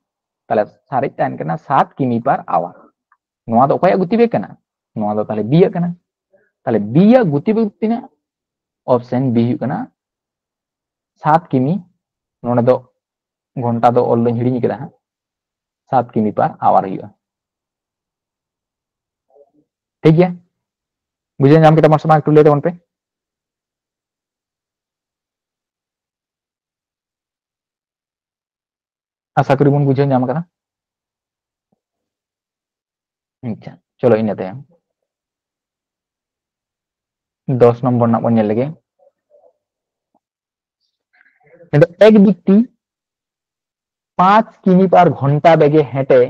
ᱛᱟᱦᱞᱮ ᱥᱟᱨᱮᱡ ᱛᱟᱦᱮᱱ ᱠᱟᱱᱟ ᱥᱟᱛ ᱠᱤᱢᱤ ᱯᱟᱨ ᱟᱣᱟᱨ᱾ ᱱᱚᱣᱟ ᱫᱚ ᱚᱠᱚᱭᱟᱜ ᱜᱚᱛᱤ ᱵᱮᱜᱽ ᱠᱟᱱᱟ? ᱱᱚᱣᱟ ᱫᱚ ᱛᱟᱦᱞᱮ B ᱟᱜ ᱠᱟᱱᱟ᱾ ᱛᱟᱦᱞᱮ B ᱟᱜ ᱜᱚᱛᱤ ᱵᱮᱜᱽ ᱛᱤᱱᱟᱹᱜ? ᱚᱯᱥᱮᱱ B ᱦᱩᱭᱩᱜ ᱠᱟᱱᱟ ᱥᱟᱛ ᱠᱤᱢᱤ᱾ ᱱᱚᱰᱮ ᱫᱚ ᱜᱷᱚᱱᱴᱟ ᱫᱚ ᱚᱞ ᱫᱚᱧ ᱦᱤᱲᱤᱧ ᱠᱮᱫᱟ ᱦᱟᱸᱜ, ᱥᱟᱛ ᱠᱤᱢᱤ ᱯᱟᱨ ᱟᱣᱟᱨ ᱦᱩᱭᱩᱜᱼᱟ᱾ ᱴᱷᱤᱠ ᱜᱮᱭᱟ, ᱵᱩᱡᱷᱟᱹᱣ ᱧᱟᱢ ᱠᱮᱫᱟ ᱵᱚᱱ ᱥᱮ ᱵᱟᱝ? ᱮᱠᱴᱩ ᱞᱟᱹᱭ ᱛᱟᱵᱚᱱ ᱯᱮ᱾ ᱟᱥᱟ ᱠᱚᱨᱤ ᱵᱚᱱ ᱵᱩᱡᱷᱟᱹᱣ ᱧᱟᱢ ᱠᱟᱫᱟ᱾ ᱟᱪᱪᱷᱟ, ᱪᱚᱞᱚ ᱤᱱᱟᱹ ᱛᱟᱭᱚᱢ ᱫᱚᱥ ᱱᱚᱢᱵᱚᱨ ᱨᱮᱱᱟᱜ ᱵᱚᱱ ᱧᱮᱞ ᱞᱮᱜᱮ᱾ ᱢᱮᱱᱫᱚ ᱮᱠ ব্যক্তি পাঁচ কিমি পার ঘন্টা বেগে হেঁটে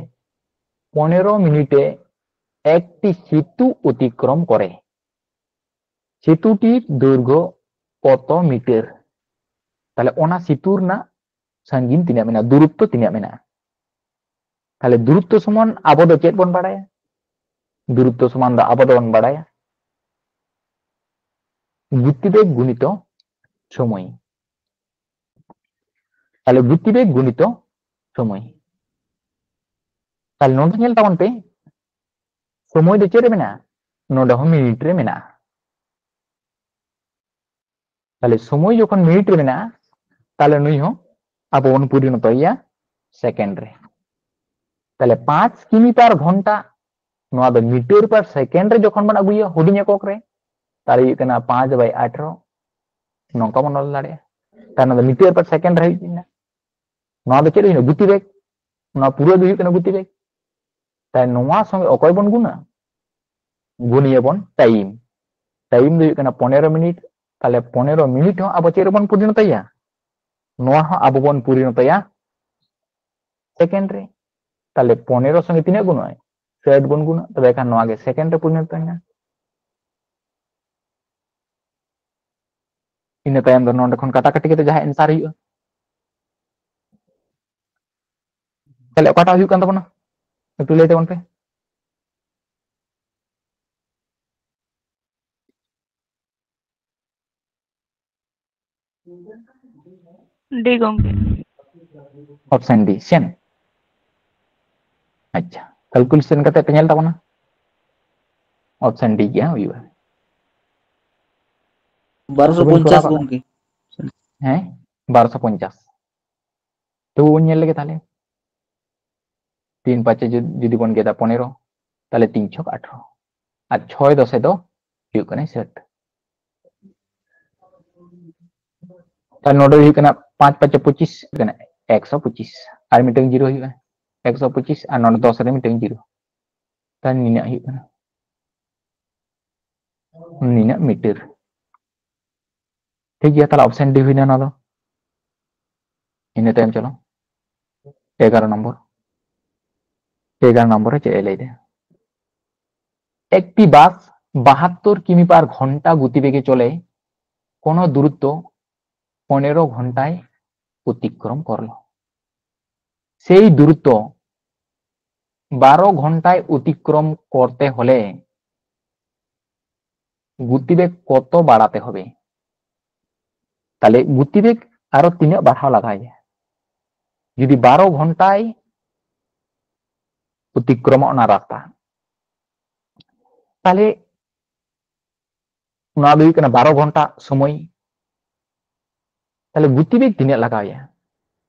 পনেরো মিনিটে একটি সেতু অতিক্রম করে। সেতুটির দৈর্ঘ্য কত মিটার? তাহলে ᱚᱱᱟ ᱥᱮᱛᱩ ᱨᱮᱱᱟᱜ ᱥᱟᱺᱜᱤᱧ ᱛᱤᱱᱟᱹᱜ ᱢᱮᱱᱟᱜᱼᱟ, ᱫᱩᱨᱚᱛᱛᱚ ᱛᱤᱱᱟᱹᱜ ᱢᱮᱱᱟᱜᱼᱟ? ᱛᱟᱦᱞᱮ ᱫᱩᱨᱚᱛᱛᱚ ᱥᱚᱢᱟᱱ ᱟᱵᱚ ᱫᱚ ᱪᱮᱫ ᱵᱚᱱ ᱵᱟᱲᱟᱭᱟ? ᱫᱩᱨᱚᱛᱛᱚ ᱥᱚᱢᱟᱱ ᱫᱚ ᱟᱵᱚ ᱫᱚᱵᱚᱱ ᱵᱟᱲᱟᱭᱟ ᱜᱚᱛᱤ ᱵᱮᱜᱽ ᱜᱩণᱤᱛᱚ ᱥᱚᱢᱚᱭ᱾ ᱛᱟᱦᱞᱮ ᱜᱚᱛᱤ ᱵᱮᱜᱽ ᱜᱩণᱤᱛᱚ ᱥᱚᱢᱚᱭ᱾ ᱛᱟᱦᱞᱮ ᱱᱚᱰᱮ ᱧᱮᱞ ᱛᱟᱵᱚᱱ ᱯᱮ, ᱥᱚᱢᱚᱭ ᱫᱚ ᱪᱮᱫ ᱨᱮ ᱢᱮᱱᱟᱜᱼᱟ? ᱱᱚᱰᱮ ᱦᱚᱸ ᱢᱤᱱᱤᱴ ᱨᱮ ᱢᱮᱱᱟᱜᱼᱟ᱾ ᱛᱟᱦᱞᱮ ᱥᱚᱢᱚᱭ ᱡᱚᱠᱷᱚᱱ ᱢᱤᱱᱤᱴ ᱨᱮ ᱢᱮᱱᱟᱜᱼᱟ, ᱛᱟᱦᱞᱮ ᱱᱩᱭ ᱦᱚᱸ ᱟᱵᱚ ᱵᱚᱱ ᱯᱚᱨᱤᱱᱚᱛᱚᱭᱮᱭᱟ ᱥᱮᱠᱮᱱᱰ ᱨᱮ᱾ ᱛᱟᱦᱞᱮ ᱯᱟᱸᱪ ᱠᱤᱢᱤ ᱯᱟᱨ ᱜᱷᱚᱱᱴᱟ, ᱱᱚᱣᱟ ᱫᱚ ᱢᱤᱴᱟᱨ ᱯᱟᱨ ᱥᱮᱠᱮᱱᱰ ᱨᱮ ᱡᱚᱠᱷᱚᱱ ᱵᱚᱱ ᱟᱹᱜᱩᱭᱟ ᱦᱩᱰᱤᱧ ᱮᱠᱚᱠ ᱨᱮ, ᱛᱟᱦᱞᱮ ᱦᱩᱭᱩᱜ ᱠᱟᱱᱟ ᱯᱟᱸᱪ ᱵᱟᱭ ᱟᱴᱷᱨᱚ, ᱱᱚᱝᱠᱟ ᱵᱚᱱ ᱚᱞ ᱫᱟᱲᱮᱭᱟᱜᱼᱟ᱾ ᱛᱟᱦᱞᱮ ᱱᱚᱣᱟ ᱫᱚ ᱢᱤᱴᱟᱨ ᱯᱟᱨ ᱥᱮᱠᱮᱱᱰ ᱨᱮ ᱦᱩᱭᱩᱜ ᱠᱟᱱᱟ᱾ ᱱᱚᱣᱟ ᱫᱚ ᱪᱮᱫ ᱦᱩᱭᱩᱜᱼᱟ? ᱜᱚᱛᱤ ᱵᱮᱜᱽ᱾ ᱱᱚᱣᱟ ᱯᱩᱨᱟᱹ ᱜᱮ ᱦᱩᱭᱩᱜ ᱠᱟᱱᱟ ᱜᱚᱛᱤ ᱵᱮᱜᱽ᱾ ᱛᱟᱦᱞᱮ ᱱᱚᱣᱟ ᱥᱚᱸᱜᱮ ᱚᱠᱚᱭ ᱵᱚᱱ ᱜᱩᱱᱟ? ᱜᱩᱱᱤᱭᱟᱵᱚᱱ ᱴᱟᱭᱤᱢ᱾ ᱴᱟᱭᱤᱢ ᱫᱚ ᱦᱩᱭᱩᱜ ᱠᱟᱱᱟ ᱯᱚᱱᱮᱨᱚ ᱢᱤᱱᱤᱴ᱾ ᱛᱟᱦᱞᱮ ᱯᱚᱱᱮᱨᱚ ᱢᱤᱱᱤᱴ ᱦᱚᱸ ᱟᱵᱚ ᱪᱮᱫ ᱨᱮᱵᱚᱱ ᱯᱚᱨᱤᱱᱚᱛᱚᱭᱟ? ᱱᱚᱣᱟ ᱦᱚᱸ ᱟᱵᱚ ᱵᱚᱱ ᱯᱚᱨᱤᱱᱚᱛᱚᱭᱟ ᱥᱮᱠᱮᱱᱰ ᱨᱮ᱾ ᱛᱟᱦᱞᱮ ᱯᱚᱱᱮᱨᱚ ᱥᱚᱸᱜᱮ ᱛᱤᱱᱟᱹᱜ ᱜᱩᱱᱚᱜᱼᱟ? ᱥᱟᱴ ᱵᱚᱱ ᱜᱩᱱᱟ᱾ ᱛᱚᱵᱮ ᱠᱷᱟᱱ ᱱᱚᱣᱟ ᱜᱮ ᱥᱮᱠᱮᱱᱰ ᱨᱮ ᱯᱚᱨᱤᱱᱚᱛᱚᱭᱮᱱᱟ᱾ ᱤᱱᱟᱹ ᱛᱟᱭᱚᱢ ᱫᱚ ᱱᱚᱰᱮ ᱠᱷᱚᱱ ᱠᱟᱴᱟᱠᱟᱴᱤ ᱠᱟᱛᱮ ᱡᱟᱦᱟᱸ ᱮᱱᱥᱟᱨ ᱦᱩᱭᱩᱜᱼᱟ᱾ ᱛᱟᱦᱞᱮ ᱚᱠᱟᱴᱟᱜ ᱦᱩᱭᱩᱜ ᱠᱟᱱ ᱛᱟᱵᱚᱱᱟ? ᱮᱠᱴᱩ ᱞᱟᱹᱭ ᱛᱟᱵᱚᱱ ᱯᱮ᱾ ᱰᱤ ᱜᱚᱝᱠᱮ᱾ ᱚᱯᱥᱮᱱ ᱰᱤ ᱥᱮᱢ᱾ ᱟᱪᱪᱷᱟ, ᱠᱮᱞᱠᱩᱞᱮᱥᱚᱱ ᱠᱟᱛᱮ ᱯᱮ ᱧᱮᱞ ᱛᱟᱵᱚᱱᱟ, ᱚᱯᱥᱮᱱ ᱰᱤ ᱜᱮ ᱦᱩᱭᱩᱜᱼᱟ᱾ ᱵᱟᱨᱚᱥᱚ ᱯᱚᱧᱪᱟᱥ ᱛᱚᱵᱮ ᱠᱚᱨᱟᱣ ᱠᱟᱜ ᱢᱮ᱾ ᱜᱚᱝᱠᱮ᱾ ᱦᱮᱸ, ᱵᱟᱨᱚᱥᱚ ᱯᱚᱧᱪᱟᱥ᱾ ᱛᱚᱵᱩ ᱵᱚᱱ ᱧᱮᱞ ᱞᱮᱜᱮ ᱛᱟᱦᱞᱮ, ᱛᱤᱱ ᱯᱟᱸᱪᱮ ᱡᱩᱫ-, ᱡᱩᱫᱤ ᱵᱚᱱ ᱜᱮᱫᱟ ᱯᱚᱱᱮᱨᱚ, ᱛᱟᱦᱞᱮ ᱛᱤᱱ ᱪᱷᱚᱠ ᱟᱴᱷᱨᱚ, ᱟᱨ ᱪᱷᱚᱭ ᱫᱚᱥᱮ ᱫᱚ ᱦᱩᱭᱩᱜ ᱠᱟᱱᱟ ᱥᱟᱴ᱾ ᱛᱟᱦᱞᱮ ᱱᱚᱰᱮ ᱦᱩᱭᱩᱜ ᱠᱟᱱᱟ ᱯᱟᱸᱪ ᱯᱟᱸᱪᱮ ᱯᱚᱸᱪᱤᱥ, ᱦᱩᱭᱩᱜ ᱠᱟᱱᱟ ᱮᱠᱥᱚ ᱯᱚᱸᱪᱤᱥ, ᱟᱨ ᱢᱤᱫᱴᱟᱝ ᱡᱤᱨᱳ ᱦᱩᱭᱩᱜᱼᱟ, ᱮᱠᱥᱚ ᱯᱚᱸᱪᱤᱥ, ᱟᱨ ᱱᱚᱰᱮ ᱫᱚᱥ ᱨᱮ ᱢᱤᱫᱴᱟᱝ ᱡᱤᱨᱳ᱾ ᱛᱟᱦᱞᱮ ᱱᱤᱱᱟᱹᱜ ᱦᱩᱭᱩᱜ ᱠᱟᱱᱟ, ᱱᱤᱱᱟᱹᱜ ᱢᱤᱴᱟᱨ᱾ ᱴᱷᱤᱠ ᱜᱮᱭᱟ, ᱛᱟᱦᱞᱮ ᱚᱯᱥᱮᱱ ᱰᱤ ᱦᱩᱭᱱᱟ ᱱᱚᱣᱟ ᱫᱚ᱾ ᱤᱱᱟᱹ ᱛᱟᱭᱚᱢ ᱪᱚᱞᱚ ᱮᱜᱟᱨᱚ ᱱᱚᱢᱵᱚᱨ᱾ ᱮᱜᱟᱨᱚ ᱱᱚᱢᱵᱚᱨ ᱨᱮ ᱪᱮᱫ ᱮ ᱞᱟᱹᱭ ᱫᱟ? একটি বাস বাহাত্তর কিমি পার ঘন্টা গতিবেগে চলে, কোনো দূরত্ব পনেরো ঘন্টায় অতিক্রম করল। সেই দূরত্ব বারো ঘন্টায় অতিক্রম করতে হলে গতিবেগ কত বাড়াতে হবে? ᱛᱟᱦᱞᱮ ᱜᱚᱛᱤᱵᱮᱜᱽ ᱟᱨᱚ ᱛᱤᱱᱟᱹᱜ ᱵᱟᱲᱦᱟᱣ ᱞᱟᱜᱟᱣ ᱮᱭᱟ? ᱡᱩᱫᱤ ᱵᱟᱨᱚ ᱜᱷᱚᱱᱴᱟᱭ ᱚᱛᱤᱠᱨᱚᱢᱚᱜ ᱚᱱᱟ ᱨᱟᱥᱛᱟ, ᱛᱟᱦᱞᱮ ᱱᱚᱣᱟ ᱫᱚ ᱦᱩᱭᱩᱜ ᱠᱟᱱᱟ ᱵᱟᱨᱚ ᱜᱷᱚᱱᱴᱟ ᱥᱚᱢᱚᱭ᱾ ᱛᱟᱦᱞᱮ ᱜᱚᱛᱤᱵᱮᱜᱽ ᱛᱤᱱᱟᱹᱜ ᱞᱟᱜᱟᱣ ᱮᱭᱟ?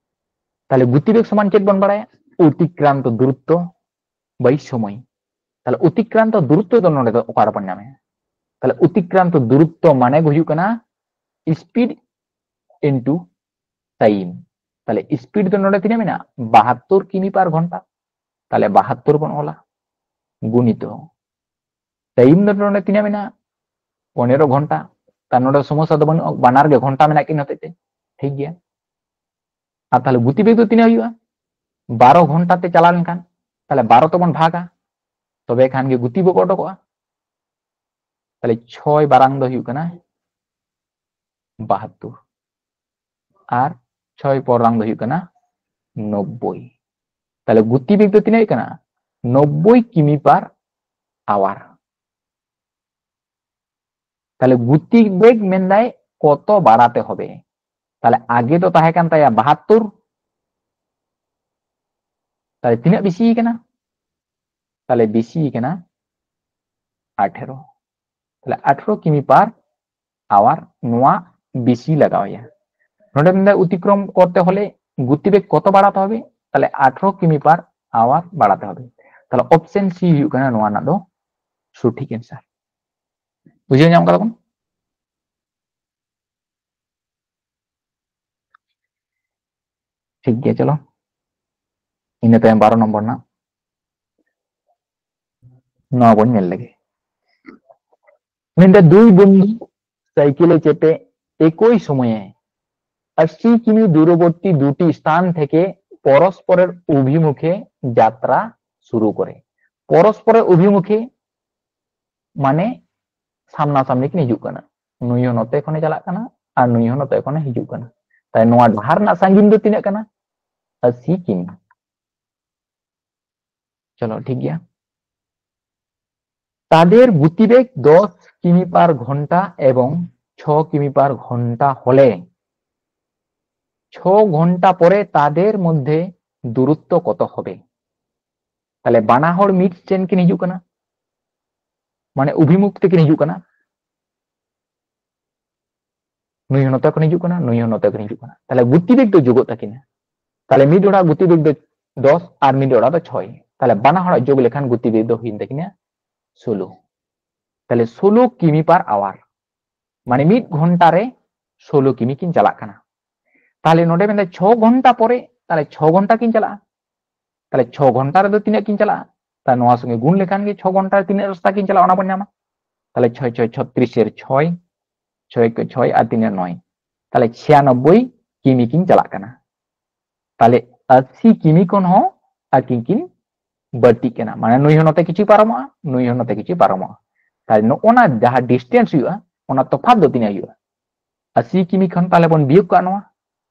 ᱛᱟᱦᱞᱮ ᱜᱚᱛᱤᱵᱮᱜᱽ ᱥᱚᱢᱟᱱ ᱪᱮᱫ ᱵᱚᱱ ᱵᱟᱲᱟᱭᱟ? ᱚᱛᱤᱠᱨᱟᱱᱛᱚ ᱫᱩᱨᱚᱛᱛᱚ by ᱥᱚᱢᱚᱭ᱾ ᱛᱟᱦᱞᱮ ᱚᱛᱤᱠᱨᱟᱱᱛᱚ ᱫᱩᱨᱚᱛᱛᱚ ᱫᱚ ᱱᱚᱰᱮ ᱫᱚ ᱚᱠᱟ ᱨᱮᱵᱚᱱ ᱧᱟᱢᱟ? ᱛᱟᱦᱞᱮ ᱚᱛᱤᱠᱨᱟᱱᱛᱚ ᱫᱩᱨᱚᱛᱛᱚ ᱢᱟᱱᱮ ᱜᱮ ᱦᱩᱭᱩᱜ ᱠᱟᱱᱟ speed into time᱾ ᱛᱟᱦᱞᱮ speed ᱫᱚ ᱱᱚᱰᱮ ᱛᱤᱱᱟᱹᱜ ᱢᱮᱱᱟᱜᱼᱟ? ᱵᱟᱦᱟᱛᱛᱳᱨ ᱠᱤᱢᱤ per ᱜᱷᱚᱱᱴᱟ᱾ ᱛᱟᱦᱞᱮ ᱵᱟᱦᱟᱛᱛᱳᱨ ᱵᱚᱱ ᱚᱞᱟ, ᱜᱩᱱᱤᱛᱚ ᱴᱟᱭᱤᱢ ᱫᱚ ᱱᱚᱰᱮ ᱛᱤᱱᱟᱹᱜ ᱢᱮᱱᱟᱜᱼᱟ? ᱯᱚᱱᱮᱨᱚ ᱜᱷᱚᱱᱴᱟ᱾ ᱛᱟᱦᱞᱮ ᱱᱚᱰᱮ ᱥᱚᱢᱚᱥᱥᱟ ᱫᱚ ᱵᱟᱹᱱᱩᱜᱼᱟ, ᱵᱟᱱᱟᱨ ᱜᱮ ᱜᱷᱚᱱᱴᱟ ᱢᱮᱱᱟᱜ ᱠᱤᱱ ᱦᱚᱛᱮᱡ ᱛᱮ᱾ ᱴᱷᱤᱠ ᱜᱮᱭᱟ᱾ ᱟᱨ ᱛᱟᱦᱞᱮ ᱜᱚᱛᱤ ᱵᱮᱜᱽ ᱫᱚ ᱛᱤᱱᱟᱹᱜ ᱦᱩᱭᱩᱜᱼᱟ? ᱵᱟᱨᱚ ᱜᱷᱚᱱᱴᱟ ᱛᱮ ᱪᱟᱞᱟᱣ ᱞᱮᱱᱠᱷᱟᱱ, ᱛᱟᱦᱞᱮ ᱵᱟᱨᱚ ᱛᱮᱵᱚᱱ ᱵᱷᱟᱜᱟ, ᱛᱚᱵᱮ ᱠᱷᱟᱱ ᱜᱮ ᱜᱚᱛᱤ ᱵᱮᱜᱽ ᱚᱰᱚᱠᱚᱜᱼᱟ᱾ ᱛᱟᱦᱞᱮ ᱪᱷᱚᱭ ᱵᱟᱨᱟᱝ ᱫᱚ ᱦᱩᱭᱩᱜ ᱠᱟᱱᱟ ᱵᱟᱦᱟᱛᱛᱳᱨ, ᱟᱨ ᱪᱷᱚᱭ ᱯᱚᱨᱟᱝ ᱫᱚ ᱦᱩᱭᱩᱜ ᱠᱟᱱᱟ ᱱᱚᱵᱵᱳᱭ᱾ ᱛᱟᱦᱞᱮ ᱜᱚᱛᱤ ᱵᱮᱜᱽ ᱫᱚ ᱛᱤᱱᱟᱹᱜ ᱦᱩᱭᱩᱜ ᱠᱟᱱᱟ? ᱱᱚᱵᱵᱳᱭ ᱠᱤᱢᱤ per hour᱾ ᱛᱟᱦᱞᱮ ᱜᱚᱛᱤ ᱵᱮᱜᱽ ᱢᱮᱱᱫᱟᱭ ᱠᱚᱛᱚ ᱵᱟᱲᱟᱛᱮ ᱦᱚᱵᱮ? ᱛᱟᱦᱞᱮ ᱟᱜᱮ ᱫᱚ ᱛᱟᱦᱮᱸ ᱠᱟᱱ ᱛᱟᱭᱟ ᱵᱟᱦᱟᱛᱛᱳᱨ, ᱛᱟᱦᱞᱮ ᱛᱤᱱᱟᱹᱜ ᱵᱮᱥᱤ ᱠᱟᱱᱟ? ᱛᱟᱦᱞᱮ ᱵᱮᱥᱤ ᱠᱟᱱᱟ ᱟᱴᱷᱮᱨᱚ᱾ ᱛᱟᱦᱞᱮ ᱟᱴᱷᱮᱨᱚ ᱠᱤᱢᱤ per hour ᱱᱚᱣᱟ ᱵᱮᱥᱤ ᱞᱟᱜᱟᱣ ᱟᱭᱟ᱾ ᱱᱚᱰᱮ ᱢᱮᱱᱫᱟ ᱚᱛᱤᱠᱨᱚᱢ ᱠᱚᱨᱛᱮ ᱦᱚᱞᱮ ᱜᱚᱛᱤ ᱵᱮᱜᱽ ᱠᱚᱛᱚ ᱵᱟᱲᱟᱛᱮ ᱦᱚᱵᱮ? ᱛᱟᱦᱞᱮ ᱟᱴᱷᱮᱨᱚ ᱠᱤᱢᱤ per hour ᱵᱟᱲᱟᱛᱮ ᱦᱚᱵᱮ᱾ ᱛᱟᱦᱞᱮ option C ᱦᱩᱭᱩᱜ ᱠᱟᱱᱟ ᱱᱚᱣᱟ ᱨᱮᱱᱟᱜ ᱫᱚ ᱥᱚᱴᱷᱤᱠ answer᱾ ᱵᱩᱡᱷᱟᱹᱣ ᱧᱟᱢ ᱠᱟᱫᱟ ᱵᱚᱱ? ᱴᱷᱤᱠ ᱜᱮᱭᱟ, ᱪᱚᱞᱚ ᱤᱱᱟᱹ ᱛᱟᱭᱚᱢ ᱵᱟᱨᱚ ᱱᱚᱢᱵᱚᱨ ᱨᱮᱱᱟᱜ ᱱᱚᱣᱟ ᱵᱚᱱ ᱧᱮᱞ ᱞᱮᱜᱮ᱾ ᱢᱮᱱᱫᱟ দুই বন্ধু সাইকেলে চেপে একই সময়ে আশি কিমি দূরবর্তী দুটি স্থান থেকে পরস্পরের অভিমুখে যাত্রা শুরু করে। পরস্পরের অভিমুখে মানে সামনাসামনি ᱠᱤᱱ ᱦᱤᱡᱩᱜ ᱠᱟᱱᱟ᱾ ᱱᱩᱭ ᱦᱚᱸ ᱱᱚᱛᱮ ᱠᱷᱚᱱᱮ ᱪᱟᱞᱟᱜ ᱠᱟᱱᱟ ᱟᱨ ᱱᱩᱭ ᱦᱚᱸ ᱱᱚᱛᱮ ᱠᱷᱚᱱᱮ ᱦᱤᱡᱩᱜ ᱠᱟᱱᱟ᱾ ᱛᱟᱭ ᱱᱚᱣᱟ ᱰᱟᱦᱟᱨ ᱨᱮᱱᱟᱜ ᱥᱟᱺᱜᱤᱧ ᱫᱚ ᱛᱤᱱᱟᱹᱜ ᱠᱟᱱᱟ? ᱟᱥᱤ ᱠᱤᱢᱤ᱾ ᱪᱚᱞᱚ, ᱴᱷᱤᱠ ᱜᱮᱭᱟ᱾ তাদের গতিবেগ দশ কিমি per ঘন্টা এবং ছ কিমি per ঘন্টা হলে ছ ঘন্টা পরে তাদের মধ্যে দূরত্ব কত হবে? তাহলে বানা ᱦᱚᱲ ᱢᱤᱫ ᱴᱷᱮᱱ ᱠᱤᱱ ᱦᱤᱡᱩᱜ ᱠᱟᱱᱟ, ᱢᱟᱱᱮ ᱚᱵᱷᱤᱢᱩᱠᱷ ᱛᱮᱠᱤᱱ ᱦᱤᱡᱩᱜ ᱠᱟᱱᱟ᱾ ᱱᱩᱭ ᱦᱚᱸ ᱱᱚᱛᱮ ᱠᱷᱚᱱ ᱦᱤᱡᱩᱜ ᱠᱟᱱᱟ, ᱱᱩᱭ ᱦᱚᱸ ᱱᱚᱛᱮ ᱠᱷᱚᱱ ᱦᱤᱡᱩᱜ ᱠᱟᱱᱟ᱾ ᱛᱟᱦᱞᱮ ᱜᱚᱛᱤ ᱵᱮᱜᱽ ᱫᱚ ᱡᱳᱜᱚᱜ ᱛᱟᱹᱠᱤᱱᱟ᱾ ᱛᱟᱦᱞᱮ ᱢᱤᱫ ᱦᱚᱲᱟᱜ ᱜᱚᱛᱤ ᱵᱮᱜᱽ ᱫᱚ ᱫᱚᱥ ᱟᱨ ᱢᱤᱫ ᱦᱚᱲᱟᱜ ᱫᱚ ᱪᱷᱚᱭ᱾ ᱛᱟᱦᱞᱮ ᱵᱟᱱᱟ ᱦᱚᱲᱟᱜ ᱡᱳᱜ ᱞᱮᱠᱷᱟᱱ ᱜᱚᱛᱤ ᱵᱮᱜᱽ ᱫᱚ ᱦᱩᱭᱮᱱ ᱛᱟᱹᱠᱤᱱᱟ ᱥᱳᱞᱳ᱾ ᱛᱟᱦᱞᱮ ᱥᱳᱞᱳ ᱠᱤᱢᱤ per hour, ᱢᱟᱱᱮ ᱢᱤᱫ ᱜᱷᱚᱱᱴᱟ ᱨᱮ ᱥᱳᱞᱳ ᱠᱤᱢᱤ ᱠᱤᱱ ᱪᱟᱞᱟᱜ ᱠᱟᱱᱟ᱾ ᱛᱟᱦᱞᱮ ᱱᱚᱰᱮ ᱢᱮᱱᱫᱟ ᱪᱷᱚ ᱜᱷᱚᱱᱴᱟ ᱯᱚᱨᱮ, ᱛᱟᱦᱞᱮ ᱪᱷᱚ ᱜᱷᱚᱱᱴᱟ ᱠᱤᱱ ᱪᱟᱞᱟᱜᱼᱟ᱾ ᱛᱟᱦᱞᱮ ᱪᱷᱚ ᱜᱷᱚᱱᱴᱟ ᱨᱮᱫᱚ ᱛᱤᱱᱟᱹᱜ ᱠᱤᱱ ᱪᱟᱞᱟᱜᱼᱟ? ᱛᱟᱦᱞᱮ ᱱᱚᱣᱟ ᱥᱚᱸᱜᱮ ᱜᱩᱱ ᱞᱮᱠᱷᱟᱱ ᱜᱮ ᱪᱷᱚ ᱜᱷᱚᱱᱴᱟ ᱨᱮ ᱛᱤᱱᱟᱹᱜ ᱨᱟᱥᱛᱟ ᱠᱤᱱ ᱪᱟᱞᱟᱜᱼᱟ ᱚᱱᱟ ᱵᱚᱱ ᱧᱟᱢᱟ᱾ ᱛᱟᱦᱞᱮ ᱪᱷᱚᱭ ᱪᱷᱚᱭ ᱪᱷᱚᱛᱨᱤᱥ ᱮᱨ ᱪᱷᱚᱭ, ᱪᱷᱚᱭ ᱠᱚ ᱪᱷᱚᱭ ᱟᱨ ᱛᱤᱱᱟᱹᱜ ᱱᱚᱭ, ᱛᱟᱦᱞᱮ ᱪᱷᱤᱭᱟᱱᱚᱵᱵᱳᱭ ᱠᱤᱢᱤ ᱠᱤᱱ ᱪᱟᱞᱟᱜ ᱠᱟᱱᱟ᱾ ᱛᱟᱦᱞᱮ ᱟᱥᱤ ᱠᱤᱢᱤ ᱠᱷᱚᱱ ᱦᱚᱸ ᱟᱹᱠᱤᱱ ᱠᱤᱱ ᱵᱟᱹᱲᱛᱤᱜ ᱠᱟᱱᱟ, ᱢᱟᱱᱮ ᱱᱩᱭ ᱦᱚᱸ ᱱᱚᱛᱮ ᱠᱤᱪᱷᱩ ᱯᱟᱨᱚᱢᱚᱜᱼᱟ, ᱱᱩᱭ ᱦᱚᱸ ᱱᱚᱛᱮ ᱠᱤᱪᱷᱩ ᱯᱟᱨᱚᱢᱚᱜᱼᱟ᱾ ᱛᱟᱦᱞᱮ ᱱᱚᱜᱼᱚ ᱱᱟ ᱡᱟᱦᱟᱸ ᱰᱤᱥᱴᱮᱱᱥ ᱦᱩᱭᱩᱜᱼᱟ, ᱚᱱᱟ ᱛᱚᱯᱷᱟᱛ ᱫᱚ ᱛᱤᱱᱟᱹᱜ ᱦᱩᱭᱩᱜᱼᱟ? ᱟᱥᱤ ᱠᱤᱢᱤ ᱠᱷᱚᱱ ᱛᱟᱦᱞᱮ ᱵᱚᱱ ᱵᱤᱭᱳᱜ ᱠᱟᱜ ᱱᱚᱣᱟ,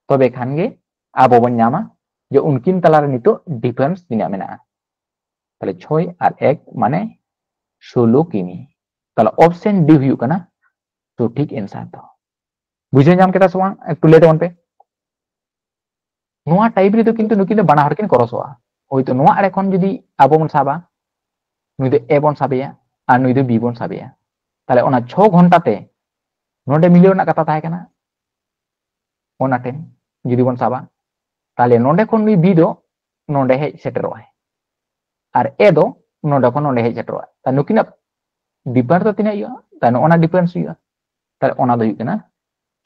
ᱛᱚᱵᱮ ᱠᱷᱟᱱ ᱜᱮ ᱟᱵᱚ ᱵᱚᱱ ᱧᱟᱢᱟ ᱡᱮ ᱩᱱᱠᱤᱱ ᱛᱟᱞᱟᱨᱮ ᱱᱤᱛᱚᱜ ᱰᱤᱯᱷᱟᱨᱮᱱᱥ ᱛᱤᱱᱟᱹᱜ ᱢᱮᱱᱟᱜᱼᱟ᱾ ᱛᱟᱦᱞᱮ ᱪᱷᱚᱭ ᱟᱨ ᱮᱠ ᱢᱟᱱᱮ ᱥᱳᱞᱳ ᱠᱤᱢᱤ᱾ ᱛᱟᱦᱞᱮ ᱚᱯᱥᱮᱱ ᱰᱤ ᱦᱩᱭᱩᱜ ᱠᱟᱱᱟ ᱥᱚᱴᱷᱤᱠ ᱮᱱᱥᱟᱨ ᱫᱚ᱾ ᱵᱩᱡᱷᱟᱹᱣ ᱧᱟᱢ ᱠᱮᱫᱟ ᱥᱮ ᱵᱟᱝ? ᱮᱠᱴᱩ ᱞᱟᱹᱭ ᱛᱟᱵᱚᱱ ᱯᱮ᱾ ᱱᱚᱣᱟ ᱴᱟᱭᱤᱯ ᱨᱮᱫᱚ ᱠᱤᱱᱛᱩ ᱱᱩᱠᱤᱱ ᱫᱚ ᱵᱟᱱᱟ ᱦᱚᱲ ᱠᱤᱱ ᱠᱨᱚᱥᱚᱜᱼᱟ᱾ ᱦᱳᱭᱛᱳ ᱱᱚᱣᱟ ᱟᱲᱮ ᱠᱷᱚᱱ ᱡᱩᱫᱤ ᱟᱵᱚ ᱵᱚᱱ ᱥᱟᱵᱟ, ᱱᱩᱭ ᱫᱚ ᱮ ᱵᱚᱱ ᱥᱟᱵᱮᱭᱟ ᱟᱨ ᱱᱩᱭ ᱫᱚ ᱵᱤ ᱵᱚᱱ ᱥᱟᱵᱮᱭᱟ, ᱛᱟᱦᱞᱮ ᱚᱱᱟ ᱪᱷᱚ ᱜᱷᱚᱱᱴᱟ ᱛᱮ ᱱᱚᱰᱮ ᱢᱤᱞᱟᱹᱣ ᱨᱮᱱᱟᱜ ᱠᱟᱛᱷᱟ ᱛᱟᱦᱮᱸ ᱠᱟᱱᱟ, ᱚᱱᱟ ᱴᱷᱮᱱ ᱡᱩᱫᱤ ᱵᱚᱱ ᱥᱟᱵᱟ, ᱛᱟᱦᱞᱮ ᱱᱚᱰᱮ ᱠᱷᱚᱱ ᱱᱩᱭ ᱵᱤ ᱫᱚ ᱱᱚᱰᱮ ᱦᱮᱡ ᱥᱮᱴᱮᱨᱚᱜᱼᱟᱭ, ᱟᱨ ᱮ ᱫᱚ ᱱᱚᱰᱮ ᱠᱷᱚᱱ ᱱᱚᱰᱮ ᱦᱮᱡ ᱥᱮᱴᱮᱨᱚᱜᱼᱟ᱾ ᱛᱟᱦᱞᱮ ᱱᱩᱠᱤᱱᱟᱜ ᱰᱤᱯᱷᱟᱨᱮᱱᱥ ᱫᱚ ᱛᱤᱱᱟᱹᱜ ᱦᱩᱭᱩᱜᱼᱟ? ᱛᱟᱦᱞᱮ ᱚᱱᱟ ᱰᱤᱯᱷᱟᱨᱮᱱᱥ ᱦᱩᱭᱩᱜᱼᱟ᱾ ᱛᱟᱦᱞᱮ ᱚᱱᱟ ᱫᱚ ᱦᱩᱭᱩᱜ ᱠᱟᱱᱟ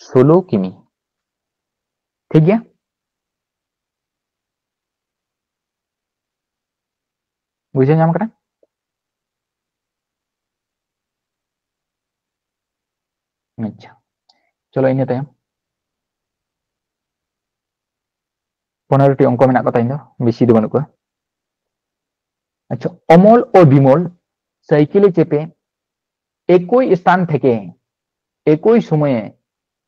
ᱥᱳᱞᱳ ᱠᱤᱢᱤ᱾ ᱴᱷᱤᱠ ᱜᱮᱭᱟ, ᱵᱩᱡᱷᱟᱹᱣ ᱧᱟᱢ ᱠᱟᱱᱟ? ᱟᱪᱪᱷᱟ, ᱪᱚᱞᱚ ᱤᱱᱟᱹ ᱛᱟᱭᱚᱢ ᱯᱚᱱᱮᱨᱚ ᱴᱤ ᱚᱝᱠᱚ ᱢᱮᱱᱟᱜ ᱠᱚ ᱛᱟᱦᱮᱸ ᱫᱚ, ᱵᱮᱥᱤ ᱫᱚ ᱵᱟᱹᱱᱩᱜ ᱠᱚᱣᱟ᱾ ᱟᱪᱪᱷᱟ, ᱚᱢᱚᱞ ও বিমল সাইকেলে চেপে একই স্থান থেকে একই সময়ে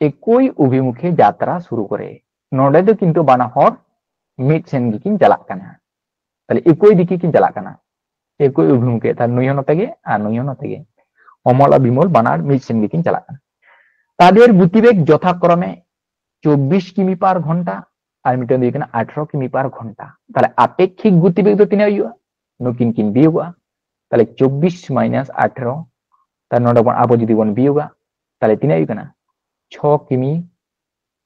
একই অভিমুখে যাত্রা শুরু করে। ᱱᱚᱰᱮ ᱫᱚ ᱠᱤᱱᱛᱩ ᱵᱟᱱᱟ ᱦᱚᱲ ᱢᱤᱫ ᱥᱮᱱ ᱜᱮᱠᱤᱱ ᱪᱟᱞᱟᱜ ᱠᱟᱱᱟ, ᱛᱟᱦᱞᱮ ᱮᱠᱳᱭ ᱫᱤᱠᱮ ᱠᱤᱱ ᱪᱟᱞᱟᱜ ᱠᱟᱱᱟ, ᱮᱠᱳᱭ ᱚᱵᱷᱤᱢᱩᱠᱷᱮ, ᱛᱟᱦᱞᱮ ᱱᱩᱭ ᱦᱚᱸ ᱱᱚᱛᱮ ᱜᱮ ᱟᱨ ᱱᱩᱭ ᱦᱚᱸ ᱱᱚᱛᱮ ᱜᱮ, ᱚᱢᱚᱞ ᱟᱨ ᱵᱤᱢᱚᱞ ᱵᱟᱱᱟᱨ ᱢᱤᱫ ᱥᱮᱱ ᱜᱮᱠᱤᱱ ᱪᱟᱞᱟᱜ ᱠᱟᱱᱟ᱾ তাদের গতিবেগ যথাক্রমে চব্বিশ কিমি পার ঘন্টা আর মিটার দিয়ে এখানে আঠারো কিমি পার ঘন্টা। তাহলে আপেক্ষিক গতিবেগ ᱫᱚ ᱛᱤᱱᱟᱹᱜ ᱦᱩᱭᱩᱜᱼᱟ? ᱱᱩᱠᱤᱱ ᱠᱤᱱ ᱵᱤᱭᱳᱜᱚᱜᱼᱟ᱾ ᱛᱟᱦᱞᱮ ᱪᱚᱵᱵᱤᱥ ᱢᱟᱭᱱᱟᱥ ᱟᱴᱷᱮᱨᱚ, ᱛᱟᱦᱞᱮ ᱱᱚᱰᱮ ᱵᱚᱱ ᱟᱵᱚ ᱡᱩᱫᱤ ᱵᱚᱱ ᱵᱤᱭᱳᱜᱟ, ᱛᱟᱦᱞᱮ ᱛᱤᱱᱟᱹᱜ ᱦᱩᱭᱩᱜ ᱠᱟᱱᱟ? ᱪᱷᱚ ᱠᱤᱢᱤ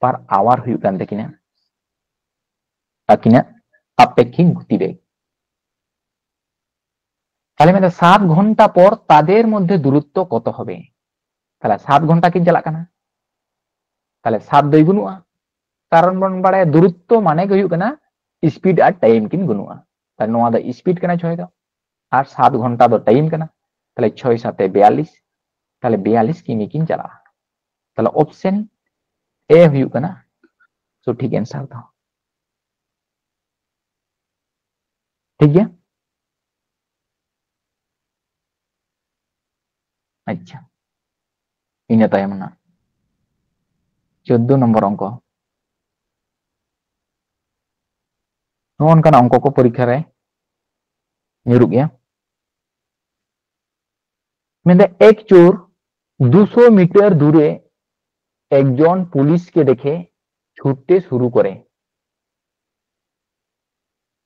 ᱯᱟᱨ ᱟᱣᱟᱨ ᱦᱩᱭᱩᱜ ᱠᱟᱱ ᱛᱟᱹᱠᱤᱱᱟ ᱟᱹᱠᱤᱱᱟᱜ ᱟᱯᱮᱠᱠᱷᱤᱠ ᱜᱚᱛᱤᱵᱮᱜᱽ᱾ ᱛᱟᱦᱞᱮ ᱢᱮᱱᱫᱟ ᱥᱟᱛ ᱜᱷᱚᱱᱴᱟ ᱯᱚᱨ ᱛᱟদের মধ্যে দূরত্ব কত হবে? ᱛᱟᱦᱞᱮ ᱥᱟᱛ ᱜᱷᱚᱱᱴᱟ ᱠᱤᱱ ᱪᱟᱞᱟᱜ ᱠᱟᱱᱟ, ᱛᱟᱦᱞᱮ ᱥᱟᱛ ᱫᱚᱭ ᱜᱩᱱᱩᱜᱼᱟ, ᱠᱟᱨᱚᱱ ᱵᱚᱱ ᱵᱟᱲᱟᱭᱟ ᱫᱩᱨᱚᱛᱛᱚ ᱢᱟᱱᱮ ᱜᱮ ᱦᱩᱭᱩᱜ ᱠᱟᱱᱟ ᱥᱯᱤᱰ ᱟᱨ ᱴᱟᱭᱤᱢ ᱠᱤᱱ ᱜᱩᱱᱩᱜᱼᱟ᱾ ᱛᱟᱦᱞᱮ ᱱᱚᱣᱟ ᱫᱚ ᱥᱯᱤᱰ ᱠᱟᱱᱟ ᱪᱷᱚᱭ ᱫᱚ, ᱟᱨ ᱥᱟᱛ ᱜᱷᱚᱱᱴᱟ ᱫᱚ ᱴᱟᱭᱤᱢ ᱠᱟᱱᱟ᱾ ᱛᱟᱦᱞᱮ ᱪᱷᱚᱭ ᱥᱟᱛᱮ ᱵᱤᱭᱟᱞᱞᱤᱥ, ᱛᱟᱦᱞᱮ ᱵᱤᱭᱟᱞᱞᱤᱥ ᱠᱤᱢᱤ ᱠᱤᱱ ᱪᱟᱞᱟᱜᱼᱟ᱾ ᱛᱟᱦᱞᱮ ᱚᱯᱥᱮᱱ ᱮ ᱦᱩᱭᱩᱜ ᱠᱟᱱᱟ ᱥᱚᱴᱷᱤᱠ ᱮᱱᱥᱟᱨ ᱫᱚ᱾ ᱴᱷᱤᱠ ᱜᱮᱭᱟ? ᱟᱪᱪᱷᱟ, ᱤᱱᱟᱹ ᱛᱟᱭᱚᱢ ᱨᱮᱱᱟᱜ ᱪᱳᱫᱫᱳ ᱱᱚᱢᱵᱚᱨ ᱚᱝᱠᱚ᱾ ᱱᱚᱜᱼᱚ ᱱᱚᱝᱠᱟᱱᱟᱜ ᱚᱝᱠᱚ ᱠᱚ ᱯᱚᱨᱤᱠᱠᱷᱟ ᱨᱮ ᱧᱩᱨᱩᱜ ᱜᱮᱭᱟ᱾ ᱢᱮᱱᱫᱟ, ᱮᱠ ᱪᱳᱨ ᱫᱩᱥᱚ ᱢᱤᱴᱟᱨ ᱫᱩᱨᱮ ᱮᱠᱡᱚᱱ ᱯᱩᱞᱤᱥ ᱠᱮ ᱫᱮᱠᱷᱮ ᱪᱷᱩᱴᱛᱮ ᱥᱩᱨᱩ ᱠᱚᱨᱮ᱾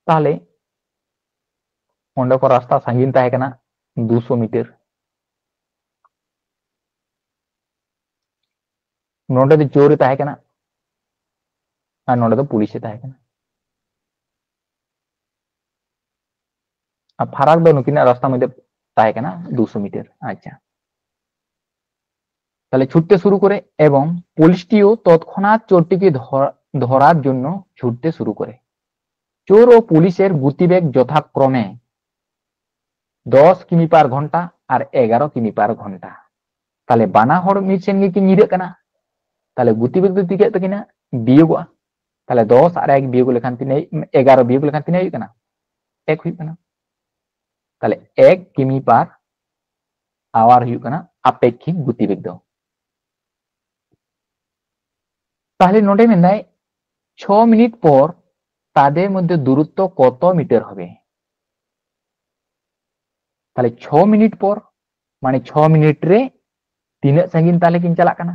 ᱛᱟᱦᱞᱮ ᱚᱸᱰᱮ ᱠᱚ ᱨᱟᱥᱛᱟ ᱥᱟᱺᱜᱤᱧ ᱛᱟᱦᱮᱸ ᱠᱟᱱᱟ ᱫᱩᱥᱚ ᱢᱤᱴᱟᱨ᱾ ᱱᱚᱰᱮ ᱫᱚ ᱪᱳᱨ ᱮ ᱛᱟᱦᱮᱸ ᱠᱟᱱᱟ ᱟᱨ ᱱᱚᱰᱮ ᱫᱚ ᱯᱩᱞᱤᱥ ᱮ ᱛᱟᱦᱮᱸ ᱠᱟᱱᱟ᱾ ᱟᱨ ᱯᱷᱟᱨᱟᱠ ᱫᱚ ᱱᱩᱠᱤᱱᱟᱜ ᱨᱟᱥᱛᱟ ᱢᱚᱫᱽᱫᱷᱮ ᱛᱟᱦᱮᱸ ᱠᱟᱱᱟ ᱫᱩᱥᱚ ᱢᱤᱴᱟᱨ᱾ ᱟᱪᱪᱷᱟ, ᱛᱟᱦᱞᱮ ᱪᱷᱩᱴᱛᱮ ᱥᱩᱨᱩ ᱠᱚᱨᱮ ᱮᱵᱚᱝ ᱯᱩᱞᱤᱥᱴᱤᱭᱳ ᱛᱚᱛᱠᱷᱚᱱᱟᱛ ᱪᱳᱨᱴᱤᱠᱮ ᱫᱷᱚ-, ᱫᱷᱚᱨᱟᱨ ᱡᱚᱱᱱᱚ ᱪᱷᱩᱴᱛᱮ ᱥᱩᱨᱩ ᱠᱚᱨᱮ᱾ ᱪᱳᱨ ᱳ ᱯᱩᱞᱤᱥᱮᱨ ᱜᱚᱛᱤᱵᱮᱜ ᱡᱚᱛᱷᱟᱠᱨᱚᱢᱮ ᱫᱚᱥ ᱠᱤᱢᱤ ᱯᱟᱨ ᱜᱷᱚᱱᱴᱟ ᱟᱨ ᱮᱜᱟᱨᱚ ᱠᱤᱢᱤ ᱯᱟᱨ ᱜᱷᱚᱱᱴᱟ᱾ ᱛᱟᱦᱞᱮ ᱵᱟᱱᱟ ᱦᱚᱲ ᱢᱤᱫ ᱥᱮᱱ ᱜᱮᱠᱤᱱ ᱧᱤᱨᱟᱹᱜ ᱠᱟᱱᱟ᱾ ᱛᱟᱦᱞᱮ ᱜᱚᱛᱤᱵᱮᱜ ᱫᱚ ᱪᱤᱠᱟᱹᱜ ᱛᱟᱹᱠᱤᱱᱟ? ᱵᱤᱭᱳᱜᱚᱜᱼᱟ᱾ ᱛᱟᱦᱞᱮ ᱫᱚᱥ ᱟᱨ ᱮᱠ ᱵᱤᱭᱳᱜ ᱞᱮᱠᱷᱟᱱ ᱛᱤᱱᱟᱹᱜ? ᱮᱜᱟᱨᱚ ᱵᱤᱭᱳᱜ ᱞᱮᱠᱷᱟᱱ ᱛᱤᱱᱟᱹᱜ ᱦᱩᱭᱩᱜ ᱠᱟᱱᱟ? ᱮᱠ ᱦᱩᱭᱩᱜ ᱠᱟᱱᱟ᱾ ᱛᱟᱦᱞᱮ ᱮᱠ ᱠᱤᱢᱤ ᱯᱟᱨ ᱟᱣᱟᱨ ᱦᱩᱭᱩᱜ ᱠᱟᱱᱟ ᱟᱯᱮᱠᱠᱷᱤᱠ ᱜᱚᱛᱤᱵᱮᱜ ᱫᱚ᱾ ᱛᱟᱦᱞᱮ ᱱᱚᱰᱮ ᱢᱮᱱᱫᱟᱭ ᱪᱷᱚ ᱢᱤᱱᱤᱴ ᱯᱚᱨ ᱛᱟᱫᱮᱨ ᱢᱚᱫᱽᱫᱷᱮ ᱫᱩᱨᱚᱛᱛᱚ ᱠᱚᱛᱚ ᱢᱤᱴᱟᱨ ᱦᱚᱵᱮ? ᱛᱟᱦᱞᱮ ᱪᱷᱚ ᱢᱤᱱᱤᱴ ᱯᱚᱨ, ᱢᱟᱱᱮ ᱪᱷᱚ ᱢᱤᱱᱤᱴ ᱨᱮ ᱛᱤᱱᱟᱹᱜ ᱥᱟᱺᱜᱤᱧ ᱛᱟᱦᱞᱮ ᱠᱤᱱ ᱪᱟᱞᱟᱜ ᱠᱟᱱᱟ,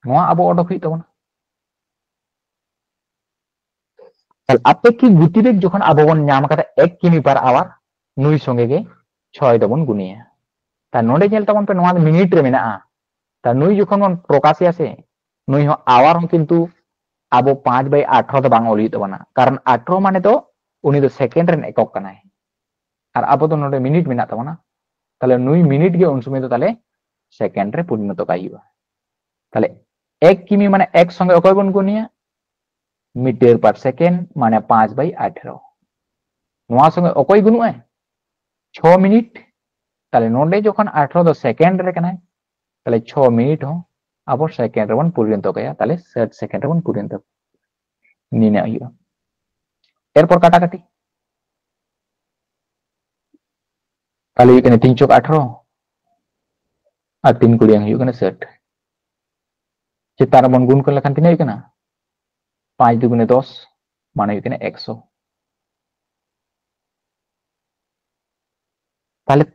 ᱱᱚᱣᱟ ᱟᱵᱚ ᱚᱰᱚᱠ ᱦᱩᱭᱩᱜ ᱛᱟᱵᱚᱱᱟ᱾ ᱛᱟᱦᱞᱮ ᱟᱯᱮᱠᱠᱷᱤᱠ ᱜᱚᱛᱤᱵᱮᱜ ᱡᱚᱠᱷᱚᱱ ᱟᱵᱚ ᱵᱚᱱ ᱧᱟᱢ ᱠᱟᱫᱟ ᱮᱠ ᱠᱤᱢᱤ ᱯᱟᱨ ᱟᱣᱟᱨ, ᱱᱩᱭ ᱥᱚᱸᱜᱮ ᱜᱮ ᱪᱷᱚᱭ ᱫᱚᱵᱚᱱ ᱜᱩᱱᱮᱭᱟ᱾ ᱛᱟᱦᱞᱮ ᱱᱚᱰᱮ ᱧᱮᱞ ᱛᱟᱵᱚᱱ ᱯᱮ, ᱱᱚᱣᱟ ᱫᱚ ᱢᱤᱱᱤᱴ ᱨᱮ ᱢᱮᱱᱟᱜᱼᱟ᱾ ᱛᱟᱦᱞᱮ ᱱᱩᱭ ᱡᱚᱠᱷᱚᱱ ᱵᱚᱱ ᱯᱨᱚᱠᱟᱥᱮᱭᱟ ᱥᱮ, ᱱᱩᱭ ᱦᱚᱸ ᱟᱣᱟᱨ ᱦᱚᱸ ᱠᱤᱱᱛᱩ ᱟᱵᱚ ᱯᱟᱸᱪ by ᱟᱴᱷᱨᱚ ᱫᱚ ᱵᱟᱝ ᱚᱞ ᱦᱩᱭᱩᱜ ᱛᱟᱵᱚᱱᱟ, ᱠᱟᱨᱚᱱ ᱟᱴᱷᱨᱚ ᱢᱟᱱᱮ ᱫᱚ ᱩᱱᱤ ᱫᱚ ᱥᱮᱠᱮᱱᱰ ᱨᱮᱱ ᱮᱠᱚᱠ ᱠᱟᱱᱟᱭ, ᱟᱨ ᱟᱵᱚ ᱫᱚ ᱱᱚᱰᱮ ᱢᱤᱱᱤᱴ ᱢᱮᱱᱟᱜ ᱛᱟᱵᱚᱱᱟ᱾ ᱛᱟᱦᱞᱮ ᱱᱩᱭ ᱢᱤᱱᱤᱴ ᱜᱮ ᱩᱱ ᱥᱚᱢᱚᱭ ᱫᱚ ᱛᱟᱦᱞᱮ ᱥᱮᱠᱮᱱᱰ ᱨᱮ ᱯᱚᱨᱤᱱᱚᱛᱚ ᱠᱟᱭ ᱦᱩᱭᱩᱜᱼᱟ᱾ ᱛᱟᱦᱞᱮ ᱮᱠ ᱠᱤᱢᱤ ᱢᱟᱱᱮ ᱮᱠ ᱥᱚᱸᱜᱮ ᱚᱠᱚᱭ ᱵᱚᱱ ᱜᱩᱱᱮᱭᱟ? ᱢᱤᱴᱟᱨ ᱯᱟᱨ ᱥᱮᱠᱮᱱᱰ, ᱢᱟᱱᱮ ᱯᱟᱸᱪ by ᱟᱴᱷᱨᱚ᱾ ᱱᱚᱣᱟ ᱥᱚᱸᱜᱮ ᱚᱠᱚᱭ ᱜᱩᱱᱩᱜ ᱟᱭ? ᱪᱷᱚ ᱢᱤᱱᱤᱴ᱾ ᱛᱟᱦᱞᱮ ᱱᱚᱰᱮ ᱡᱚᱠᱷᱚᱱ ᱟᱴᱷᱨᱚ ᱫᱚ ᱥᱮᱠᱮᱱᱰ ᱨᱮ ᱠᱟᱱᱟᱭ, ᱛᱟᱦᱞᱮ ᱪᱷᱚ ᱢᱤᱱᱤᱴ ᱦᱚᱸ ᱟᱵᱚ ᱥᱮᱠᱮᱱᱰ ᱨᱮᱵᱚᱱ ᱯᱚᱨᱤᱱᱚᱛᱚ ᱠᱟᱭᱟ, ᱛᱟᱦᱞᱮ ᱥᱟᱴ ᱥᱮᱠᱮᱱᱰ ᱨᱮᱵᱚᱱ ᱯᱚᱨᱤᱱᱚᱛᱚ ᱠᱟᱭᱟ᱾ ᱱᱤᱱᱟᱹᱜ ᱦᱩᱭᱩᱜᱼᱟ᱾ ᱮᱨᱯᱚᱨ ᱠᱟᱴᱟᱠᱟᱴᱤ, ᱛᱟᱦᱞᱮ ᱦᱩᱭᱩᱜ ᱠᱟᱱᱟ ᱛᱤᱱ ᱪᱚᱠ ᱟᱴᱷᱨᱚ ᱟᱨ ᱛᱤᱱ ᱠᱩᱲᱤᱭᱟᱝ ᱦᱩᱭᱩᱜ ᱠᱟᱱᱟ ᱥᱟᱴ᱾ ᱪᱮᱛᱟᱱ ᱨᱮᱵᱚᱱ ᱜᱩᱱ ᱠᱚ ᱞᱮᱠᱷᱟᱱ ᱛᱤᱱᱟᱹᱜ ᱦᱩᱭᱩᱜ ᱠᱟᱱᱟ? ᱯᱟᱸᱪ ᱫᱩᱜᱩᱱᱮ ᱫᱚᱥ, ᱢᱟᱱᱮ ᱦᱩᱭᱩᱜ ᱠᱟᱱᱟ ᱮᱠᱥᱚ᱾ ᱛᱟᱦᱞᱮ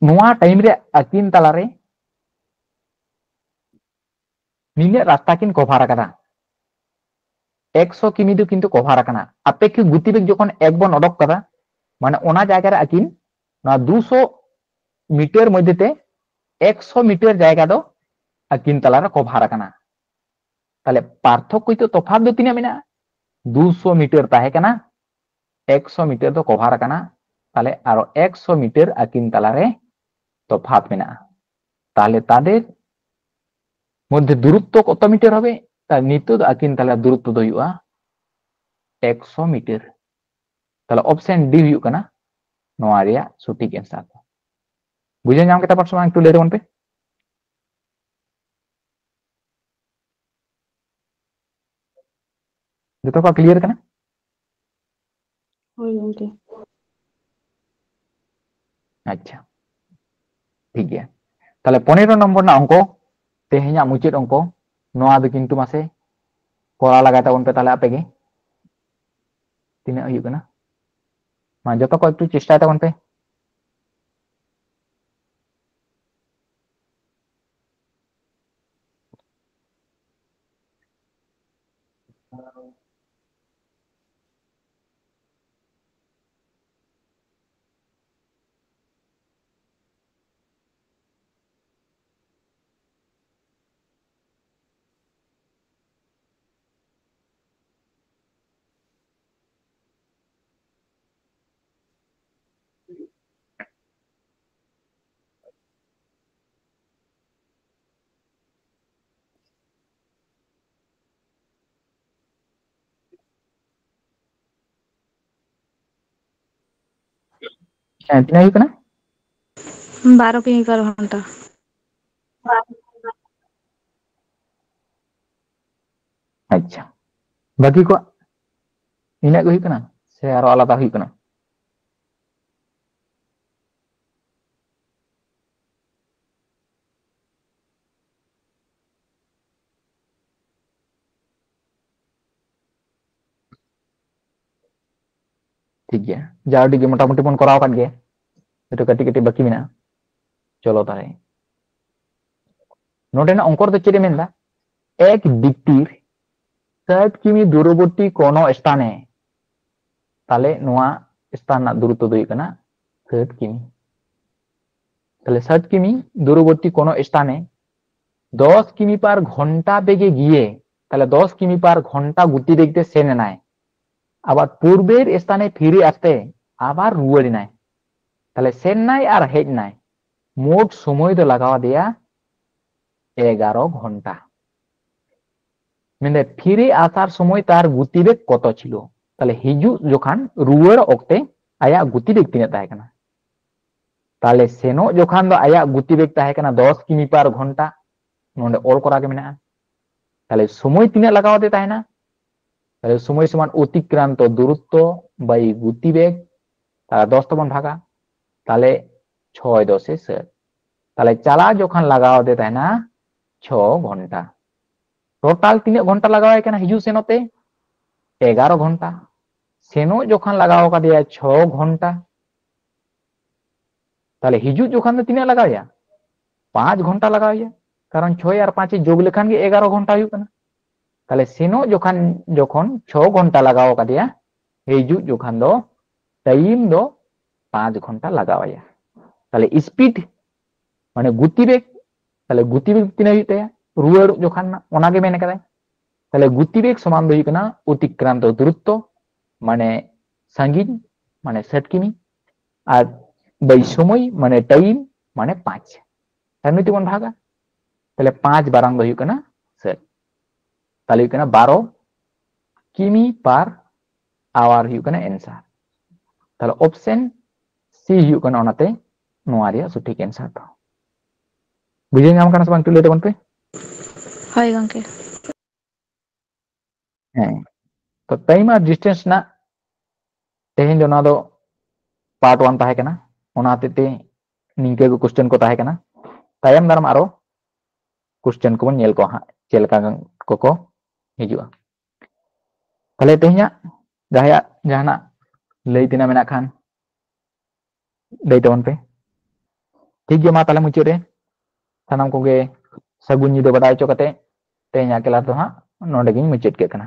ᱱᱚᱣᱟ ᱴᱟᱭᱤᱢ ᱨᱮ ᱟᱹᱠᱤᱱ ᱛᱟᱞᱟᱨᱮ ᱱᱤᱱᱟᱹᱜ ᱨᱟᱥᱛᱟ ᱠᱤᱱ ᱠᱚᱵᱷᱟᱨ ᱟᱠᱟᱫᱟ, ᱮᱠᱥᱚ ᱠᱤᱢᱤ ᱫᱚ ᱠᱤᱱᱛᱩ ᱠᱚᱵᱷᱟᱨ ᱟᱠᱟᱱᱟ᱾ ᱟᱯᱮᱠᱠᱷᱤᱠ ᱜᱚᱛᱤ ᱵᱮᱜᱽ ᱡᱚᱠᱷᱚᱱ ᱮᱠ ᱵᱚᱱ ᱚᱰᱚᱠ ᱠᱟᱫᱟ, ᱢᱟᱱᱮ ᱚᱱᱟ ᱡᱟᱭᱜᱟ ᱨᱮ ᱟᱹᱠᱤᱱ ᱱᱚᱣᱟ ᱫᱩᱥᱚ ᱢᱤᱴᱟᱨ ᱢᱚᱫᱽᱫᱷᱮ ᱛᱮ ᱮᱠᱥᱚ ᱢᱤᱴᱟᱨ ᱡᱟᱭᱜᱟ ᱫᱚ ᱟᱹᱠᱤᱱ ᱛᱟᱞᱟᱨᱮ ᱠᱚᱵᱷᱟᱨ ᱟᱠᱟᱱᱟ᱾ ᱛᱟᱦᱞᱮ ᱯᱟᱨᱛᱷᱚᱠᱠᱚ ᱫᱚ, ᱛᱚᱯᱷᱟᱛ ᱫᱚ ᱛᱤᱱᱟᱹᱜ ᱢᱮᱱᱟᱜᱼᱟ? ᱫᱩᱥᱚ ᱢᱤᱴᱟᱨ ᱛᱟᱦᱮᱸ ᱠᱟᱱᱟ, ᱮᱠᱥᱚ ᱢᱤᱴᱟᱨ ᱫᱚ ᱠᱚᱵᱷᱟᱨ ᱟᱠᱟᱱᱟ, ᱛᱟᱦᱞᱮ ᱟᱨᱚ ᱮᱠᱥᱚ ᱢᱤᱴᱟᱨ ᱟᱹᱠᱤᱱ ᱛᱟᱞᱟᱨᱮ ᱛᱚᱯᱷᱟᱛ ᱢᱮᱱᱟᱜᱼᱟ᱾ ᱛᱟᱦᱞᱮ ᱛᱟᱫᱮᱨ ᱢᱚᱫᱽᱫᱷᱮ ᱫᱩᱨᱩᱛᱛᱚ ᱠᱚᱛᱚ ᱢᱤᱴᱟᱨ ᱦᱚᱵᱮ? ᱛᱟᱦᱞᱮ ᱱᱤᱛᱚᱜ ᱫᱚ ᱟᱹᱠᱤᱱ ᱛᱟᱞᱟ ᱫᱩᱨᱩᱛᱛᱚ ᱫᱚ ᱦᱩᱭᱩᱜᱼᱟ ᱮᱠᱥᱚ ᱢᱤᱴᱟᱨ᱾ ᱛᱟᱦᱞᱮ ᱚᱯᱥᱮᱱ ᱰᱤ ᱦᱩᱭᱩᱜ ᱠᱟᱱᱟ ᱱᱚᱣᱟ ᱨᱮᱭᱟᱜ ᱥᱚᱴᱷᱤᱠ ᱮᱱᱥᱟᱨ ᱫᱚ᱾ ᱵᱩᱡᱷᱟᱹᱣ ᱧᱟᱢ ᱠᱮᱫᱟ ᱯᱮ ᱥᱮ ᱵᱟᱝ? ᱮᱠᱴᱩ ᱞᱟᱹᱭ ᱛᱟᱵᱚᱱ ᱯᱮ᱾ ᱡᱚᱛᱚ ᱠᱚ ᱠᱞᱤᱭᱟᱨ ᱠᱟᱱᱟ? ᱦᱳᱭ ᱜᱚᱝᱠᱮ᱾ ᱟᱪᱪᱷᱟ, ᱴᱷᱤᱠ ᱜᱮᱭᱟ᱾ ᱛᱟᱦᱞᱮ ᱯᱚᱱᱮᱨᱚ ᱱᱚᱢᱵᱚᱨ ᱨᱮᱱᱟᱜ ᱚᱝᱠᱚ, ᱛᱮᱦᱮᱧᱟᱜ ᱢᱩᱪᱟᱹᱫ ᱚᱝᱠᱚ, ᱱᱚᱣᱟ ᱫᱚ ᱠᱤᱱᱛᱩ ᱢᱟᱥᱮ ᱠᱚᱨᱟᱣ ᱞᱟᱜᱟᱭ ᱛᱟᱵᱚᱱ ᱯᱮ ᱛᱟᱦᱞᱮ ᱟᱯᱮ ᱜᱮ᱾ ᱛᱤᱱᱟᱹᱜ ᱦᱩᱭᱩᱜ ᱠᱟᱱᱟ? ᱢᱟ ᱡᱚᱛᱚ ᱠᱚ ᱮᱠᱴᱩ ᱪᱮᱥᱴᱟᱭ ᱛᱟᱵᱚᱱ ᱯᱮ᱾ ᱦᱮᱸ, ᱛᱤᱱᱟᱹᱜ ᱦᱩᱭᱩᱜ ᱠᱟᱱᱟ? ᱵᱟᱨᱚ ᱠᱤᱢᱤ ᱯᱟᱨ ᱜᱷᱚᱱᱴᱟ᱾ ᱟᱪᱪᱷᱟ, ᱵᱟᱹᱠᱤ ᱠᱚᱣᱟᱜ ᱤᱱᱟᱹᱜ ᱜᱮ ᱦᱩᱭᱩᱜ ᱠᱟᱱᱟ ᱥᱮ ᱟᱨᱚ ᱟᱞᱟᱫᱟ ᱦᱩᱭᱩᱜ ᱠᱟᱱᱟ? ᱴᱷᱤᱠ ᱜᱮᱭᱟ, ᱡᱟ ᱩᱰᱤᱡ ᱜᱮ ᱢᱚᱴᱟᱢᱩᱴᱤ ᱵᱚᱱ ᱠᱚᱨᱟᱣ ᱟᱠᱟᱫ ᱜᱮᱭᱟ, ᱮᱠᱴᱩ ᱠᱟᱹᱴᱤᱡ ᱠᱟᱹᱴᱤᱡ ᱵᱟᱹᱠᱤ ᱢᱮᱱᱟᱜᱼᱟ᱾ ᱪᱚᱞᱚ ᱛᱟᱦᱞᱮ, ᱱᱚᱰᱮᱱᱟᱜ ᱚᱝᱠᱚ ᱨᱮᱫᱚ ᱪᱮᱫ ᱮ ᱢᱮᱱᱫᱟ? ᱮᱠ ᱵᱤᱛᱛᱤᱨ ᱥᱟᱴ ᱠᱤᱢᱤ ᱫᱩᱨᱚᱵᱚᱨᱛᱤ ᱠᱚᱱᱚ ᱥᱛᱷᱟᱱᱮ, ᱛᱟᱦᱞᱮ ᱱᱚᱣᱟ ᱥᱛᱷᱟᱱ ᱨᱮᱱᱟᱜ ᱫᱩᱨᱚᱛᱛᱚ ᱫᱚ ᱦᱩᱭᱩᱜ ᱠᱟᱱᱟ ᱥᱟᱴ ᱠᱤᱢᱤ᱾ ᱛᱟᱦᱞᱮ ᱥᱟᱴ ᱠᱤᱢᱤ ᱫᱩᱨᱚᱵᱚᱨᱛᱤ ᱠᱚᱱᱚ ᱥᱛᱷᱟᱱᱮ ᱫᱚᱥ ᱠᱤᱢᱤ ᱯᱟᱨ ᱜᱷᱚᱱᱴᱟ ᱵᱮᱜᱮ ᱜᱤᱭᱮ, ᱛᱟᱦᱞᱮ ᱫᱚᱥ ᱠᱤᱢᱤ ᱯᱟᱨ ᱜᱷᱚᱱᱴᱟ ᱜᱚᱛᱤ ᱵᱮᱜ ᱛᱮ ᱥᱮᱱ ᱮᱱᱟᱭ, ᱟᱵᱟᱨ ᱯᱩᱨᱵᱮᱨ ᱥᱛᱷᱟᱱᱮ ᱯᱷᱤᱨᱮ ᱟᱥᱛᱮ ᱟᱵᱟᱨ ᱨᱩᱣᱟᱹᱲ ᱮᱱᱟᱭ, ᱛᱟᱦᱞᱮ ᱥᱮᱱ ᱱᱟᱭ ᱟᱨ ᱦᱮᱡ ᱱᱟᱭ, ᱢᱳᱴ ᱥᱚᱢᱚᱭ ᱫᱚ ᱞᱟᱜᱟᱣ ᱟᱫᱮᱭᱟ ᱮᱜᱟᱨᱚ ᱜᱷᱚᱱᱴᱟ᱾ ᱢᱮᱱᱫᱟᱭ ᱯᱷᱤᱨᱮ ᱟᱥᱟᱨ ᱥᱚᱢᱚᱭ ᱛᱟᱨ ᱜᱚᱛᱤ ᱵᱮᱜ ᱠᱚᱛᱚ ᱪᱷᱤᱞᱳ? ᱛᱟᱦᱞᱮ ᱦᱤᱡᱩᱜ ᱡᱚᱠᱷᱟᱱ, ᱨᱩᱣᱟᱹᱲ ᱚᱠᱛᱮ ᱟᱭᱟᱜ ᱜᱚᱛᱤ ᱵᱮᱜ ᱛᱤᱱᱟᱹᱜ ᱛᱟᱦᱮᱸ ᱠᱟᱱᱟ? ᱛᱟᱦᱞᱮ ᱥᱮᱱᱚᱜ ᱡᱚᱠᱷᱟᱱ ᱫᱚ ᱟᱭᱟᱜ ᱜᱚᱛᱤ ᱵᱮᱜ ᱛᱟᱦᱮᱸ ᱠᱟᱱᱟ ᱫᱚᱥ ᱠᱤᱢᱤ ᱯᱟᱨ ᱜᱷᱚᱱᱴᱟ, ᱱᱚᱰᱮ ᱚᱞ ᱠᱚᱨᱟ ᱜᱮ ᱢᱮᱱᱟᱜᱼᱟ᱾ ᱛᱟᱦᱞᱮ ᱥᱚᱢᱚᱭ ᱛᱤᱱᱟᱹᱜ ᱞᱟᱜᱟᱣ ᱟᱫᱮ ᱛᱟᱦᱮᱱᱟ? ᱛᱟᱦᱞᱮ ᱥᱚᱢᱚᱭ ᱥᱚᱢᱟᱱ ᱚᱛᱤᱠᱨᱟᱱᱛᱚ ᱫᱩᱨᱚᱛᱛᱚ by ᱜᱚᱛᱤ ᱵᱮᱜ, ᱛᱟᱦᱞᱮ ᱫᱚᱥ ᱛᱮᱵᱚᱱ ᱵᱷᱟᱜᱟ, ᱛᱟᱦᱞᱮ ᱪᱷᱚᱭ ᱫᱚᱥᱮ ᱥᱟᱴ᱾ ᱛᱟᱦᱞᱮ ᱪᱟᱞᱟᱣ ᱡᱚᱠᱷᱟᱱ ᱞᱟᱜᱟᱣ ᱟᱫᱮ ᱛᱟᱦᱮᱱᱟ ᱪᱷᱚ ᱜᱷᱚᱱᱴᱟ᱾ ᱴᱳᱴᱟᱞ ᱛᱤᱱᱟᱹᱜ ᱜᱷᱚᱱᱴᱟ ᱞᱟᱜᱟᱣ ᱟᱭ ᱠᱟᱱᱟ ᱦᱤᱡᱩᱜ ᱥᱮᱱᱚᱜ ᱛᱮ? ᱮᱜᱟᱨᱚ ᱜᱷᱚᱱᱴᱟ᱾ ᱥᱮᱱᱚᱜ ᱡᱚᱠᱷᱟᱱ ᱞᱟᱜᱟᱣ ᱟᱠᱟᱫᱮᱭᱟ ᱪᱷᱚ ᱜᱷᱚᱱᱴᱟ᱾ ᱛᱟᱦᱞᱮ ᱦᱤᱡᱩᱜ ᱡᱚᱠᱷᱟᱱ ᱫᱚ ᱛᱤᱱᱟᱹᱜ ᱞᱟᱜᱟᱣ ᱮᱭᱟ? ᱯᱟᱸᱪ ᱜᱷᱚᱱᱴᱟ ᱞᱟᱜᱟᱣ ᱮᱭᱟ, ᱠᱟᱨᱚᱱ ᱪᱷᱚᱭ ᱟᱨ ᱯᱟᱸᱪ ᱮ ᱡᱳᱜ ᱞᱮᱠᱷᱟᱱ ᱜᱮ ᱮᱜᱟᱨᱚ ᱜᱷᱚᱱᱴᱟ ᱦᱩᱭᱩᱜ ᱠᱟᱱᱟ᱾ ᱛᱟᱦᱞᱮ ᱥᱮᱱᱚᱜ ᱡᱚᱠᱷᱟᱱ ᱡᱚᱠᱷᱚᱱ ᱪᱷᱚ ᱜᱷᱚᱱᱴᱟ ᱞᱟᱜᱟᱣ ᱟᱠᱟᱫᱮᱭᱟ, ᱦᱤᱡᱩᱜ ᱡᱚᱠᱷᱟᱱ ᱫᱚ ᱴᱟᱭᱤᱢ ᱫᱚ ᱯᱟᱸᱪ ᱜᱷᱚᱱᱴᱟ ᱞᱟᱜᱟᱣ ᱟᱭᱟ᱾ ᱛᱟᱦᱞᱮ ᱥᱯᱤᱰ ᱢᱟᱱᱮ ᱜᱚᱛᱤ ᱵᱮᱜ, ᱛᱟᱦᱞᱮ ᱜᱚᱛᱤ ᱵᱮᱜ ᱛᱤᱱᱟᱹᱜ ᱦᱩᱭᱩᱜ ᱛᱟᱭᱟ? ᱨᱩᱣᱟᱹᱲ ᱡᱚᱠᱷᱟᱱ ᱨᱮᱱᱟᱜ ᱚᱱᱟ ᱜᱮ ᱢᱮᱱ ᱠᱟᱫᱟᱭ᱾ ᱛᱟᱦᱞᱮ ᱜᱚᱛᱤ ᱵᱮᱜ ᱥᱚᱢᱟᱱ ᱫᱚ ᱦᱩᱭᱩᱜ ᱠᱟᱱᱟ ᱚᱛᱤᱠᱨᱟᱱᱛᱚ ᱫᱩᱨᱚᱛᱛᱚ, ᱢᱟᱱᱮ ᱥᱟᱺᱜᱤᱧ, ᱢᱟᱱᱮ ᱥᱟᱴ ᱠᱤᱢᱤ, ᱟᱨ by ᱥᱚᱢᱚᱭ ᱢᱟᱱᱮ ᱴᱟᱭᱤᱢ ᱢᱟᱱᱮ ᱯᱟᱸᱪ᱾ ᱛᱟᱦᱞᱮ ᱱᱩᱭ ᱛᱮᱵᱚᱱ ᱵᱷᱟᱜᱟ, ᱛᱟᱦᱞᱮ ᱯᱟᱸᱪ ᱵᱟᱨᱟᱝ ᱫᱚ ᱦᱩᱭᱩᱜ ᱠᱟᱱᱟ ᱥᱟᱴ᱾ ᱛᱟᱦᱞᱮ ᱦᱩᱭᱩᱜ ᱠᱟᱱᱟ ᱵᱟᱨᱚ ᱠᱤᱢᱤ ᱯᱟᱨ ᱟᱣᱟᱨ ᱦᱩᱭᱩᱜ ᱠᱟᱱᱟ ᱮᱱᱥᱟᱨ᱾ ᱛᱟᱦᱞᱮ ᱚᱯᱥᱮᱱ ᱥᱤ ᱦᱩᱭᱩᱜ ᱠᱟᱱᱟ᱾ ᱚᱱᱟᱛᱮ ᱱᱚᱣᱟ ᱨᱮᱭᱟᱜ ᱥᱚᱴᱷᱤᱠ ᱮᱱᱥᱟᱨ ᱫᱚ᱾ ᱵᱩᱡᱷᱟᱹᱣ ᱧᱟᱢ ᱠᱟᱱᱟ ᱥᱮ ᱵᱟᱝ? ᱮᱠᱴᱩ ᱞᱟᱹᱭ ᱛᱟᱵᱚᱱ ᱯᱮ᱾ ᱦᱳᱭ ᱜᱚᱝᱠᱮ᱾ ᱦᱮᱸ, ᱛᱚ ᱴᱟᱭᱤᱢ ᱟᱨ ᱰᱤᱥᱴᱮᱱᱥ ᱨᱮᱱᱟᱜ ᱛᱮᱦᱮᱧ ᱫᱚ ᱱᱚᱣᱟ ᱫᱚ ᱯᱟᱨᱴ ᱚᱣᱟᱱ ᱛᱟᱦᱮᱸ ᱠᱟᱱᱟ᱾ ᱚᱱᱟ ᱦᱚᱛᱮᱡ ᱛᱮ ᱱᱤᱝᱠᱟᱹ ᱜᱮ ᱠᱚᱥᱪᱮᱱ ᱠᱚ ᱛᱟᱦᱮᱸ ᱠᱟᱱᱟ᱾ ᱛᱟᱭᱚᱢ ᱫᱟᱨᱟᱢ ᱟᱨᱚ ᱠᱚᱥᱪᱮᱱ ᱠᱚᱵᱚᱱ ᱧᱮᱞ ᱠᱚᱣᱟ ᱦᱟᱸᱜ, ᱪᱮᱫ ᱞᱮᱠᱟ ᱠᱚᱠᱚ ᱦᱤᱡᱩᱜᱼᱟ᱾ ᱛᱟᱦᱞᱮ ᱛᱮᱦᱮᱧᱟᱜ ᱡᱟᱦᱟᱸᱭᱟᱜ ᱡᱟᱦᱟᱱᱟᱜ ᱞᱟᱹᱭ ᱛᱮᱱᱟᱜ ᱢᱮᱱᱟᱜ ᱠᱷᱟᱱ ᱞᱟᱹᱭ ᱛᱟᱵᱚᱱ ᱯᱮ᱾ ᱴᱷᱤᱠ ᱜᱮᱭᱟ, ᱢᱟ ᱛᱟᱦᱞᱮ ᱢᱩᱪᱟᱹᱫ ᱨᱮ ᱥᱟᱱᱟᱢ ᱠᱚᱜᱮ ᱥᱟᱹᱜᱩᱱ ᱧᱤᱫᱟᱹ ᱵᱟᱰᱟᱭ ᱦᱚᱪᱚ ᱠᱟᱛᱮ ᱛᱮᱦᱮᱧᱟᱜ ᱠᱞᱟᱥ ᱫᱚ ᱦᱟᱸᱜ ᱱᱚᱰᱮ ᱜᱤᱧ ᱢᱩᱪᱟᱹᱫ ᱠᱮᱫ ᱠᱟᱱᱟ᱾